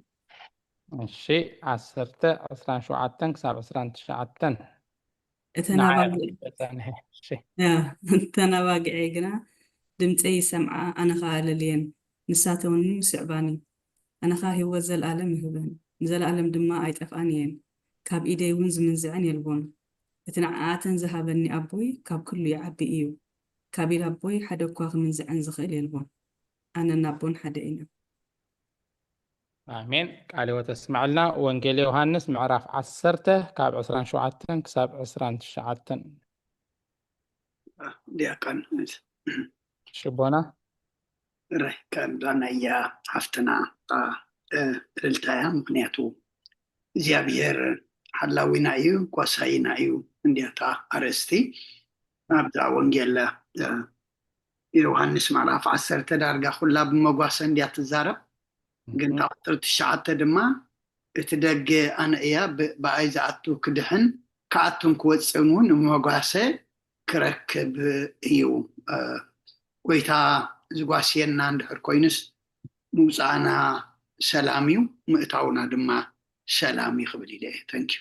እሺ፣ ዓሰርተ ዕስራን ሸውዓተን ክሳብ ዕስራን ትሽዓተን እተን ንዓይ ኣባጊዕ ተጸንሐ። እሺ፣ ያ፣ እተን ኣባጊዐይ ግና ድምፀይ ይሰምዓ፣ ኣነ ኸኣ ኣለልየን፣ ንሳተውን ይስዕባኒ። ኣነ ኸኣ ህይወት ዘለኣለም ይህበን፣ ንዘለኣለም ድማ ኣይጠፍኣን እየን፣ ካብ ኢደይ እውን ዝምንዝዐን የልቦን። እቲ ንዓኣተን ዝሃበኒ ኣቦይ ካብ ኩሉ ይዓቢ እዩ፣ ካብ ኢድ ኣቦይ ሓደ እኳ ክምንዝዐን ዝኽእል የልቦን። ኣነን ኣቦን ሓደ ኢና። ኣሜን። ቃለ ሕይወት ኣስምዐልና። ወንጌል ዮሃንስ ምዕራፍ ዓሰርተ ካብ ዕስራን ሸውዓተን ክሳብ ዕስራን ትሽዓተን። ዲያቆን ሽቦና ራይ ከምዛ ናያ ሓፍትና እልልታ እያ። ምክንያቱ እግዚኣብሔር ሓላዊና እዩ፣ ጓሳይና እዩ። እንዲያታ ኣርእስቲ ኣብዛ ወንጌል ዮሃንስ ምዕራፍ ዓሰርተ ዳርጋ ኩላ ብመጓሰ እንዲያ ትዛረብ። ግን እታ ቁፅሪ ትሽዓተ ድማ እቲ ደገ ኣነ እያ፣ ብኣይ ዝኣቱ ክድሕን ክኣቱን ክወፅእን እውን መጓሰ ክረክብ እዩ። ጎይታ ዝጓስየና እንድሕር ኮይኑስ ምውፃእና ሰላም እዩ፣ ምእታውና ድማ ሰላም እዩ ክብል ኢለ እየ። ተንኪዩ።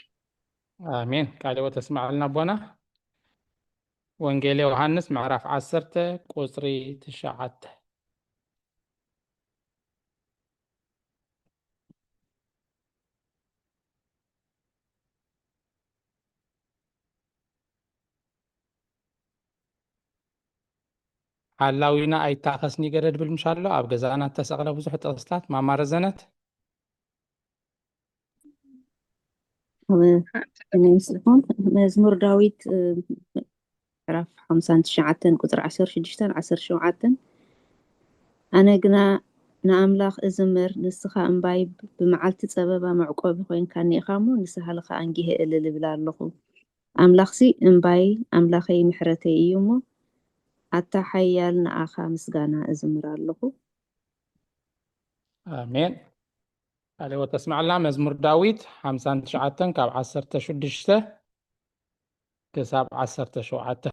ኣሜን። ቃለ ሕይወት ተስማዕልና ኣቦና። ወንጌል ዮሃንስ ምዕራፍ ዓሰርተ ቁፅሪ ትሽዓተ። ሓላዊና ኣይታኸስኒ ገለ ድብል ምሽ ኣሎ ኣብ ገዛና እተሰቕለ ብዙሕ ጥቕስታት ማማ ረዘነት ይመስልኩም መዝሙር ዳዊት ምዕራፍ ሓምሳን ትሽዓተን ቁፅሪ ዓሰርተ ሽዱሽተን ዓሰርተ ሸውዓተን ኣነ ግና ንኣምላኽ እዝምር፣ ንስኻ እምባይ ብመዓልቲ ጸበባ መዕቆቢ ኮይንካኒ ኢኻ እሞ፣ ንስሃልኻ ኣንጊሀ እልል እብል ኣለኹ። ኣምላኽሲ እምባይ፣ ኣምላኸይ ምሕረተይ እዩ እሞ፣ ኣታ ሓያል ንኣኻ ምስጋና እዝምር ኣለኹ። ኣሜን። ቃለ ሕይወት ተስማዕልና። መዝሙር ዳዊት ሓምሳን ትሽዓተን ካብ ዓሰርተ ሽዱሽተ ክሳብ ዓሰርተ ሸውዓተ።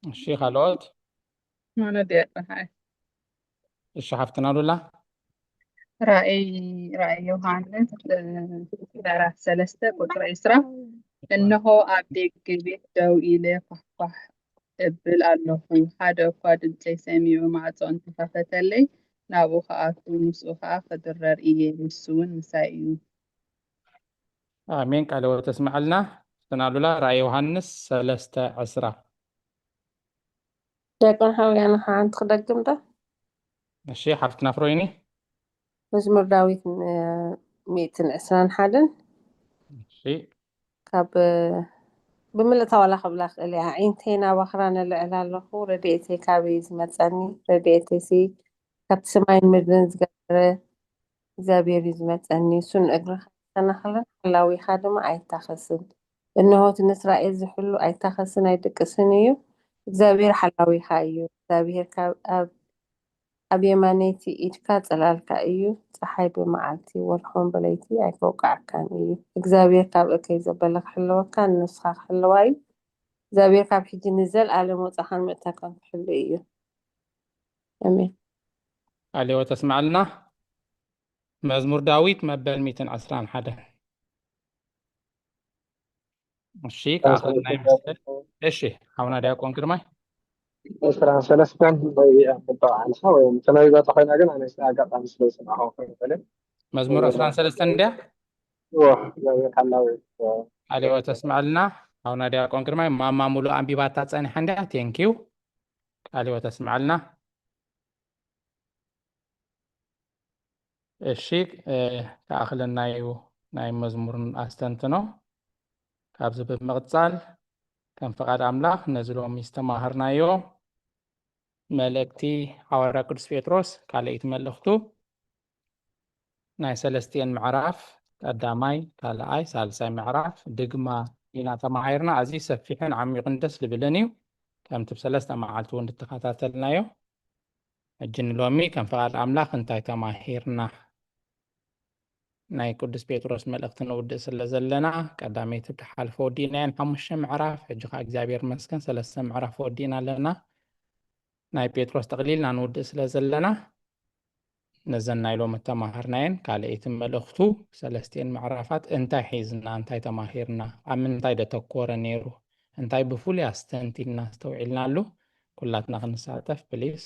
እሺ፣ ካልኦት? ኣነ ድየ ጥራይ። እሺ፣ ሓፍትና ሉላ። ራእይ ራእይ ዮሃንስ ምዕራፍ ሰለስተ ቁፅሪ ዕስራ። እነሆ ኣብ ደገ ቤት ደው ኢለ ኳሕኳሕ እብል ኣለኹ፣ ሓደ እኳ ድምፀይ ሰሚዑ ማዕፆ እንተኸፈተለይ ናብኡ ክኣቱ ምስኡ ከዓ ክድረር እየ፣ ንሱ እውን ምሳይ እዩ። ኣሜን። ቃለ ሕይወት ተስምዐልና። ሓፍትና ሉላ ራእይ ዮሃንስ ሰለስተ ዕስራ። ደቀን ሓውያነ ሓንቲ ክደግም ዶ? እሺ፣ ሓፍትና ፍሮይኒ። መዝሙር ዳዊት ሚእትን ዕስራን ሓደን እሺ፣ ካብ ብምልእታ ዋላ ክብላ ክእል እያ። ዓይንተይ ናብ ኣኽራን እልዕል ኣለኹ፣ ረድኤተይ ካበይ እዩ ዝመጸኒ? ረድኤተይሲ ካብቲ ሰማይን ምድርን ዝገበረ እግዚኣብሔር እዩ ዝመጸኒ። እሱ ንእግርኻ ይሰናኽልን ሓላዊኻ ድማ ኣይታኸስን። እንሆ እቲ ንእስራኤል ዝሕሉ ኣይታኸስን ኣይድቅስን እዩ። እግዚኣብሔር ሓላዊኻ እዩ። እግዚኣብሔር ካብ ኣብ ኣብ የማነይቲ ኢድካ ጽላልካ እዩ። ጸሓይ ብመዓልቲ ወርሖን ብለይቲ ኣይከውቅዓካን እዩ። እግዚኣብሔር ካብ እከይ ዘበለ ክሕልወካ ንንስኻ ክሕልዋ እዩ። እግዚኣብሔር ካብ ሕጂ ንዘልኣለም ወጻኻን ምእታካን ክሕሉ እዩ። ኣሜን። ቃለ ሕይወት ተስምዐልና። መዝሙር ዳዊት መበል ሚእትን ዕስራን ሓደ። እሺ፣ ከኣኸልና ይመስል። እሺ፣ ሓውና ዲያቆን ግርማይ። ዕስራን ሰለስተን ወይ ምጠቃዕልካ ወይ ተነቢባታ ኮይና ግን ኣነ ኣጋጣሚ ስለ ዝሰማዕኹ ክእል። መዝሙር ዕስራን ሰለስተን እንድያ? እዎ፣ እግዚኣብሔር ሓላዊ። ቃለ ሕይወት ተስምዐልና። ሓውና ዲያቆን ግርማይ፣ ማማ ሙሉ ኣንቢባታ ጸኒሓ እንድያ? ቴንኪዩ። ቃለ ሕይወት ተስምዐልና። እሺ፣ እ፣ ክኣኽለና እዩ ናይ መዝሙርን ኣስተንትኖ። ካብዚ ብምቕጻል ከም ፍቓድ ኣምላኽ ነዚ ሎሚ ዝተማሃርናዮ መልእክቲ ሓዋርያ ቅዱስ ጴጥሮስ ካልኣይቲ መልእኽቱ ናይ ሰለስቲኤን ምዕራፍ ቀዳማይ፣ ካልኣይ፣ ሳልሳይ ምዕራፍ ድግማ ኢና ተማሂርና። ኣዝዩ ሰፊሕን ዓሚቕን ደስ ዝብልን እዩ። ከምቲ ብሰለስተ መዓልቲ እውን ዝተኸታተልናዮ። ሕጂ ንሎሚ ከም ፍቓድ ኣምላኽ እንታይ ተማሂርና? ናይ ቅዱስ ጴጥሮስ መልእኽቲ ንውድእ ስለ ዘለና ቀዳመይቲ ብትሓልፎ ወዲእናየን ሓሙሽተ ምዕራፍ፣ ሕጂ ኸዓ እግዚኣብሔር ይመስገን ሰለስተ ምዕራፍ ወዲእና ኣለና። ናይ ጴጥሮስ ጠቕሊልና ንውድእ ስለ ዘለና ነዘን ናይ ሎሚ እተማሃርናየን ካልኣይቲ መልእኽቱ ሰለስቲኤን ምዕራፋት እንታይ ሒዝና፣ እንታይ ተማሂርና፣ ኣብ ምንታይ ደተኮረ ነይሩ፣ እንታይ ብፍሉይ ኣስተንቲንና ኣስተውዒልናሉ፣ ኩላትና ክንሳተፍ ፕሊስ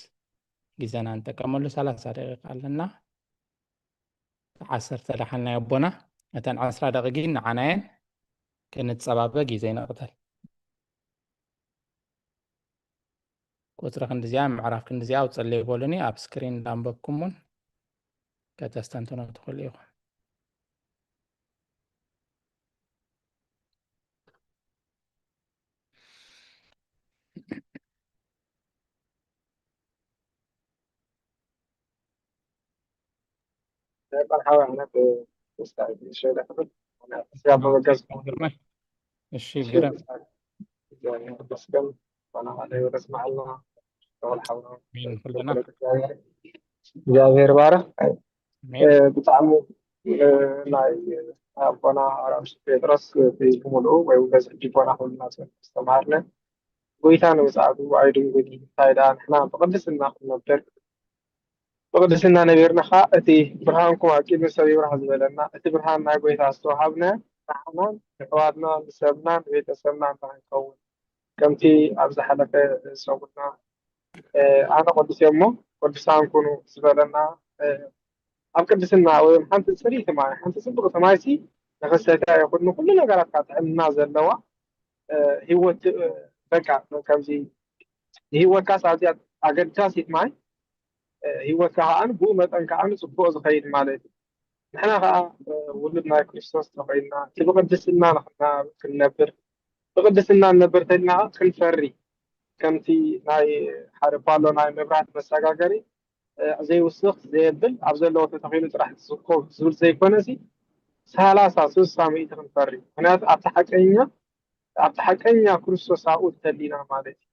ግዜና ንጥቀመሉ። ሰላሳ ደቂቃ ኣለና። ዓሰርተ ደሓናይ ኣቦና፣ እተን ዕስራ ደቂ ግን ንዓናየን፣ ክንጸባበ ግዜ ንቕተል። ቁጽሪ ክንድዚኣ፣ ምዕራፍ ክንድዚኣ ኣውጽለይ በሉኒ፣ ኣብ ስክሪን እንዳንበብኩሙን ከተስተንትኖ ትኽእሉ ኢኹም። እሺ፣ ግርም። እግዚኣብሔር ባረኽ። ብጣዕሚ ናይ ኣቦና ኣራምሽ ጴጥሮስ እቲ ብምልኡ ወይ እውን በዚ ሕጂ ቦና ክብልና ዝተምሃርነ ጎይታ ንምጽኣቱ ኣይድንጉን እዩ። እንታይ ደኣ ንሕና ብቕድስና ክንነብር፣ ብቕድስና ነቢርና ኸዓ እቲ ብርሃንኩም ኣብ ቅድሚ ሰብ ይብራህ ዝበለና እቲ ብርሃን ናይ ጎይታ ዝተዋሃብና ንዓናን ንሕዋትና ንሰብና ንቤተሰብና እንታይ ክንከውን ከምቲ ኣብ ዝሓለፈ ሰሙንና ኣነ ቅዱስ እየ እሞ ቅዱሳን ኩኑ ዝበለና ኣብ ቅድስና ወይ ሓንቲ ፅርይቲ ማይ ሓንቲ ፅብቕቲ ማይሲ ንኽሰትያ ይኹን ንኩሉ ነገራት ካብ ጥዕና ዘለዋ ህይወት በቃ ከምዚ ንህይወትካስ ኣዝያ ኣገዳሲት ማይ ህይወትካ ከዓ ብኡ መጠን ከዓ ፅቡቅ ዝኸይድ ማለት እዩ። ንሕና ከዓ ውሉድ ናይ ክርስቶስ ተኮይንና እቲ ብቅድስና ንክና- ክንነብር ብቅድስና ንነብር ተልና ክንፈሪ ከምቲ ናይ ሓደ ፓሎ ናይ መብራህቲ መሰጋገሪ ዘይውስኽ ዘየብል ኣብ ዘለዎ ተተኺሉ ጥራሕ ዝኮብ ዝብል ዘይኮነ ሲ ሰላሳ ስሳ ሚእቲ ክንፈሪ ምክንያቱ ኣብቲ ሓቀኛ ኣብቲ ሓቀኛ ክርስቶስ ኣብኡ እንተሊና ማለት እዩ።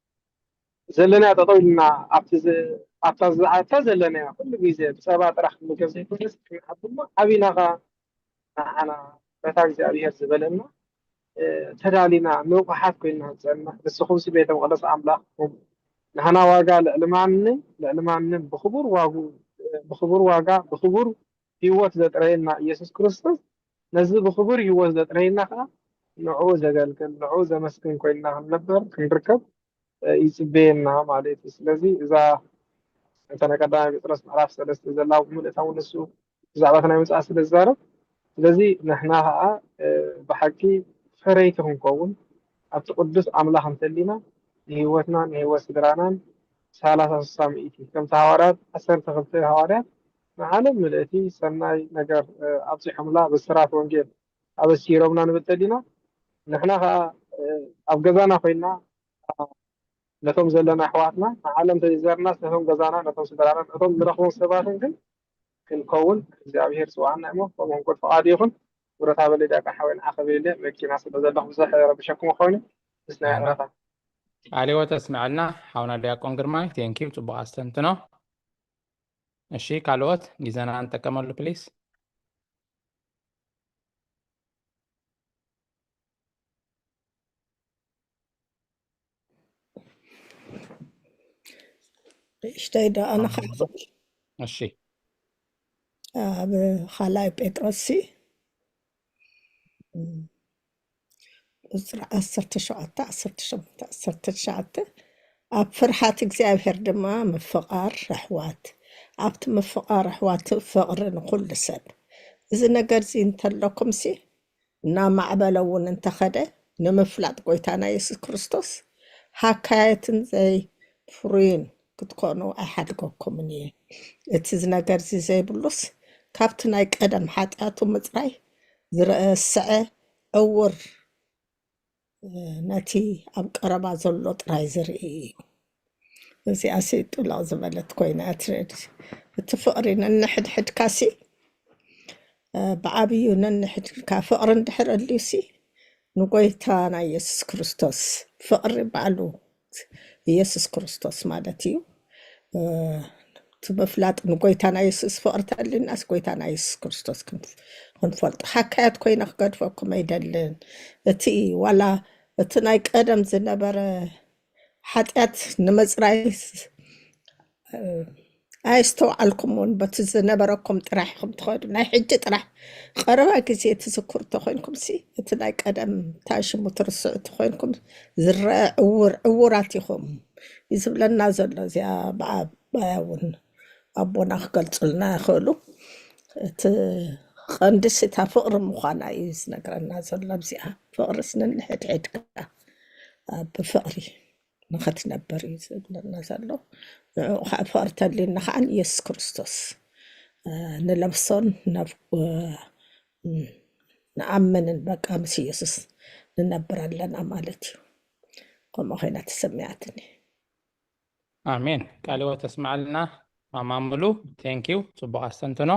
ዘለናዮ ጠጠው ኢልና ኣብቲ ዝ- ኣብታ ዝኣታ ዘለናዮ ኩሉ ግዜ ብፀባ ጥራሕ ክንምገብ ዘይኮነስ ክንሓብማ ዓቢና ኸዓ ንዓና በታ እግዚኣብሔር ዝበለና ተዳሊና ንቑሓት ኮይና ንፀንሕ ንስኹም ሲ ቤተ መቅደስ ኣምላኽኩም ናህና ዋጋ ልዕሊ ማንም ልዕሊ ማንም ብክቡር ዋጉ ብክቡር ዋጋ ብክቡር ህይወት ዘጥረየና ኢየሱስ ክርስቶስ ነዚ ብክቡር ህይወት ዘጥረየና ከዓ ንዕኡ ዘገልግል ንዕኡ ዘመስግን ኮይንና ክንነበር ክንርከብ ይፅበየና ማለት እዩ። ስለዚ እዛ እተን ቀዳማይ ጴጥሮስ ምዕራፍ ሰለስተ ዘላ ብምልእታ እውን ንሱ ብዛዕባ እቲ ናይ ምፅኣት ስለ ዝዛረብ ስለዚ ንሕና ከዓ ብሓቂ ፈረይቲ ክንከውን ኣብቲ ቅዱስ ኣምላኽ እንተሊና ንህይወትና ንህይወት ስድራናን ሰላሳ ስሳ ሚእቲ ከምቲ ሃዋርያት ዓሰርተ ክልተ ሃዋርያት ንዓለም ምልእቲ ሰናይ ነገር ኣብፂሖምላ ብስራት ወንጌል ኣበሲሮምና ንብል ተሊና ንሕና ከዓ ኣብ ገዛና ኮይና ነቶም ዘለና ኣሕዋትና ንዓለም ተዘርናስ ነቶም ገዛና ነቶም ስድራና ነቶም ንረኽቦም ሰባትን ግን ክንከውን እግዚኣብሔር ይፅውዓና እሞ ከምኡ ክንኮን ፍቓዱ ይኹን። ውረታ በለ ዲያቆን ሓወይ ንዓኸ በለ መኪና ስለ ዘለኹ ብዙሕ ረብሸኩም ኮይኑ ምስ ናይ ዕረታ ቃለ ሕይወት ኣስምዐልና ሓውና ዲያቆን ግርማይ። ቴንኪው፣ ፅቡቕ ኣስተንትኖ። እሺ፣ ካልኦት ግዜና ንጠቀመሉ ፕሊስ። ንእሽተይ ዶ ኣነ ከዓ እሺ ኣብ ካልኣይ ጴጥሮስ ሲ ቁፅሪ ዓሰርተ ሸውዓተ ዓሰርተ ሸሞንተ ዓሰርተ ትሽዓተ ኣብ ፍርሃት እግዚኣብሔር ድማ ምፍቓር ኣሕዋት ኣብቲ ምፍቓር ኣሕዋት ፍቕሪ ንኹሉ ሰብ እዚ ነገር እዚ እንተለኩም ሲ እናማዕበለ እውን እንተኸደ ንምፍላጥ ጎይታና የሱስ ክርስቶስ ሃካየትን ዘይፍሩይን ክትኮኑ ኣይሓድገኩምን እየ። እቲ ነገር እዚ ዘይብሉስ ካብቲ ናይ ቀደም ሓጢኣቱ ምፅራይ ዝረስዐ ዕውር ነቲ ኣብ ቀረባ ዘሎ ጥራይ ዝርኢ እዩ። እዚኣሲ ጥልቕ ዝበለት ኮይና እያ ትረድ። እቲ ፍቕሪ ነንሕድሕድካሲ ብዓብዩ ነንሕድሕድካ ፍቕሪ እንድሕር ኣልዩሲ ንጎይታ ናይ የሱስ ክርስቶስ ፍቕሪ ባዕሉ ኢየሱስ ክርስቶስ ማለት እዩ። እቲ ምፍላጥ ንጎይታ ናይ የሱስ ፍቕሪ ተኣሊናስ ጎይታ ናይ የሱስ ክርስቶስ ክንፈልጦ ሓካያት ኮይነ ክገድፈኩም ኣይደልን። እቲ ዋላ እቲ ናይ ቀደም ዝነበረ ሓጢኣት ንምፅራይ ኣይስተውዓልኩምዎን፣ በቲ ዝነበረኩም ጥራሕ ኢኹም ትኸዱ። ናይ ሕጂ ጥራሕ ቀረባ ግዜ ትዝክሩ ተኾይንኩም ሲ፣ እቲ ናይ ቀደም እንታይ ሽሙ ትርስዑ ተኾይንኩም፣ ዝረአ ዕውር ዕውራት ኢኹም እዩ ዝብለና ዘሎ። እዚኣ ብዓባያ እውን ኣቦና ክገልጹልና ይኽእሉ። እቲ ቀንዲ ሲ እታ ፍቕሪ ምዃና እዩ ዝነግረና ዘሎ። ኣብዚኣ ፍቕርስ ንንሕድሕድካ ብፍቕሪ ንኸትነብር እዩ ዝብለና ዘሎ። ንዕኡ ከዓ ፍቕሪ ተድልየና ከዓ ንየሱስ ክርስቶስ፣ እ፣ ንለብሶን ነፍ-፣ እ፣ ንኣምንን በቃ ምስ ኢየሱስ ንነብር ኣለና ማለት እዩ። ከምኡ ኮይና ተሰሚዓትኒ። ኣሜን። ቃለ ሕይወት ተስምዓልና ማማ ሙሉ። ቴንክ ዩ። ጽቡቕ ኣስተንትኖ።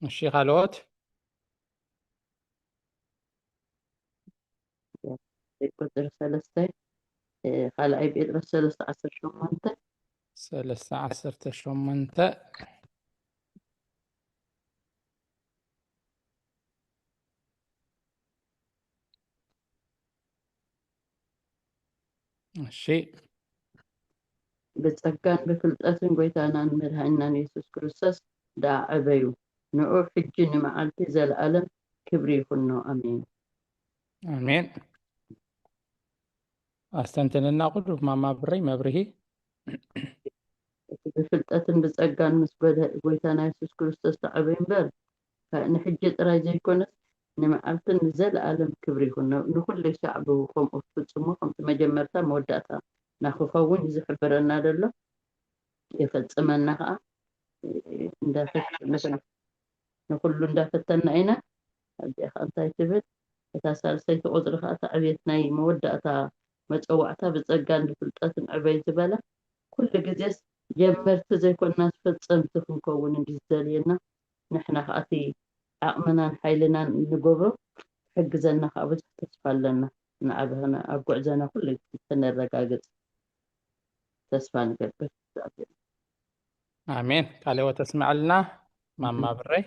እሺ፣ ካልኦት? ቁፅሪ ሰለስተ፣ እ፣ ካልኣይ ጴጥሮስ ሰለስተ ዓሰርተ ሸሞንተ። ሰለስተ ዓሰርተ ሸሞንተ። እሺ። ብጸጋን ብፍልጠትን ጎይታናን መድሃኒናን የሱስ ክርስቶስ ደኣ ዕበዩ። ንዑ ሕጂ ንመዓልቲ ዘለኣለም ክብሪ ይኹኖ። ኣሜን። ኣሜን። ኣስተንትንልና ቁዱፍ ማማ ብረይ መብርሂ። እቲ ብፍልጠትን ብጸጋን ምስ ጎደ-፣ ጎይታና የሱስ ክርስቶስ ተዓበዩ እምበር፣ ከ-፣ ንሕጂ ጥራይ ዘይኮነስ ንመዓልትን ንዘለኣለም ክብሪ ይኹን። ን-፣ ንኹሉ ሻዕቡ ከምኡ ፍጽሞ፣ ከምቲ መጀመርታ መወዳእታ ናክኸውን እዩ ዝሕብረና ዘሎ። ይፈጽመና ኸኣ። እንዳፈት-፣ ንኹሉ እንዳፈተና ኢና። ኣብዚኣ ኸኣ እንታይ ትብል? እታ ሳልሰይቲ ቁጽሪ ኸኣ፣ እታ ዕብየት ናይ መወዳእታ መጸዋዕታ ብጸጋን ብፍልጠትን ዕበይ ዝበለ፣ ኩሉ ግዜስ ጀመርቲ ዘይኮንና ፈጸምቲ ክንከውን እንዲ ዝደልየና፣ ንሕና ኸኣ እቲ ዓቕምናን ሓይልናን እንገብሮ ክሕግዘና ኸኣ ብዙሕ ተስፋ ኣለና። ንዓብ-፣ ኣብ ጉዕዞና ኩሉ ግዜ ተነረጋግጽ ተስፋ ንገብር። ኣሜን። ቃለ ሕይወት ተስምዐልና ማማ ብረይ።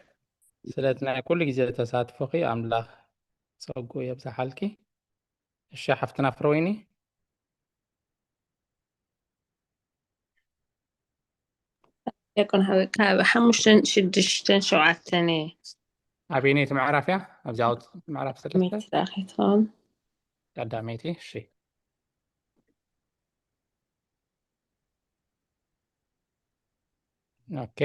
ስለቲ ናይ ኩሉ ግዜ ተሳትፎኺ ኣምላኽ ጸጉ የብዝሓልኪ። እሺ ሓፍትና ፍረወይኒ። ዲያቆን ሓወይ፣ ካብ ሓሙሽተን ሽዱሽተን ሸውዓተን እየ። ኣበየነይቲ ምዕራፍ እያ? ኣብዚኣ ምዕራፍ ሰለስተ? መይትኣ ከይትኸውን። ቀዳመይቲ፣ እሺ። ኦኬ።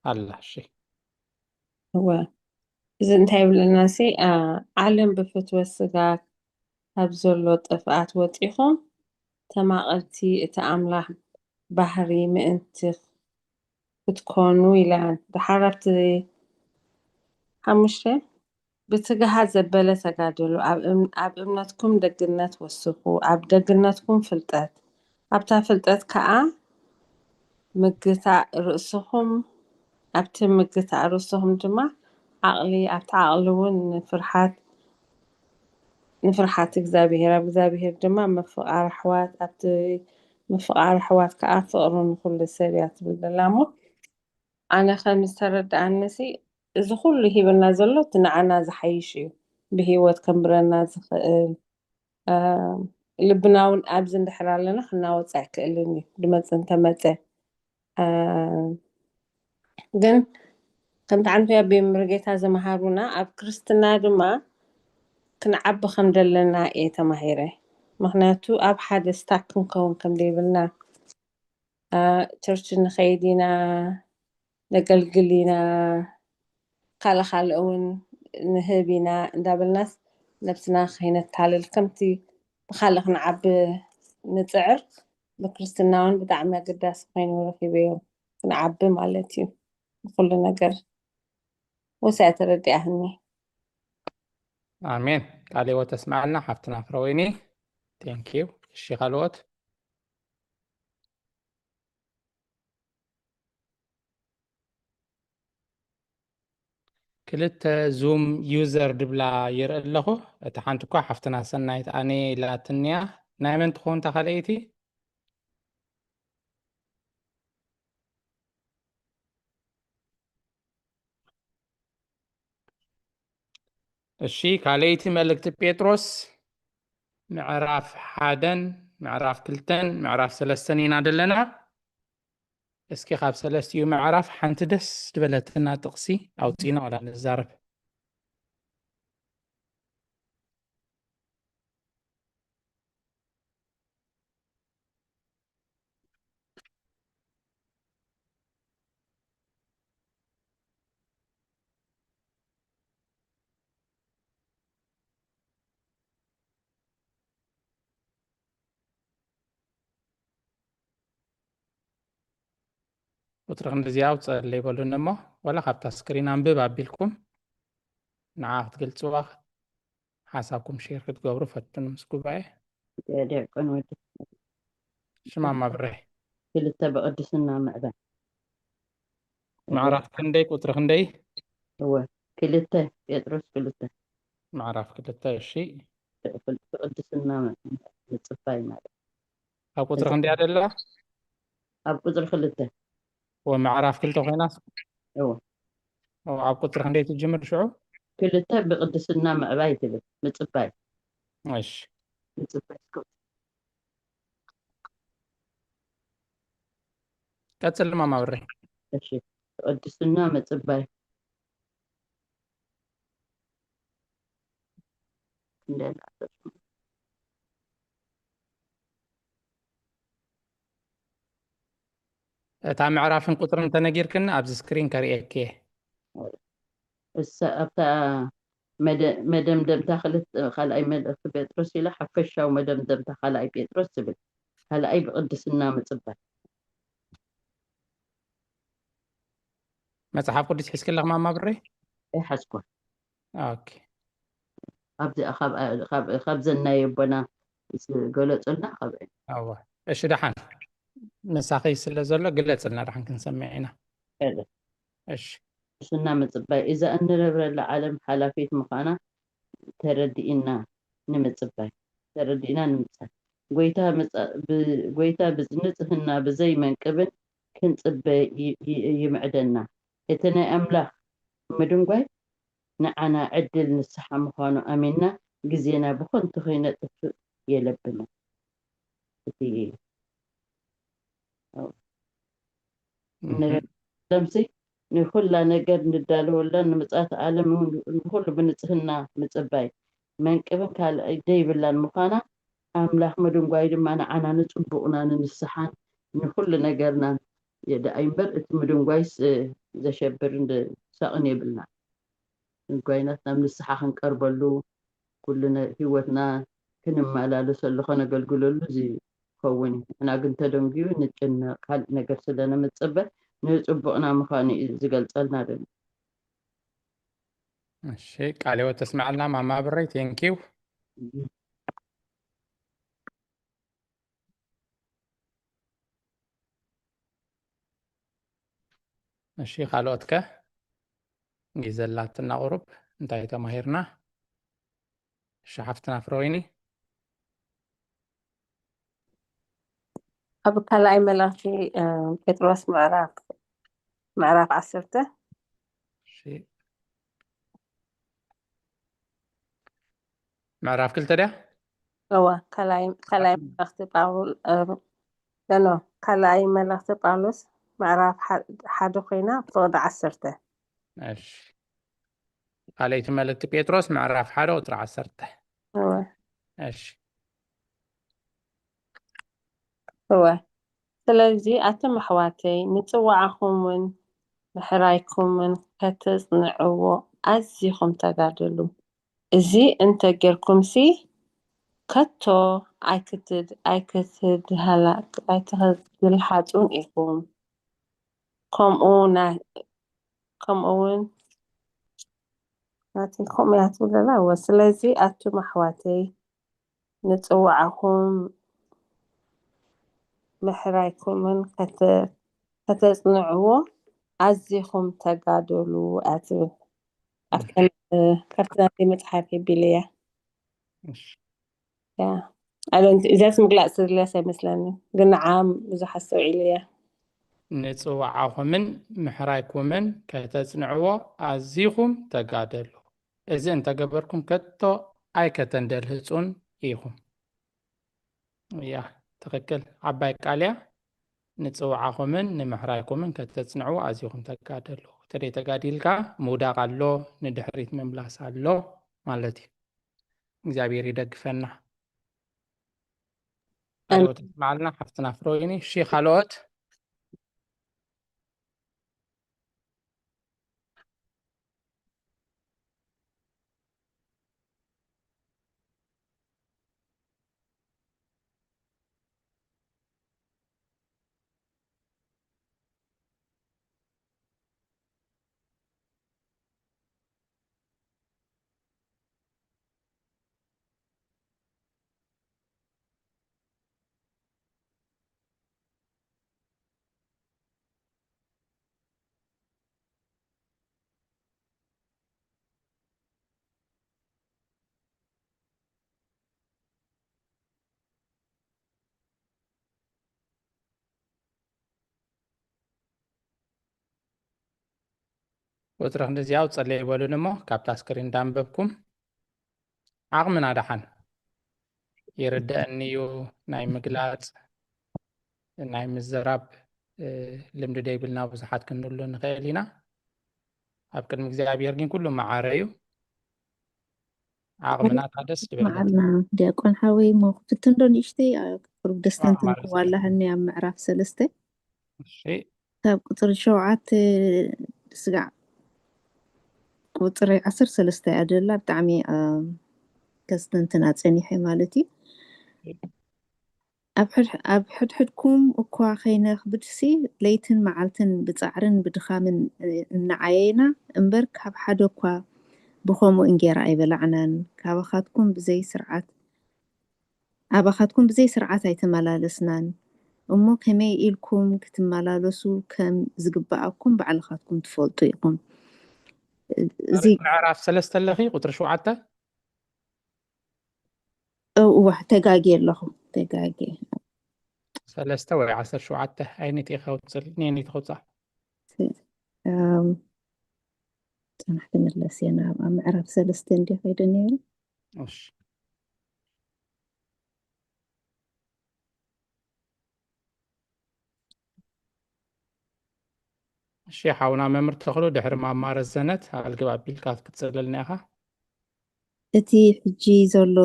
ኣላ፣ እሺ። እወ። እዚ እንታይ ይብለና ሲ፣ አ፣ ዓለም ብፍትወት ስጋ ካብ ዘሎ ጥፍኣት ወጺኹም ተማቐልቲ እቲ ኣምላኽ ባህሪ ምእንቲ ክትኮኑ ኢለን። ደሓር ኣብቲ ሓሙሽተ፣ ብትግሃት ዘበለ ተጋደሉ፣ ኣብ እም-፣ ኣብ እምነትኩም ደግነት ወስኹ፣ ኣብ ደግነትኩም ፍልጠት፣ ኣብታ ፍልጠት ከኣ ምግታእ ርእስኹም፣ ኣብቲ ምግታእ ርእስኹም ድማ ዓቕሊ፣ ኣብቲ ዓቕሊ እውን ንፍርሓት፣ ንፍርሓት እግዚኣብሄር፣ ኣብ እግዚኣብሄር ድማ ምፍቓር ኣሕዋት፣ ኣብቲ ምፍቓር ኣሕዋት ከኣ ፍቕሪ ንኹሉ ሰብ እያ ትብል ዘላ እሞ፣ ኣነ ከም ዝተረድኣኒ ሲ፣ እዚ ኩሉ ሂብና ዘሎ እቲ ንዓና ዝሓይሽ እዩ። ብህይወት ከንብረና ዝኽእል፣ አ፣ ልብና እውን ኣብዚ እንድሕር ኣለና ክናወጽ ኣይክእልን እዩ። ድመጽ እንተመጸ፣ አ፣ ግን ከምቲ ዓንቱ ኣቤ ምርጌታ ዝመሃሩና፣ ኣብ ክርስትና ድማ ክንዓቢ ከም ዘለና እየ ተማሂረ። ምኽንያቱ ኣብ ሓደ ስታክ ክንከውን ከም ዘይብልና፣ አ፣ ቸርች ንኸይድ ኢና፣ ነገልግል ኢና፣ ካልእ ካልእ እውን ንህብ ኢና እንዳበልናስ ነብስና ከይነታልል፣ ከምቲ ብኻልእ ክንዓቢ ንጽዕር፣ ብክርስትና እውን ብጣዕሚ ኣገዳሲ ኮይኑ ረኺበዮ፣ ክንዓቢ ማለት እዩ። ብኩሉ ነገር ወሳኢ ተረዲኣህኒ። ኣሜን። ቃለ ሕይወት ተስምዓልና ሓፍትና ፍረወይኒ። ቴንክ ዩ። እሺ፣ ካልኦት? ክልተ ዙም ዩዘር ድብላ ይርኢ ኣለኹ። እታ ሓንቲ እኳ ሓፍትና ሰናይት ኣነ ኢላትንያ። ናይ መን ትኸውን እታ ካልኣይቲ? እሺ፣ ካልኣይቲ መልእክቲ ጴጥሮስ ምዕራፍ ሓደን ምዕራፍ ክልተን ምዕራፍ ሰለስተን ኢና ዘለና። እስኪ ካብ ሰለስቲኡ ምዕራፍ ሓንቲ ደስ ዝበለትና ጥቕሲ ኣውፂና ዋላ ንዛረብ። ቁፅሪ ክንዲዚኣ ኣውፀለይ በሉኒ እሞ፣ ዋላ ካብታ ስክሪን ኣንብብ ኣቢልኩም ንዓ ክትገልፅዋ ሓሳብኩም ሼር ክትገብሩ ፈትኑ ምስ ጉባኤ። ዲያቆን ወዲ ሽማማ ብረይ። ክልተ ብቅድስና ምዕባይ። ምዕራፍ ክንደይ ቁፅሪ ክንደይ? እወ፣ ክልተ ጴጥሮስ ክልተ። ምዕራፍ ክልተ። እሺ። ብቅድስና ምጽባይ ማለት። ኣብ ቁፅሪ ክንደይ ኣደላ? ኣብ ቁፅሪ ክልተ። ወ ምዕራፍ ክልተ ኮይና? እወ። ወ ኣብ ቁፅሪ ክንደይ ትጅምር ሽዑ? ክልተ ብቅድስና ምዕባይ ትብል፣ ምጽባይ። እሺ። ምጽባይ እስከ ቀጽል ማማ ብሬ። እሺ። ቅድስና ምጽባይ። እንደና እታ ምዕራፍን ቁፅርን እንተነጊርክኒ ኣብዚ ስክሪን ከርእየኪ እየ። እሳ ኣብታ መደ-፣ መደምደምታ ክልተ፣ ካልኣይ መልእኽቲ ጴጥሮስ ኢላ ሓፈሻዊ መደምደምታ ካልኣይ ጴጥሮስ ትብል። ካልኣይ ብቅድስና ምጽባይ። መጽሓፍ ቅዱስ ሒዝክለኽ ማማ ብሬ? ኣይሓዝኩን። ኦኬ። ኣብዚኣ ካብ፣ ካብ፣ ካብ ዘናይ ኣቦና ዝገለጸልና ካብ እዋ። እሺ፣ ደሓን ምሳኺ ስለ ዘሎ ግለጽልና፣ ደሓን ክንሰምዕ ኢና። እሺ። ቅድስና ምጽባይ፣ እዛ እንነብረላ ዓለም ሓላፊት ምዃና ተረዲእና ንምጽባይ፣ ተረዲእና ንምጽባይ። ጎይታ ምጻ-፣ ብ-፣ ጎይታ ብንጽህና ብዘይ መንቅብን ክንጽበ ይ-፣ ይ-፣ ይምዕደና። እቲ ናይ ኣምላኽ ምድንጓይ ንዓና ዕድል ንስሓ ምዃኑ ኣሚንና ግዜና ብኸንቱ ከይነጥፍእ የለብና። እቲ እህ። ዓለምሲ ንኹላ ነገር ንዳለወላ ንምጽኣት ዓለም እውን ንኹሉ ብንጽህና ምጽባይ መንቅብን ካልእ ደይብላን ምዃና ኣምላኽ ምድንጓይ ድማ ንዓና ንጽቡቕና ንንስሓን ንኹሉ ነገርናን የድኣይ እምበር እቲ ምድንጓይስ፣ እ፣ ዘሸብርን ድ-፣ ሳቕን የብልና። ምድንጓይናት ናብ ንስሓ ክንቀርበሉ፣ ኩሉ ነ-፣ ህይወትና ክንመላለሰሉ፣ ከነገልግለሉ ዝኸውን እዩ። ንሕና ግን ተደንጉዩ ንጭነቕ፣ ካልእ ነገር ስለ ንምጽበ ንጽቡቕና ምዃኑ እዩ ዝገልጸልና ዘሎ። እሺ፣ ቃለ ህይወት ተስምዓልና ማማ ብረይ፣ ቴንኪው። እሺ፣ ካልኦት ከ? ግዜ ኣላትና ቁሩብ፣ እንታይ ተማሂርና? እሺ፣ ሓፍትና ፍረወይኒ። ኣብ ካልኣይ መልእኽቲ፣ እ፣ ጴጥሮስ ምዕራፍ፣ ምዕራፍ ዓሰርተ። እሺ። ምዕራፍ ክልተ ድያ? እወ፣ ካልኣይ፣ ካልኣይ ኣም- መልእኽቲ ጳውል-፣ እ፣ ኖ፣ ኖ፣ ካልኣይ መልእኽቲ ጳውሎስ ምዕራፍ ሓ-፣ ሓደ ኮይና ፍቕዲ ዓሰርተ። እሺ። ካልኣይቲ መልእኽቲ ጴጥሮስ ምዕራፍ ሓደ ቁጽሪ ዓሰርተ። እወ። እሺ። እወ። ስለዚ ኣቱም ኣሕዋተይ፣ ንጽዋዓኹምን ምሕራይኩምን ከተጽንዕዎ ኣዚኹም ተጋደሉ። እዚ እንተ ጌርኩምሲ፣ ከቶ ኣይክትድ-፣ ኣይክትድሃላ-፣ ኣይክትድልሃጹን ኢኹም። ከምኡ ና-፣ ከምኡ እውን ናተይ ከምኡ እያ ትብል ዘላ። እወ፣ ስለዚ ኣቱም ኣሕዋተይ፣ ንጽዋዕኹም ምሕራይኩምን ከተ-፣ ከተጽንዕዎ ኣዚኹም ተጋደሉ እያ ትብል። ኣብተን፣ እ፣ ካብቲ ናተይ መጽሓፍ የቢለያ። እሺ። ያ። I don't፣ እዚኣስ ምግላጽ ስለስ ኣይመስለኒ፣ ግን ንዓ ብዙሕ ኣስተውዒለያ። ንጽዋዓኹምን ምሕራይኩምን ከተጽንዕዎ ኣዚኹም ተጋደሉ። እዚ እንተገበርኩም ከቶ ኣይከተንደልህጹን ኢኹም። እያ፣ ትኽክል። ዓባይ ቃል እያ። ንጽውዓኹምን ንምሕራይኩምን ከተጽንዕዎ ኣዚኹም ተጋደሉ። ተደይ ተጋዲልካ ምውዳቕ ኣሎ፣ ንድሕሪት ምምላስ ኣሎ ማለት እዩ። እግዚኣብሔር ይደግፈና። ኣሜን። ካልኦት ይስማዓልና ሓፍትና ፍሮይኒ። እሺ፣ ካልኦት? ቁፅሪ ክንዲዚኣ ውፀለይ ይበሉን እሞ ካብታ ስክሪን እንዳንበብኩም ዓቕምና ደሓን ይርደአኒ እዩ። ናይ ምግላፅ ናይ ምዝራብ ልምዲ ደይብልና ብዙሓት ክንህሉ ንኽእል ኢና። ኣብ ቅድሚ እግዚኣብሔር ግን ኩሉ መዓረ እዩ። ዓቕምና እታ ደስ ዝበለት መዓልና ዲያቆን ሓወይ እሞ ክፍትን ዶ ንእሽተይ ቁሩብ ደስተንትን ክዋላሃኒ ኣብ ምዕራፍ ሰለስተ እሺ ካብ ቁፅሪ ሸውዓተ ስጋዕ ቁፅሪ ዓሰርተ ሰለስተ እያ ደላ ብጣዕሚ ከስተንትና ፀኒሐ ማለት እዩ። ኣብ ሕድሕድኩም እኳ ከይነኽብድሲ ለይትን መዓልትን ብጻዕርን ብድኻምን እናዓየና እምበር ካብ ሓደ እኳ ብኸምኡ እንጌራ ኣይበላዕናን። ካባኻትኩም ብዘይ ስርዓት ኣባኻትኩም ብዘይ ስርዓት ኣይተመላለስናን እሞ ከመይ ኢልኩም ክትመላለሱ ከም ዝግብኣኩም ባዕልኻትኩም ትፈልጡ ኢኹም። እዚ ምዕራፍ ሰለስተ ኣለኺ ቁፅሪ ሸውዓተ እዋ ተጋጌ ኣለኹ ተጋጌ ሰለስተ ወይ ዓሰርተ ሸውዓተ ዓይነት ኢኻ ውፅል ኔኒ ትኸውፃ ጽናሕ ትምለስ እየ ናብ ኣብ ምዕራፍ ሰለስተ እንዲ ከይደ ነይሩ እሺ እሺ ሓውና መምህር ተኽሉ ድሕሪ ማማ ረዘነት ኣልግብ ኣቢልካ ክትፅለልና ኢኻ እቲ ሕጂ ዘሎ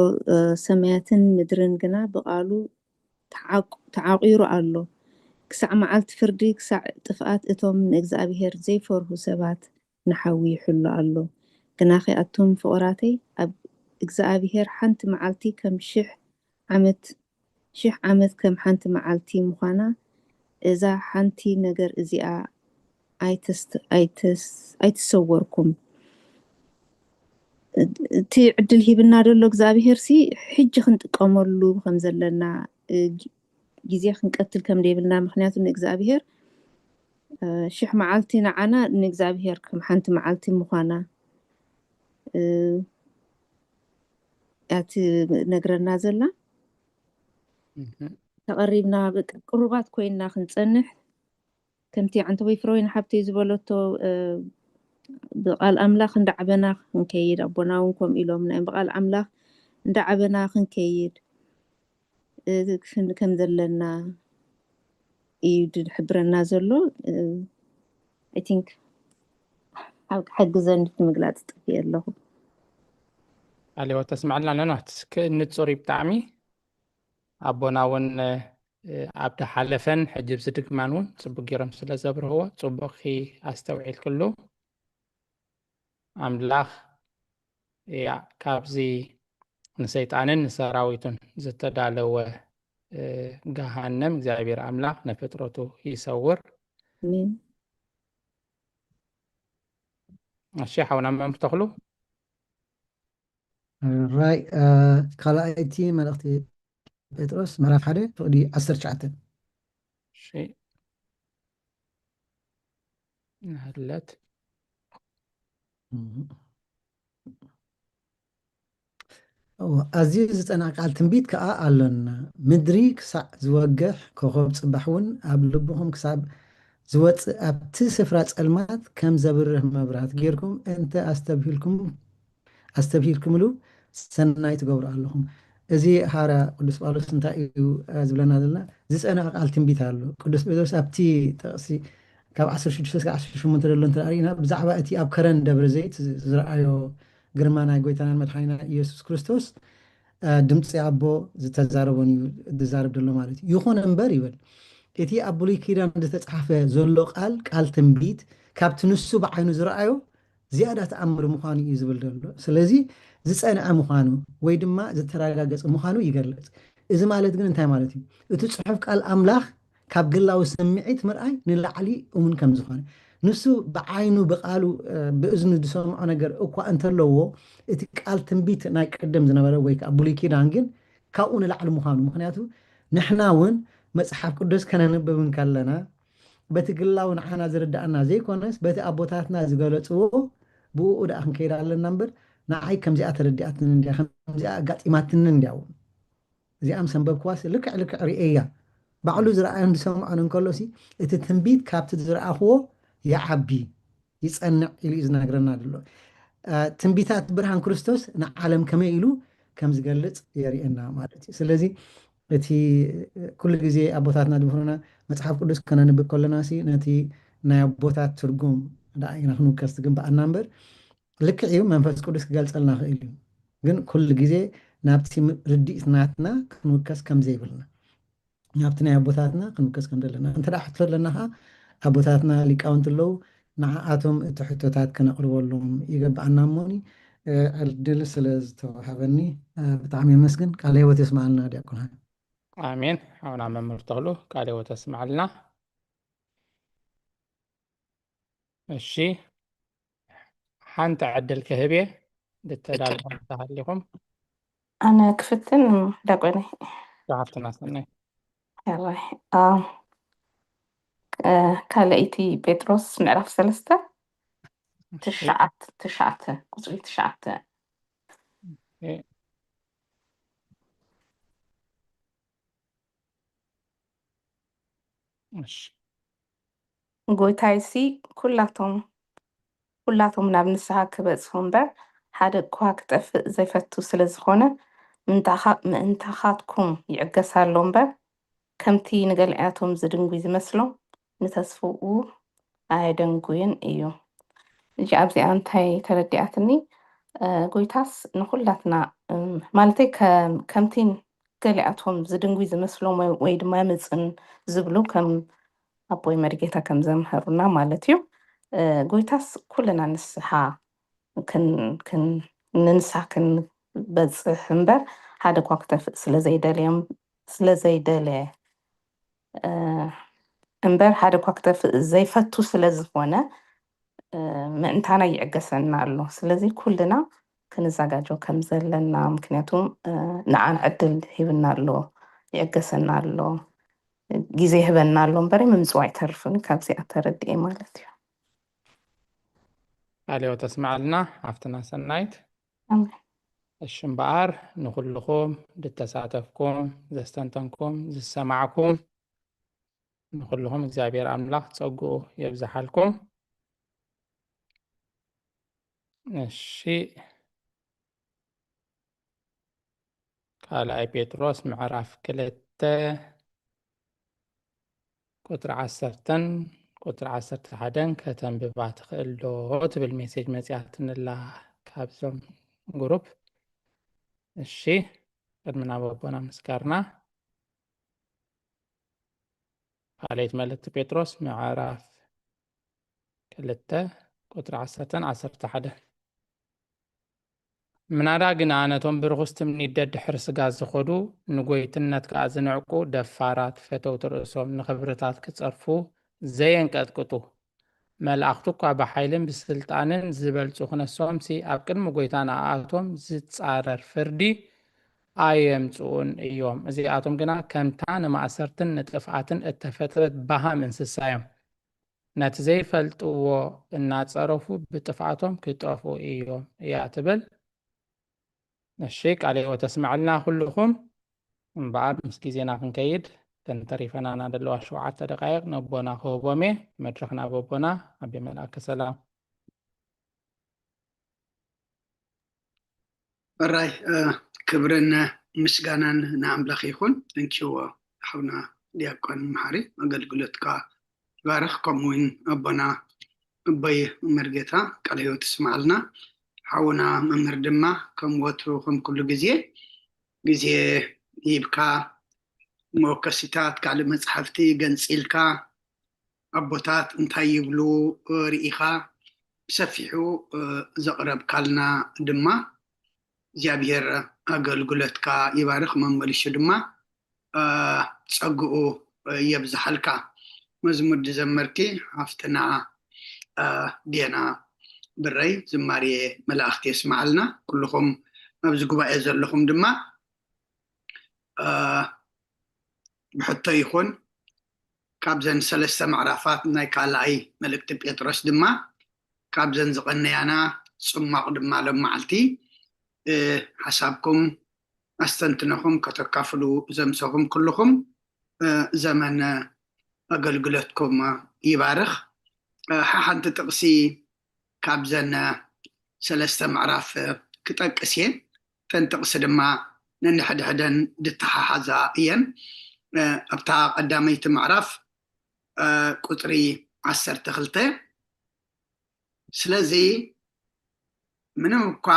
ሰማያትን ምድርን ግና ብቓሉ ተዓቑሩ ኣሎ። ክሳዕ መዓልቲ ፍርዲ፣ ክሳዕ ጥፍኣት እቶም ንእግዚኣብሄር ዘይፈርሁ ሰባት ንሓዊ ይሕሎ ኣሎ። ግናኸ ኣቱም ፍቑራተይ፣ ኣብ እግዚኣብሄር ሓንቲ መዓልቲ ከም ሽሕ ዓመት ሽሕ ዓመት ከም ሓንቲ መዓልቲ ምዃና፣ እዛ ሓንቲ ነገር እዚኣ ኣይትሰወርኩም። እቲ ዕድል ሂብና ዘሎ እግዚኣብሄር ሲ ሕጂ ክንጥቀመሉ ከም ዘለና ግዜ ክንቀትል ከም ዘይብልና፣ ምክንያቱ ንእግዚኣብሄር ሽሕ መዓልቲ ንዓና ንእግዚኣብሄር ከም ሓንቲ መዓልቲ ምዃና እያ ትነግረና ዘላ። ተቐሪብና ቅሩባት ኮይንና ክንጸንሕ ከምቲ ዓንተቦይ ፍሮይን ሓብተይ ዝበለቶ ብቓል ኣምላኽ እንዳዓበና ክንከይድ ኣቦና እውን ከምኡ ኢሎም ናይ ብቓል ኣምላኽ እንዳዓበና ክንከይድ ከም ዘለና እዩ ዝሕብረና ዘሎ I think ሓግዘኒ እቲ ምግላፅ ጥፊ ኣለኹ ኣሌዋ ተስማዕልና ነናት ንፁር ብጣዕሚ ኣቦና እውን ኣብ ዝሓለፈን ሕጂ ኣብዚ ድግማን እውን ፅቡቅ ገይሮም ስለ ዘብርህዎ ፅቡቅ ኣስተውዒልክሉ ኣምላኽ እያ ካብዚ ንሰይጣንን ንሰራዊቱን ዝተዳለወ ገሃነም እግዚኣብሔር ኣምላኽ ንፍጥረቱ ይሰውር እሺ ሓውና መምህር ተኽሉ ራይ ካልኣይቲ መልእኽቲ ጴጥሮስ ምዕራፍ ሓደ ፍቕዲ ዓሰርተ ትሽዓተ እሺ ንሃለት ኣዝዩ ዝጸንዕ ቃል ትንቢት ከኣ ኣሎና። ምድሪ ክሳዕ ዝወግሕ፣ ኮኾብ ጽባሕ እውን ኣብ ልብኹም ክሳብ ዝወጽእ ኣብቲ ስፍራ ጸልማት ከም ዘብርህ መብራህቲ ጌርኩም እንተ ኣስተብሂልኩም ኣስተብሂልኩምሉ ሰናይ ትገብሩ ኣለኹም። እዚ ሃራ ቅዱስ ጳውሎስ እንታይ እዩ ዝብለና ዘለና? ዝፀንዐ ቃል ትንቢት ኣሎ። ቅዱስ ጴጥሮስ ኣብቲ ጥቕሲ ካብ ዓሰርተ ሽዱሽተ እስከ ዓሰርተ ሸሞንተ ዘሎ እንተ ርኢና፣ ብዛዕባ እቲ ኣብ ከረን ደብረ ዘይት ዝረኣዮ ግርማ ናይ ጎይታናን መድሓኒና ኢየሱስ ክርስቶስ ድምፂ ኣቦ ዝተዛረቦን እዩ ዝዛረብ ዘሎ ማለት እዩ። ይኹን እምበር ይብል፣ እቲ ኣብ ብሉይ ኪዳን ዝተፃሕፈ ዘሎ ቃል ቃል ትንቢት ካብቲ ንሱ ብዓይኑ ዝረኣዮ ዝያዳ ተኣምር ምዃኑ እዩ ዝብል ዘሎ። ስለዚ ዝፀንዐ ምዃኑ ወይ ድማ ዝተረጋገፀ ምዃኑ ይገልፅ። እዚ ማለት ግን እንታይ ማለት እዩ? እቲ ፅሑፍ ቃል ኣምላኽ ካብ ግላዊ ስምዒት ምርኣይ ንላዕሊ እሙን ከም ዝኾነ፣ ንሱ ብዓይኑ ብቃሉ ብእዝኑ ዝሰምዖ ነገር እኳ እንተለዎ፣ እቲ ቃል ትንቢት ናይ ቅድም ዝነበረ ወይ ከዓ ብሉይ ኪዳን ግን ካብኡ ንላዕሊ ምዃኑ፣ ምክንያቱ ንሕና እውን መፅሓፍ ቅዱስ ከነንብብ እንከለና በቲ ግላዊ ንዓና ዝርዳእና ዘይኮነስ በቲ ኣቦታትና ዝገለፅዎ ብኡ ደኣ ክንከይድ ኣለና እምበር ንዓይ ከምዚኣ ተረዲኣትኒ እንዲያ ከምዚኣ ኣጋጢማትኒ እንዲያ እውን እዚኣ ምስ ኣንበብክዋስ ልክዕ ልክዕ ርእየያ ባዕሉ ዝረኣዮን ዝሰምዖን እንከሎሲ እቲ ትንቢት ካብቲ ዝረኣኽዎ ይዓቢ ይፀንዕ ኢሉ እዩ ዝነግረና ዘሎ። ትንቢታት ብርሃን ክርስቶስ ንዓለም ከመይ ኢሉ ከም ዝገልፅ የርእየና ማለት እዩ። ስለዚ እቲ ኩሉ ግዜ ኣቦታትና ዝምህሩና መፅሓፍ ቅዱስ ከነንብብ ከለና ሲ ነቲ ናይ ኣቦታት ትርጉም ደኣ ኢና ክንውከስ ዝግባኣና እምበር ልክዕ እዩ መንፈስ ቅዱስ ክገልፀልና ክእል እዩ። ግን ኩሉ ግዜ ናብቲ ርድኢት ናትና ክንውከስ ከም ዘይብልና ናብቲ ናይ ኣቦታትና ክንውከስ ከም ዘለና እንተ ደኣ ሕቶ ኣለና ከዓ ኣቦታትና ሊቃውንቲ ኣለዉ ንዓኣቶም እቲ ሕቶታት ከነቕርበሎም ይገብኣና እሞኒ ዕድል ስለ ዝተዋሃበኒ ብጣዕሚ የመስግን። ቃለ ህይወት የስማዓልና ዲያቆን። ኣሜን። ሓውና መምህር ተኽሉ ቃለ ህይወት የስማዓልና። እሺ ሓንቲ ዕድል ክህብ እየ። ዝተዳለኹም እንተሃሊኹም ኣነ ክፍትን ዳቆነይ ዛሓፍትና ሰናይ ያራይ ካልኣይቲ ጴጥሮስ ምዕራፍ ሰለስተ ትሽዓት ትሽዓተ ቁፅሪ ትሽዓተ እሺ ጎይታይሲ ኩላቶም ኩላቶም ናብ ንስሓ ክበጽሑ እምበር፣ ሓደ እኳ ክጠፍእ ዘይፈቱ ስለ ዝኾነ፣ ምእንታኻትኩም ይዕገስ ኣሎ እምበር፣ ከምቲ ንገሊኣቶም ዝድንጉይ ዝመስሎም፣ ንተስፍኡ ኣየደንጉይን እዩ። እጂ ኣብዚኣ እንታይ ተረዲኣትኒ? ጎይታስ ንኹላትና ማለተይ ከምቲ ገሊኣቶም ዝድንጉይ ዝመስሎም ወይ ድማ ምፅን ዝብሉ ከም ኣቦይ መሪጌታ ከም ዘምሀሩና ማለት እዩ። ጎይታስ ኩልና ንስሓ ንንስሓ ክንበፅሕ እምበር ሓደ እኳ ክተፍእ ስለዘይደልዮም ስለዘይደለ እምበር ሓደ እኳ ክተፍእ ዘይፈቱ ስለዝኾነ ምእንታና ይዕገሰና ኣሎ። ስለዚ ኩልና ክንዘጋጆ ከም ዘለና ምክንያቱ ንዓና ዕድል ሂብና ኣሎ፣ ይዕገሰና ኣሎ፣ ግዜ ይህበና ኣሎ እምበር ምምፅኡ ኣይተርፍን። ካብዚኣ ተረዲኤ ማለት እዩ። ቃለ ሕይወት የስምዓልና ሓፍትና ሰናይት። ኣሜን። እሺ እምበኣር ንኹልኹም ዝተሳተፍኩም፣ ዘስተንተንኩም፣ ዝሰማዕኩም ንኹልኹም እግዚኣብሔር ኣምላኽ ጸግኡ የብዝሓልኩም። እሺ ካልኣይ ጴጥሮስ ምዕራፍ ክልተ ቁፅሪ ዓሰርተን ቁፅሪ ዓሰርተ ሓደን ከተንብባ ትኽእል ዶ ትብል ሜሴጅ መፂኣትንላ ካብዞም ግሩፕ። እሺ ቅድሚ ናብ ኣቦና ምስጋርና ካልኣይቲ መልእክቲ ጴጥሮስ ምዕራፍ ክልተ ቁፅሪ ዓሰርተን ዓሰርተ ሓደን ምናዳ ግና ነቶም ብርኹስ ትምኒት ደድሕሪ ስጋ ዝኸዱ ንጎይትነት ከኣ ዝንዕቁ ደፋራት ፈተውቲ ርእሶም ንኽብርታት ክጸርፉ ዘየንቀጥቅጡ መላእኽቱ እኳ ብሓይልን ብስልጣንን ዝበልጹ ክነሶምሲ ኣብ ቅድሚ ጎይታ ንኣኣቶም ዝጻረር ፍርዲ ኣየምጽኡን እዮም። እዚኣቶም ግና ከምታ ንማእሰርትን ንጥፍኣትን እተፈጥረት በሃም እንስሳ እዮም። ነቲ ዘይፈልጥዎ እናጸረፉ ብጥፍኣቶም ክጠፍኡ እዮም እያ ትብል። እሺ ቃለ ሕይወት ተስምዐልና ኩልኹም። እምበኣር ምስ ግዜና ክንከይድ እተን ተሪፈናና ዘለዋ ሸውዓተ ደቃይቕ ነቦና ክህቦም እየ። መድረኽ ናብ ኣቦና ኣቤ መልኣከ ሰላም። ሕራይ ክብርን ምስጋናን ንኣምላኽ ይኹን። ተንኪዎ ሓውና ዲያቆን መሓሪ፣ ኣገልግሎትካ ይባርኽ። ከምኡ እውን ኣቦና እቦይ መርጌታ ቃለ ህይወት ይስማዓልና። ሓውና መምህር ድማ ከም ወትሩ ከም ኩሉ ግዜ ግዜ ሂብካ መወከሲታት ካልእ መፅሓፍቲ ገንፂልካ ኣቦታት እንታይ ይብሉ ርኢኻ ብሰፊሑ ዘቕረብካልና ድማ እግዚኣብሔር ኣገልግሎትካ ይባርኽ። መመሊሹ ድማ ጸግኡ የብዝሓልካ። መዝሙር ዝዘመርኪ ሓፍትና ዴና ብረይ ዝማሬ መላእኽቲ የስምዓልና። ኩልኹም ኣብዚ ጉባኤ ዘለኹም ድማ ብሕቶ ይኹን ካብዘን ሰለስተ ምዕራፋት ናይ ካልኣይ መልእክቲ ጴጥሮስ ድማ ካብዘን ዝቐነያና ጽማቕ ድማ ሎም መዓልቲ ሓሳብኩም ኣስተንትነኹም ከተካፍሉ ዘምሰኹም ኩልኹም ዘመን ኣገልግሎትኩም ይባርኽ። ሓሓንቲ ጥቕሲ ካብዘን ሰለስተ ምዕራፍ ክጠቅስ እየ። እተን ጥቕሲ ድማ ነንሕድሕደን ዝተሓሓዛ እየን። ኣብታ ቀዳመይቲ ምዕራፍ ቁፅሪ ዓሰርተ ክልተ፣ ስለዚ ምንም እኳ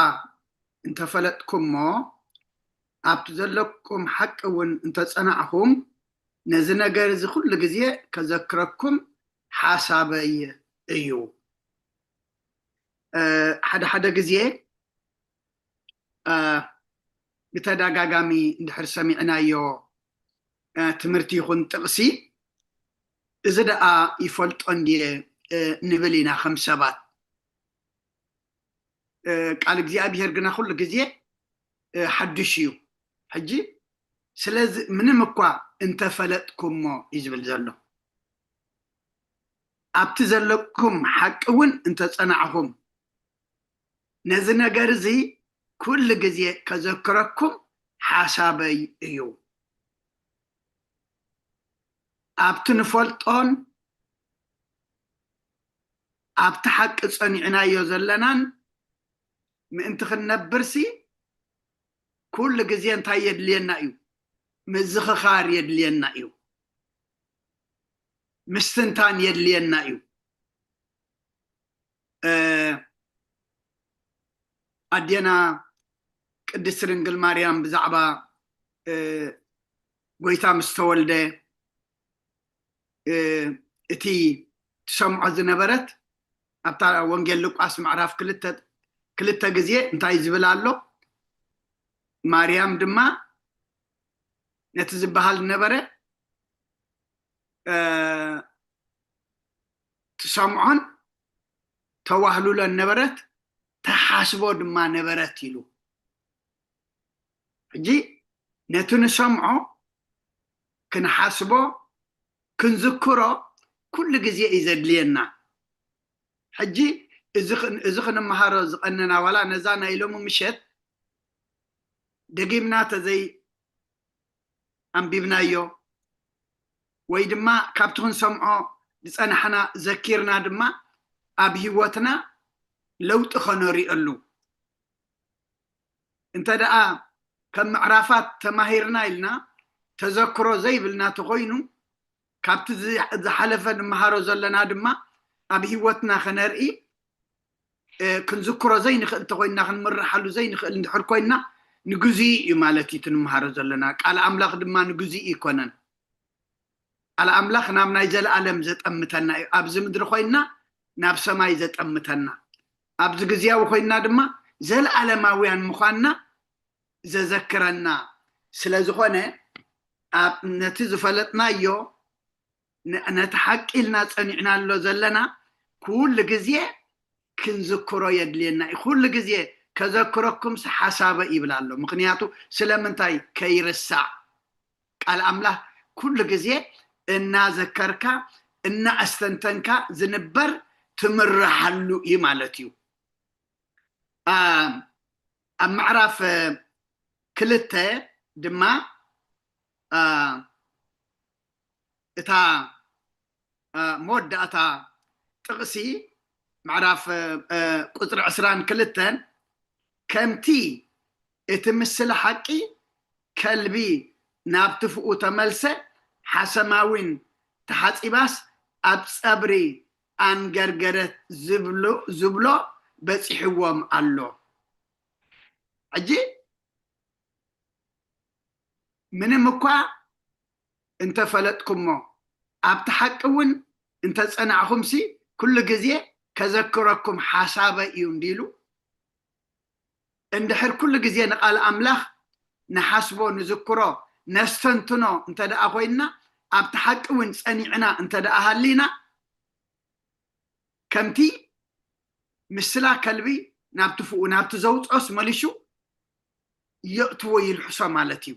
እንተፈለጥኩሞ ኣብቲ ዘለኩም ሓቂ እውን እንተጸናዕኹም ነዚ ነገር እዚ ኩሉ ግዜ ከዘክረኩም ሓሳበይ እዩ። ሓደ ሓደ ግዜ ብተደጋጋሚ እንድሕር ሰሚዕናዮ ትምህርቲ ይኹን ጥቕሲ እዚ ደኣ ይፈልጦ እንድየ ንብል ኢና ከም ሰባት። ቃል እግዚኣብሔር ግና ኩሉ ግዜ ሓድሽ እዩ። ሕጂ ስለዚ ምንም እኳ እንተፈለጥኩሞ እዩ ዝብል ዘሎ፣ ኣብቲ ዘለኩም ሓቂ እውን እንተጸናዕኹም ነዚ ነገር እዚ ኩሉ ግዜ ከዘክረኩም ሓሳበይ እዩ። ኣብቲ ንፈልጦን ኣብቲ ሓቂ ጸኒዕናዮ ዘለናን ምእንቲ ክንነብርሲ ኩሉ ግዜ እንታይ የድልየና እዩ? ምዝኽኻር የድልየና እዩ። ምስትንታን የድልየና እዩ። ኣዴና ቅድስቲ ድንግል ማርያም ብዛዕባ ጎይታ ምስ ተወልደ እቲ ትሰምዖ ዝነበረት ኣብታ ወንጌል ሉቃስ ምዕራፍ ክልተ ግዜ እንታይ ዝብል ኣሎ? ማርያም ድማ ነቲ ዝበሃል ነበረ ትሰምዖን ተዋህሉሎን ነበረት፣ ተሓስቦ ድማ ነበረት ኢሉ። ሕጂ ነቲ ንሰምዖ ክንሓስቦ ክንዝክሮ ኩሉ ግዜ እዩ ዘድልየና። ሕጂ እዚ ክንመሃሮ ዝቐነና ዋላ ነዛ ናይ ሎሚ ምሸት ደጊምና ተዘይ ኣንቢብናዮ ወይ ድማ ካብቲ ክንሰምዖ ዝጸናሕና ዘኪርና ድማ ኣብ ህይወትና ለውጢ ከነሪኦሉ እንተ ደኣ ከም ምዕራፋት ተማሂርና ኢልና ተዘክሮ ዘይብልና ተኾይኑ ካብቲ ዝሓለፈ ንመሃሮ ዘለና ድማ ኣብ ህይወትና ከነርኢ ክንዝክሮ ዘይንኽእል እንተኮይንና ክንምርሓሉ ዘይንኽእል እንድሕር ኮይንና ንግዚኡ እዩ ማለት እዩ ትንምሃሮ ዘለና። ቃል ኣምላኽ ድማ ንግዚኡ ይኮነን። ቃል ኣምላኽ ናብ ናይ ዘለኣለም ዘጠምተና እዩ። ኣብዚ ምድሪ ኮይንና ናብ ሰማይ ዘጠምተና፣ ኣብዚ ግዜያዊ ኮይንና ድማ ዘለኣለማውያን ምዃንና ዘዘክረና ስለ ዝኾነ ኣብ ነቲ ዝፈለጥናዮ ነቲ ሓቂ ኢልና ጸኒዕናሎ ዘለና ኩሉ ግዜ ክንዝክሮ የድልየና እዩ። ኩሉ ግዜ ከዘክረኩምስ ሓሳበ ይብል ኣሎ። ምኽንያቱ ስለምንታይ ከይርሳዕ ቃል ኣምላኽ ኩሉ ግዜ እናዘከርካ እናኣስተንተንካ ዝንበር ትምርሓሉ እዩ ማለት እዩ። ኣብ ምዕራፍ ክልተ ድማ እታ መወዳእታ ጥቕሲ ምዕራፍ ቁፅሪ ዕስራን ክልተን ከምቲ እቲ ምስለ ሓቂ ከልቢ ናብ ትፍኡ ተመልሰ፣ ሓሰማ እውን ተሓጺባስ ኣብ ጸብሪ ኣንገርገረት ዝብሎ በጺሕዎም ኣሎ። ሕጂ ምንም እኳ እንተፈለጥኩሞ፣ ኣብቲ ሓቂ እውን እንተጸናዕኹምሲ፣ ኩሉ ግዜ ከዘክረኩም ሓሳበይ እዩ እንዲሉ። እንድሕር ኩሉ ግዜ ንቓል ኣምላኽ ንሓስቦ፣ ንዝክሮ፣ ነስተንትኖ እንተ ደኣ ኮይንና፣ ኣብቲ ሓቂ እውን ጸኒዕና እንተ ደኣ ሃሊና፣ ከምቲ ምስላ ከልቢ ናብ ትፍኡ፣ ናብቲ ዘውፅኦስ መሊሹ የእትዎ፣ ይልሕሶ ማለት እዩ።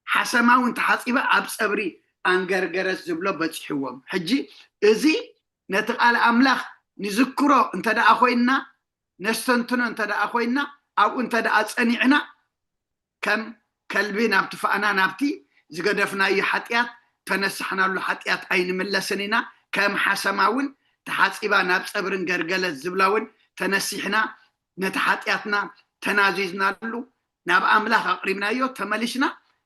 ሓሰማ እውን ተሓፂበ ኣብ ፀብሪ ኣንገርገረስ ዝብሎ በፂሕዎም። ሕጂ እዚ ነቲ ቃል ኣምላኽ ንዝክሮ እንተ ደኣ ኮይንና፣ ነስተንትኖ እንተ ደኣ ኮይንና፣ ኣብኡ እንተ ደኣ ጸኒዕና፣ ከም ከልቢ ናብ ትፋእና፣ ናብቲ ዝገደፍናዮ ሓጢኣት፣ ተነሳሕናሉ ሓጢኣት ኣይንምለስን ኢና። ከም ሓሰማ እውን ተሓጺባ ናብ ጸብርን ገርገለት ዝብላ እውን ተነሲሕና፣ ነቲ ሓጢኣትና ተናዚዝናሉ፣ ናብ ኣምላኽ ኣቕሪብናዮ፣ ተመሊስና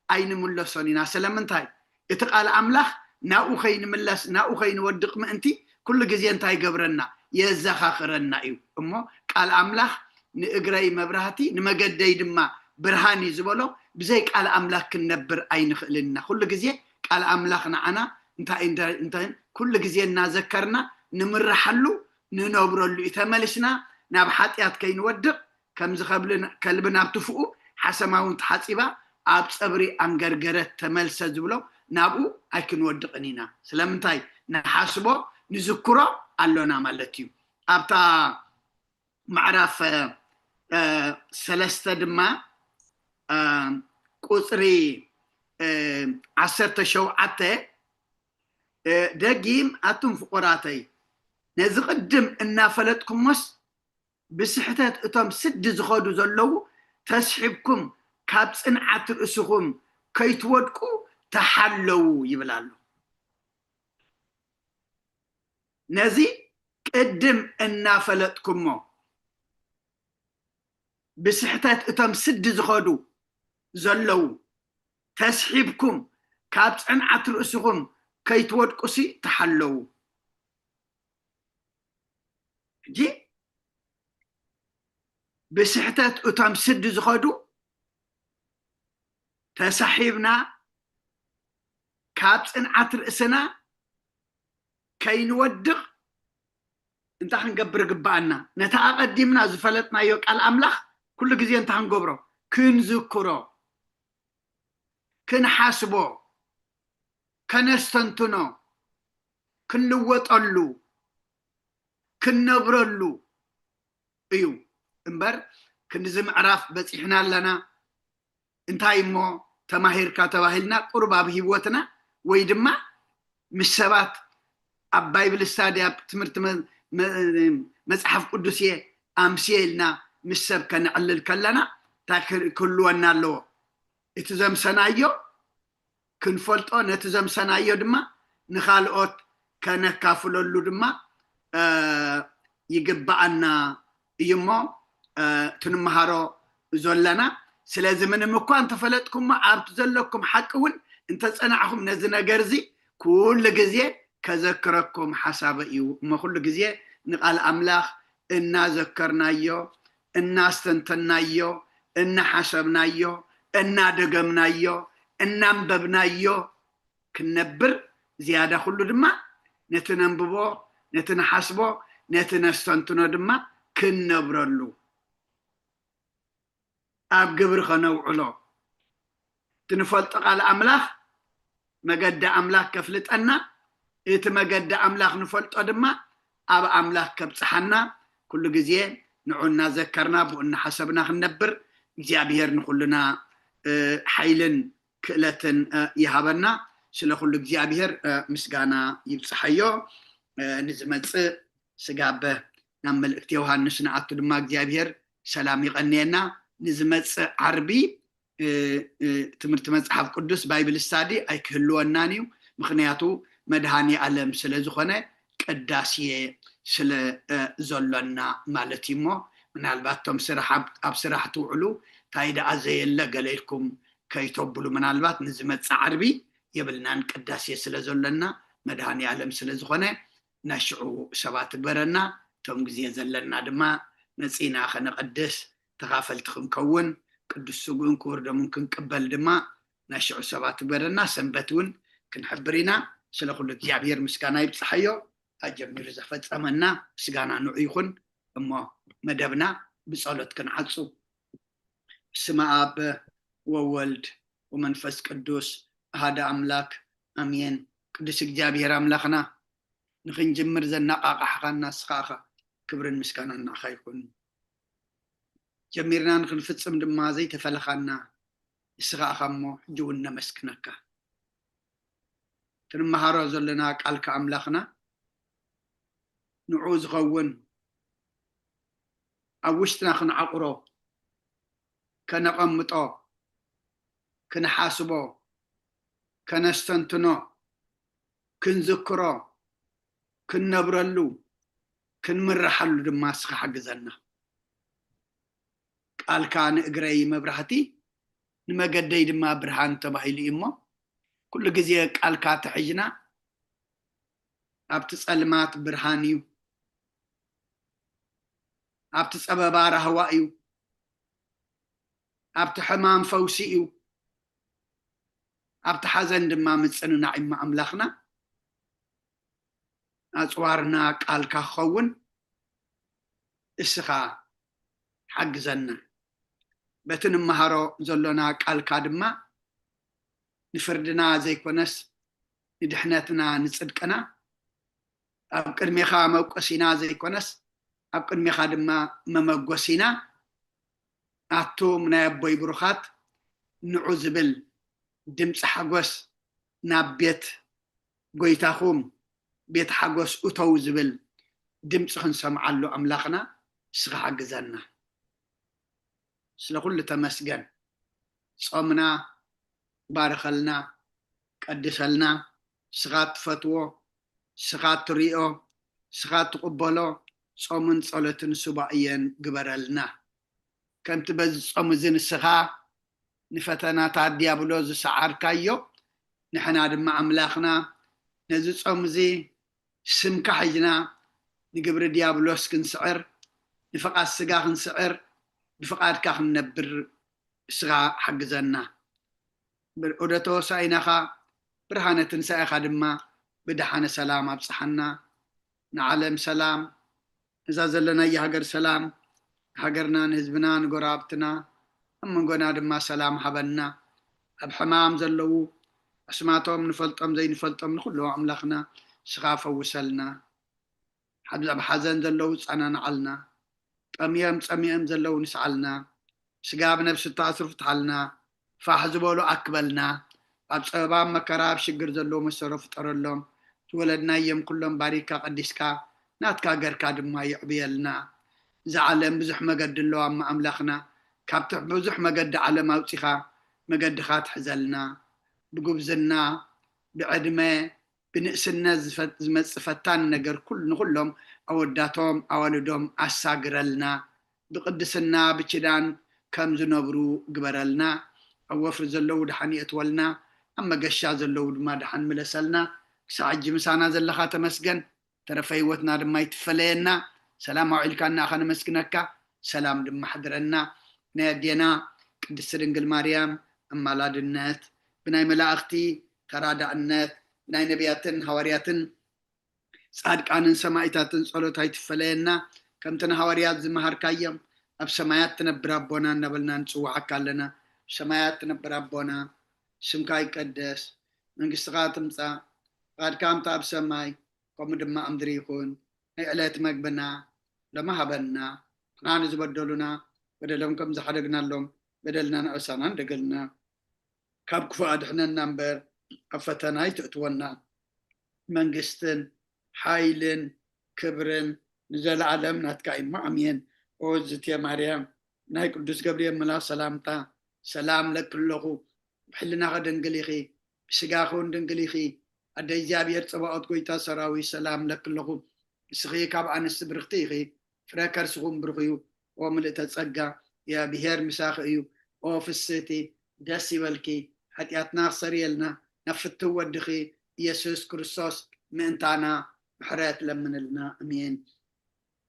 ኣይንምለሶን ኢና። ስለምንታይ? እቲ ቃል ኣምላኽ ናብኡ ከይንምለስ፣ ናብኡ ከይንወድቕ ምእንቲ፣ ኩሉ ግዜ እንታይ ይገብረና? የዘኻኽረና እዩ። እሞ ቃል ኣምላኽ ንእግረይ መብራህቲ፣ ንመገደይ ድማ ብርሃን እዩ ዝበሎ። ብዘይ ቃል ኣምላኽ ክንነብር ኣይንኽእልን ኢና። ኩሉ ግዜ ቃል ኣምላኽ ንዓና እንታይ፣ እንታይ፣ እንታይ፣ ኩሉ ግዜ እናዘከርና ንምርሓሉ፣ ንነብረሉ እዩ። ተመሊስና ናብ ሓጢኣት ከይንወድቕ፣ ከምዚ ከብል-፣ ከልቢ ናብ ትፍኡ፣ ሓሰማ እውን ተሓጺባ ኣብ ጸብሪ ኣንገርገረት ተመልሰ ዝብሎ፣ ናብኡ ኣይክንወድቕን ኢና። ስለምንታይ? ንሓስቦ፣ ንዝክሮ ኣሎና ማለት እዩ። ኣብታ ማዕራፍ፣ እ፣ ሰለስተ ድማ፣ እ፣ ቁጽሪ፣ እ፣ ዓሰርተ ሸውዓተ፣ እ፣ ደጊም፣ ኣቱም ፍቑራተይ፣ ነዚ ቅድም እናፈለጥኩሞስ፣ ብስሕተት እቶም ስዲ ዝኸዱ ዘለዉ ተስሒብኩም፣ ካብ ጽንዓት ርእስኹም ከይትወድቁ ተሓለዉ ይብል ኣሎ። ነዚ ቅድም እናፈለጥኩሞ፣ ብስሕተት እቶም ስዲ ዝኸዱ ዘለዉ ተስሒብኩም፣ ካብ ጽንዓት ርእስኹም ከይትወድቁሲ ተሓለዉ። ሕጂ ብስሕተት እቶም ስዲ ዝኸዱ ተሳሒብና፣ ካብ ጽንዓት ርእስና ከይንወድቕ እንታይ ክንገብር ይግብኣና? ነቲ ኣቐዲምና ዝፈለጥናዮ ቃል ኣምላኽ ኩሉ ግዜ እንታይ ክንገብሮ? ክንዝክሮ፣ ክንሓስቦ፣ ከነስተንትኖ፣ ክንልወጠሉ፣ ክንነብረሉ እዩ እምበር፣ ክንድዚ ምዕራፍ በጺሕና ኣለና፣ እንታይ እሞ ተማሂርካ ተባሂልና፣ ቁሩብ ኣብ ህይወትና ወይ ድማ ምስ ሰባት ኣብ ባይብል ስታዲ፣ ኣብ ትምህርቲ መ-፣ መ-፣ መጽሓፍ ቅዱስ እየ ኣምስየ ኢልና ምስ ሰብ ከነዕልል ከለና፣ እንታይ ክህ-፣ ክህልወና ኣለዎ? እቲ ዘምሰናዮ ክንፈልጦ፣ ነቲ ዘምሰናዮ ድማ ንኻልኦት ከነካፍለሉ ድማ፣ እ፣ ይግብኣና እዩ እሞ፣ እ፣ ትንመሃሮ ዘለና። ስለዚ ምንም እኳ እንተፈለጥኩሞ፣ ኣብቲ ዘለኩም ሓቂ እውን እንተጸናዕኹም፣ ነዚ ነገር እዚ ኩሉ ግዜ ከዘክረኩም ሓሳበ እዩ። እሞ ኩሉ ግዜ ንቃል ኣምላኽ እናዘከርናዮ፣ እናስተንተናዮ፣ እናሓሰብናዮ፣ እናደገምናዮ፣ እናንበብናዮ ክንነብር፣ ዝያዳ ኩሉ ድማ ነቲ ነንብቦ፣ ነቲ ንሓስቦ፣ ነቲ ነስተንትኖ ድማ ክንነብረሉ፣ ኣብ ግብሪ ከነውዕሎ፣ እቲ ንፈልጦ ቃል ኣምላኽ መገዲ ኣምላኽ ከፍልጠና፣ እቲ መገዲ ኣምላኽ ንፈልጦ ድማ ኣብ ኣምላኽ ከብጽሓና፣ ኩሉ ግዜ ንዑ እናዘከርና፣ ብኡ እናሓሰብና ክንነብር፣ እግዚኣብሔር ንኹልና፣ እ፣ ሓይልን ክእለትን፣ እ፣ ይሃበና። ስለ ኩሉ እግዚኣብሔር፣ እ፣ ምስጋና ይብጽሓዮ። እ፣ ንዝመጽእ ስጋበ ናብ መልእክቲ ዮሃንስ ንኣቱ ድማ እግዚኣብሔር ሰላም ይቐንየና። ንዝመጽእ ዓርቢ፣ እ፣ እ፣ ትምህርቲ መጽሓፍ ቅዱስ፣ ባይብል ስታዲ ኣይክህልወናን እዩ። ምኽንያቱ መድሃኒ ኣለም ስለ ዝኾነ፣ ቅዳሴ ስለ፣ እ፣ ዘሎና ማለት እዩ። እሞ ምናልባት እቶም ስራሕ ኣብ፣ ኣብ ስራሕ ትውዕሉ፣ ታይ ደኣ ዘየለ ገለ ኢልኩም ከይተብሉ፣ ምናልባት ንዝመፅእ ዓርቢ የብልናን ቅዳሴ ስለ ዘሎና፣ መድሃኒ ኣለም ስለ ዝኾነ፣ ናሽዑ ሰባት ግበረና። እቶም ግዜ ዘለና ድማ መፂና ከነቐድስ፣ ተኻፈልቲ ክንከውን፣ ቅዱስ ስጉእን ክቡር ደሙን ክንቅበል ድማ ናሽዑ ሰባት ግበረና። ሰንበት እውን ክንሕብር ኢና። ስለ ኩሉ እግዚኣብሔር ምስጋና ይብፅሓዮ። ኣጀሚሩ ዘፈጸመና ምስጋና ንዑ ይኹን። እሞ መደብና ብጸሎት ክንዓጹ። ስመ ኣብ ወወልድ ወመንፈስ ቅዱስ ኣሃደ ኣምላክ ኣሜን። ቅዱስ እግዚኣብሔር ኣምላኽና፣ ንኽንጅምር ዘነቓቓሕኻና ንስኻ ኢኻ። ክብርን ምስጋናን ንዓኻ ይኹን። ጀሚርና ንኽንፍጽም ድማ ዘይተፈለኻና ንስኻ ኢኻ። እሞ ሕጂ እውን ነመስግነካ። ክንመሃሮ ዘለና ቃልካ ኣምላኽና፣ ንዑ ዝኸውን ኣብ ውሽጥና ክንዓቑሮ፣ ከነቐምጦ፣ ክንሓስቦ፣ ከነስተንትኖ፣ ክንዝክሮ፣ ክንነብረሉ፣ ክንምርሓሉ ድማ እስኻ ሓግዘና። ቃልካ ንእግረይ መብራህቲ፣ ንመገደይ ድማ ብርሃን ተባሂሉ እዩ እሞ፣ ኩሉ ግዜ ቃልካ ተሒዝና፣ ኣብቲ ጸልማት ብርሃን እዩ፣ ኣብቲ ጸበባ ራህዋ እዩ፣ ኣብቲ ሕማም ፈውሲ እዩ፣ ኣብቲ ሓዘን ድማ ምጽንናዕ እዩ። ኣምላኽና፣ ኣጽዋርና ቃልካ ክኸውን እስኻ ሓግዘና። በቲ ንመሃሮ ዘሎና ቃልካ ድማ ንፍርድና ዘይኮነስ ንድሕነትና፣ ንጽድቅና፣ ኣብ ቅድሜኻ መውቀሲና ዘይኮነስ ኣብ ቅድሜኻ ድማ መመጎሲና፣ ኣቱም ናይ ኣቦይ ብሩኻት፣ ንዑ ዝብል ድምፂ ሓጎስ፣ ናብ ቤት ጎይታኹም ቤት ሓጎስ እተው ዝብል ድምፂ ክንሰምዓሉ ኣምላኽና እስኻ ሓግዘና። ስለ ኩሉ ተመስገን። ጾምና ባርኸልና፣ ቀድሰልና። እስኻ ትፈትዎ፣ እስኻ ትሪኦ፣ እስኻ ትቕበሎ ጾምን ጸሎትን ሱባኤን ግበረልና። ከምቲ በዚ ጾም እዚ ንስኻ ንፈተናታት ዲያብሎስ ዝሰዓርካዮ፣ ንሕና ድማ ኣምላኽና ነዚ ጾም እዚ ስምካ ሒዝና ንግብሪ ዲያብሎስ ክንስዕር፣ ንፍቓድ ስጋ ክንስዕር፣ ብፍቓድካ ክንነብር እስኻ ሓግዘና። ብር-፣ ዑደተ ሆሳኢናኻ፣ ብርሃነ ትንሳኤኻ ድማ ብደሓነ ሰላም ኣብጽሓና። ንዓለም ሰላም፣ እዛ ዘለናያ ሃገር ሰላም፣ ሃገርና ንህዝብና ንጎረባብትና፣ ኣብ መንጎና ድማ ሰላም ሃበና። ኣብ ሕማም ዘለዉ፣ ኣስማቶም ንፈልጦም ዘይንፈልጦም ንኹሉ ኣምላኽና እስኻ ፈውሰልና። ሓብ-፣ ኣብ ሓዘን ዘለዉ ጸናንዓልና። ጠምዮም ጸሚኦም ዘለዉ ንስዓልና። ስጋ ብነብሲ እተኣስሩ ፍትሓልና። ፋሕ ዝበሉ ኣክበልና። ኣብ ጸበባ፣ ኣብ መከራ፣ ኣብ ሽግር ዘለዉ መሰሮ ፍጠረሎም። ዝወለድናዮም ኩሎም ባሪካ ቀዲስካ፣ ናትካ ገርካ ድማ የዕብየልና። እዛ ዓለም ብዙሕ መገዲ ኣለዋ እሞ ኣምላኽና፣ ካብቲ ብዙሕ መገዲ ዓለም ኣውጺኻ መገድኻ ትሕዘልና። ብጉብዝና፣ ብዕድመ፣ ብንእስነት ዝፈ-፣ ዝመጽእ ፈታኒ ነገር ኩል-፣ ንኹሎም ኣወዳቶም ኣዋልዶም ኣሳግረልና። ብቅድስና ብኪዳን ከም ዝነብሩ ግበረልና። ኣብ ወፍሪ ዘለዉ ደሓን የእትወልና፣ ኣብ መገሻ ዘለዉ ድማ ደሓን ምለሰልና። ክሳዕ ሕጂ ምሳና ዘለኻ ተመስገን። ተረፈ ህይወትና ድማ ይትፈለየና። ሰላም ኣውዒልካና ኢኻ ነመስግነካ፣ ሰላም ድማ ኣሕድረና። ናይ ኣዴና ቅድስቲ ድንግል ማርያም ኣማላድነት፣ ብናይ መላእኽቲ ተራዳእነት፣ ብናይ ነቢያትን ሃዋርያትን ጻድቃንን ሰማእታትን ጸሎት ኣይትፈለየና። ከምቲ ንሃዋርያት ዝመሃርካዮም፣ ኣብ ሰማያት ትነብር ኣቦና እናበልና ንጽውዓካ ኣለና። ኣብ ሰማያት ትነብር ኣቦና፣ ስምካ ይቀደስ፣ መንግስትኻ ትምጻእ፣ ፍቓድካ ከምቲ ኣብ ሰማይ ከምኡ ድማ ኣብ ምድሪ ይኹን። ናይ ዕለት መግብና ሎሚ ሃበና። ንሕና ንዝበደሉና በደሎም ከም ዝሓደግናሎም፣ በደልና ንኣበሳና ንደገልና። ካብ ክፉእ ኣድሕነና እምበር፣ ኣብ ፈተና ኣይተእትወና። መንግስትን ሓይልን ክብርን ንዘለኣለም ናትካ እዩ እሞ፣ ኣሜን። ኦ እግዝእትየ ማርያም፣ ናይ ቅዱስ ገብርኤል መልኣኽ ሰላምታ፣ ሰላም ለኪ ኣለኹ። ብሕልናኺ ድንግል ኢኺ፣ ብስጋኺ እውን ድንግል ኢኺ። ኣደ እግዚኣብሔር ጸባኦት፣ ጎይታ ሰራዊት፣ ሰላም ለኪ ኣለኹ። ንስኺ ካብ ኣንስቲ ብርኽቲ ኢኺ፣ ፍረ ከርስኹም ብሩኽ እዩ። ኦ ምልእተ ጸጋ፣ እግዚኣብሔር ምሳኺ እዩ። ኦ ፍስህቲ፣ ደስ ይበልኪ። ሓጢኣትና ክሰርየልና ናብ ፍትው ወድኺ ኢየሱስ ክርስቶስ ምእንታና ምሕረት ለምንልና። እሜን።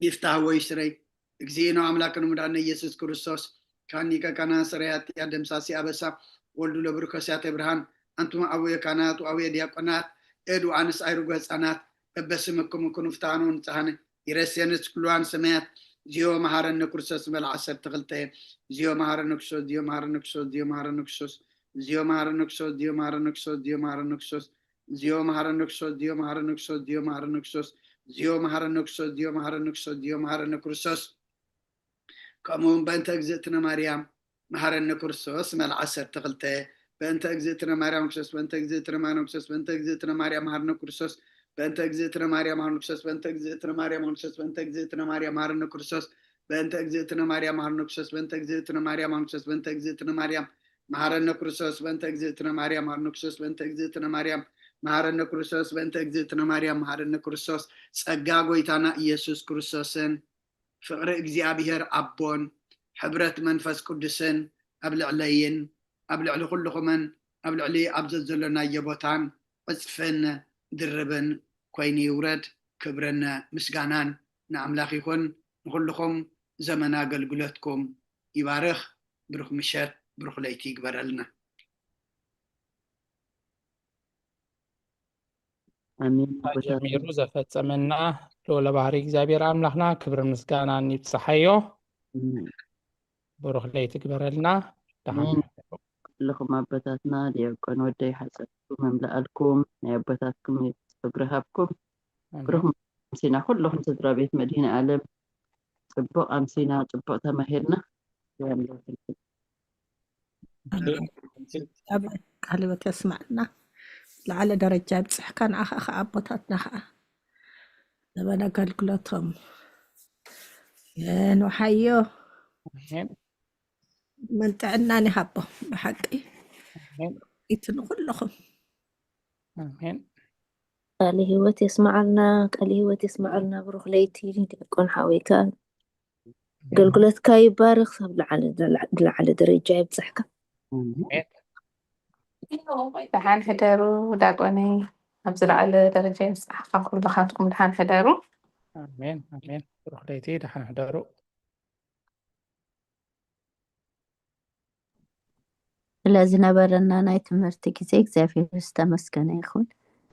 ይፍታህ ወይ ስረይ። እግዚእነ አምላክነ መድኃኒነ ኢየሱስ ክርስቶስ ካኒ ከካና ስረይ ኃጢአት ደምሳሲ አበሳ ወልዱ ለብሩክ ከሲያተ ብርሃን። አንቱም አቡየ ካህናት ወአቡየ ዲያቆናት እድ ወአንስ አይሩግ ህፃናት በበስምክሙ ኩኑ ፍትሐነ ወንጽሐነ ይረስየንስ ኩሉ አንሰማያት። ዚዮ መሐረነ ክርስቶስ በል ዓሰርተ ክልተ። ዚዮ መሐረነ ክርስቶስ፣ ዚዮ መሐረነ ክርስቶስ፣ ዚዮ መሐረነ ክርስቶስ፣ ዚዮ መሐረነ ክርስቶስ፣ ዚዮ መሐረነ ክርስቶስ፣ ዚዮ መሐረነ ክርስቶስ፣ ዚዮ መሐረነ ክርስቶስ፣ ዚዮ መሐረነ ክርስቶስ፣ ዚዮ መሐረነ ክርስቶስ፣ ዚዮ መሐረነ ክርስቶስ፣ ዚዮ መሐረነ ክርስቶስ፣ ዚዮ መሐረነ ክርስቶስ። ከምኡ እውን በእንተ እግዝእትነ ማርያም መሐረነ ክርስቶስ በል ዓሰርተ ክልተ። በእንተ እግዝእትነ ማርያም ክርስቶስ፣ በእንተ እግዝእትነ ማርያም ክርስቶስ፣ በእንተ እግዝእትነ ማርያም መሐረነ ክርስቶስ፣ በእንተ እግዝእትነ ማርያም መሐረነ ክርስቶስ፣ በእንተ እግዝእትነ ማርያም መሐረነ ክርስቶስ፣ በእንተ እግዝእትነ ማርያም መሐረነ ክርስቶስ፣ በእንተ እግዝእትነ ማርያም መሐረነ ክርስቶስ፣ በእንተ እግዝእትነ ማርያም መሐረነ ክርስቶስ፣ በእንተ እግዝእትነ ማርያም መሐረነ ክርስቶስ፣ በእንተ እግዝእትነ ማርያም መሐረነ ክርስቶስ፣ በእንተ እግዝእትነ ማርያም መሐረነ ክርስቶስ፣ በእንተ እግዝእትነ ማርያም መሐረነ ክርስቶስ። ጸጋ ጎይታና ኢየሱስ ክርስቶስን ፍቕሪ እግዚኣብሔር ኣቦን ሕብረት መንፈስ ቅዱስን ኣብ ልዕለይን ኣብ ልዕሊ ኩልኹምን ኣብ ልዕሊ ኣብ ዘዘሎናዮ ቦታን ዕጽፍን ድርብን ኮይኑ ይውረድ። ክብርን ምስጋናን ንኣምላኽ ይኹን። ንኹልኹም ዘመን ኣገልግሎትኩም ይባርኽ። ብሩኽ ምሸት፣ ብሩኽ ለይቲ ይግበረልና። ኣሜን። ኣቦታት ጀሚሩ ዘፈጸመና ልዑለ ባህሪ እግዚኣብሔር ኣምላኽና ክብርን ምስጋናን ይብጽሓዮ። ኣሜን። ብሩኽ ለይቲ ግበረልና። ደሓን ኣሜን። ኩልኹም ኣቦታትና ዲያቆን ወደይ ሓፀርኩም እምልኣልኩም ናይ ኣቦታትኩም ፀጉሪ ሃብኩም። ኣሜን። ብሩኽ ኣምሲና ኩልኹም ስድራ ቤት መድህን ዓለም ጽቡቕ ኣምሲና ጽቡቕ ተማሂርና። ኣብ ቃለ ህይወት የስማዕና። ላዕለ ደረጃ ይብጽሕካ። ንዓኻ ኸዓ ኣቦታትና ኸዓ ዘበን ኣገልግሎቶም የንውሓዮ። ኣሜን። መን ጥዕናን ይሃቦ ብሓቂ። ኣሜን። ኢቲ ንኹልኹም። ኣሜን። ቃለ ህይወት የስማዓልና፣ ቃለ ህይወት የስማዓልና። ብሩኽ ለይቲ ዲያቆን ሓወይ ከኣ ኣገልግሎትካ ይባረኽ፣ ኣብ ዝለዓለ ደረጃ ይብጽሕካ። ኣሜን። ደሓን ሕደሩ ዳቆነይ፣ ኣብ ዝለዓለ ደረጃ ይብጽሕካ። ኩልኻትኩም ደሓን ሕደሩ። ኣሜን ኣሜን። ብሩኽ ለይቲ፣ ደሓን ሕደሩ። ስለ ዝነበረና ናይ ትምህርቲ ግዜ እግዚኣብሔር ዝተመስገነ ይኹን።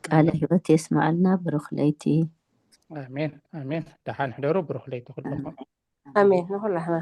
ቃለ ህይወት የስመዓልና። ብሩኽ ለይቲ። ኣሜን ኣሜን። ደሓን ሕደሩ። ብሩኽ ለይቲ ኩልኹም። ኣሜን ንኹላህና።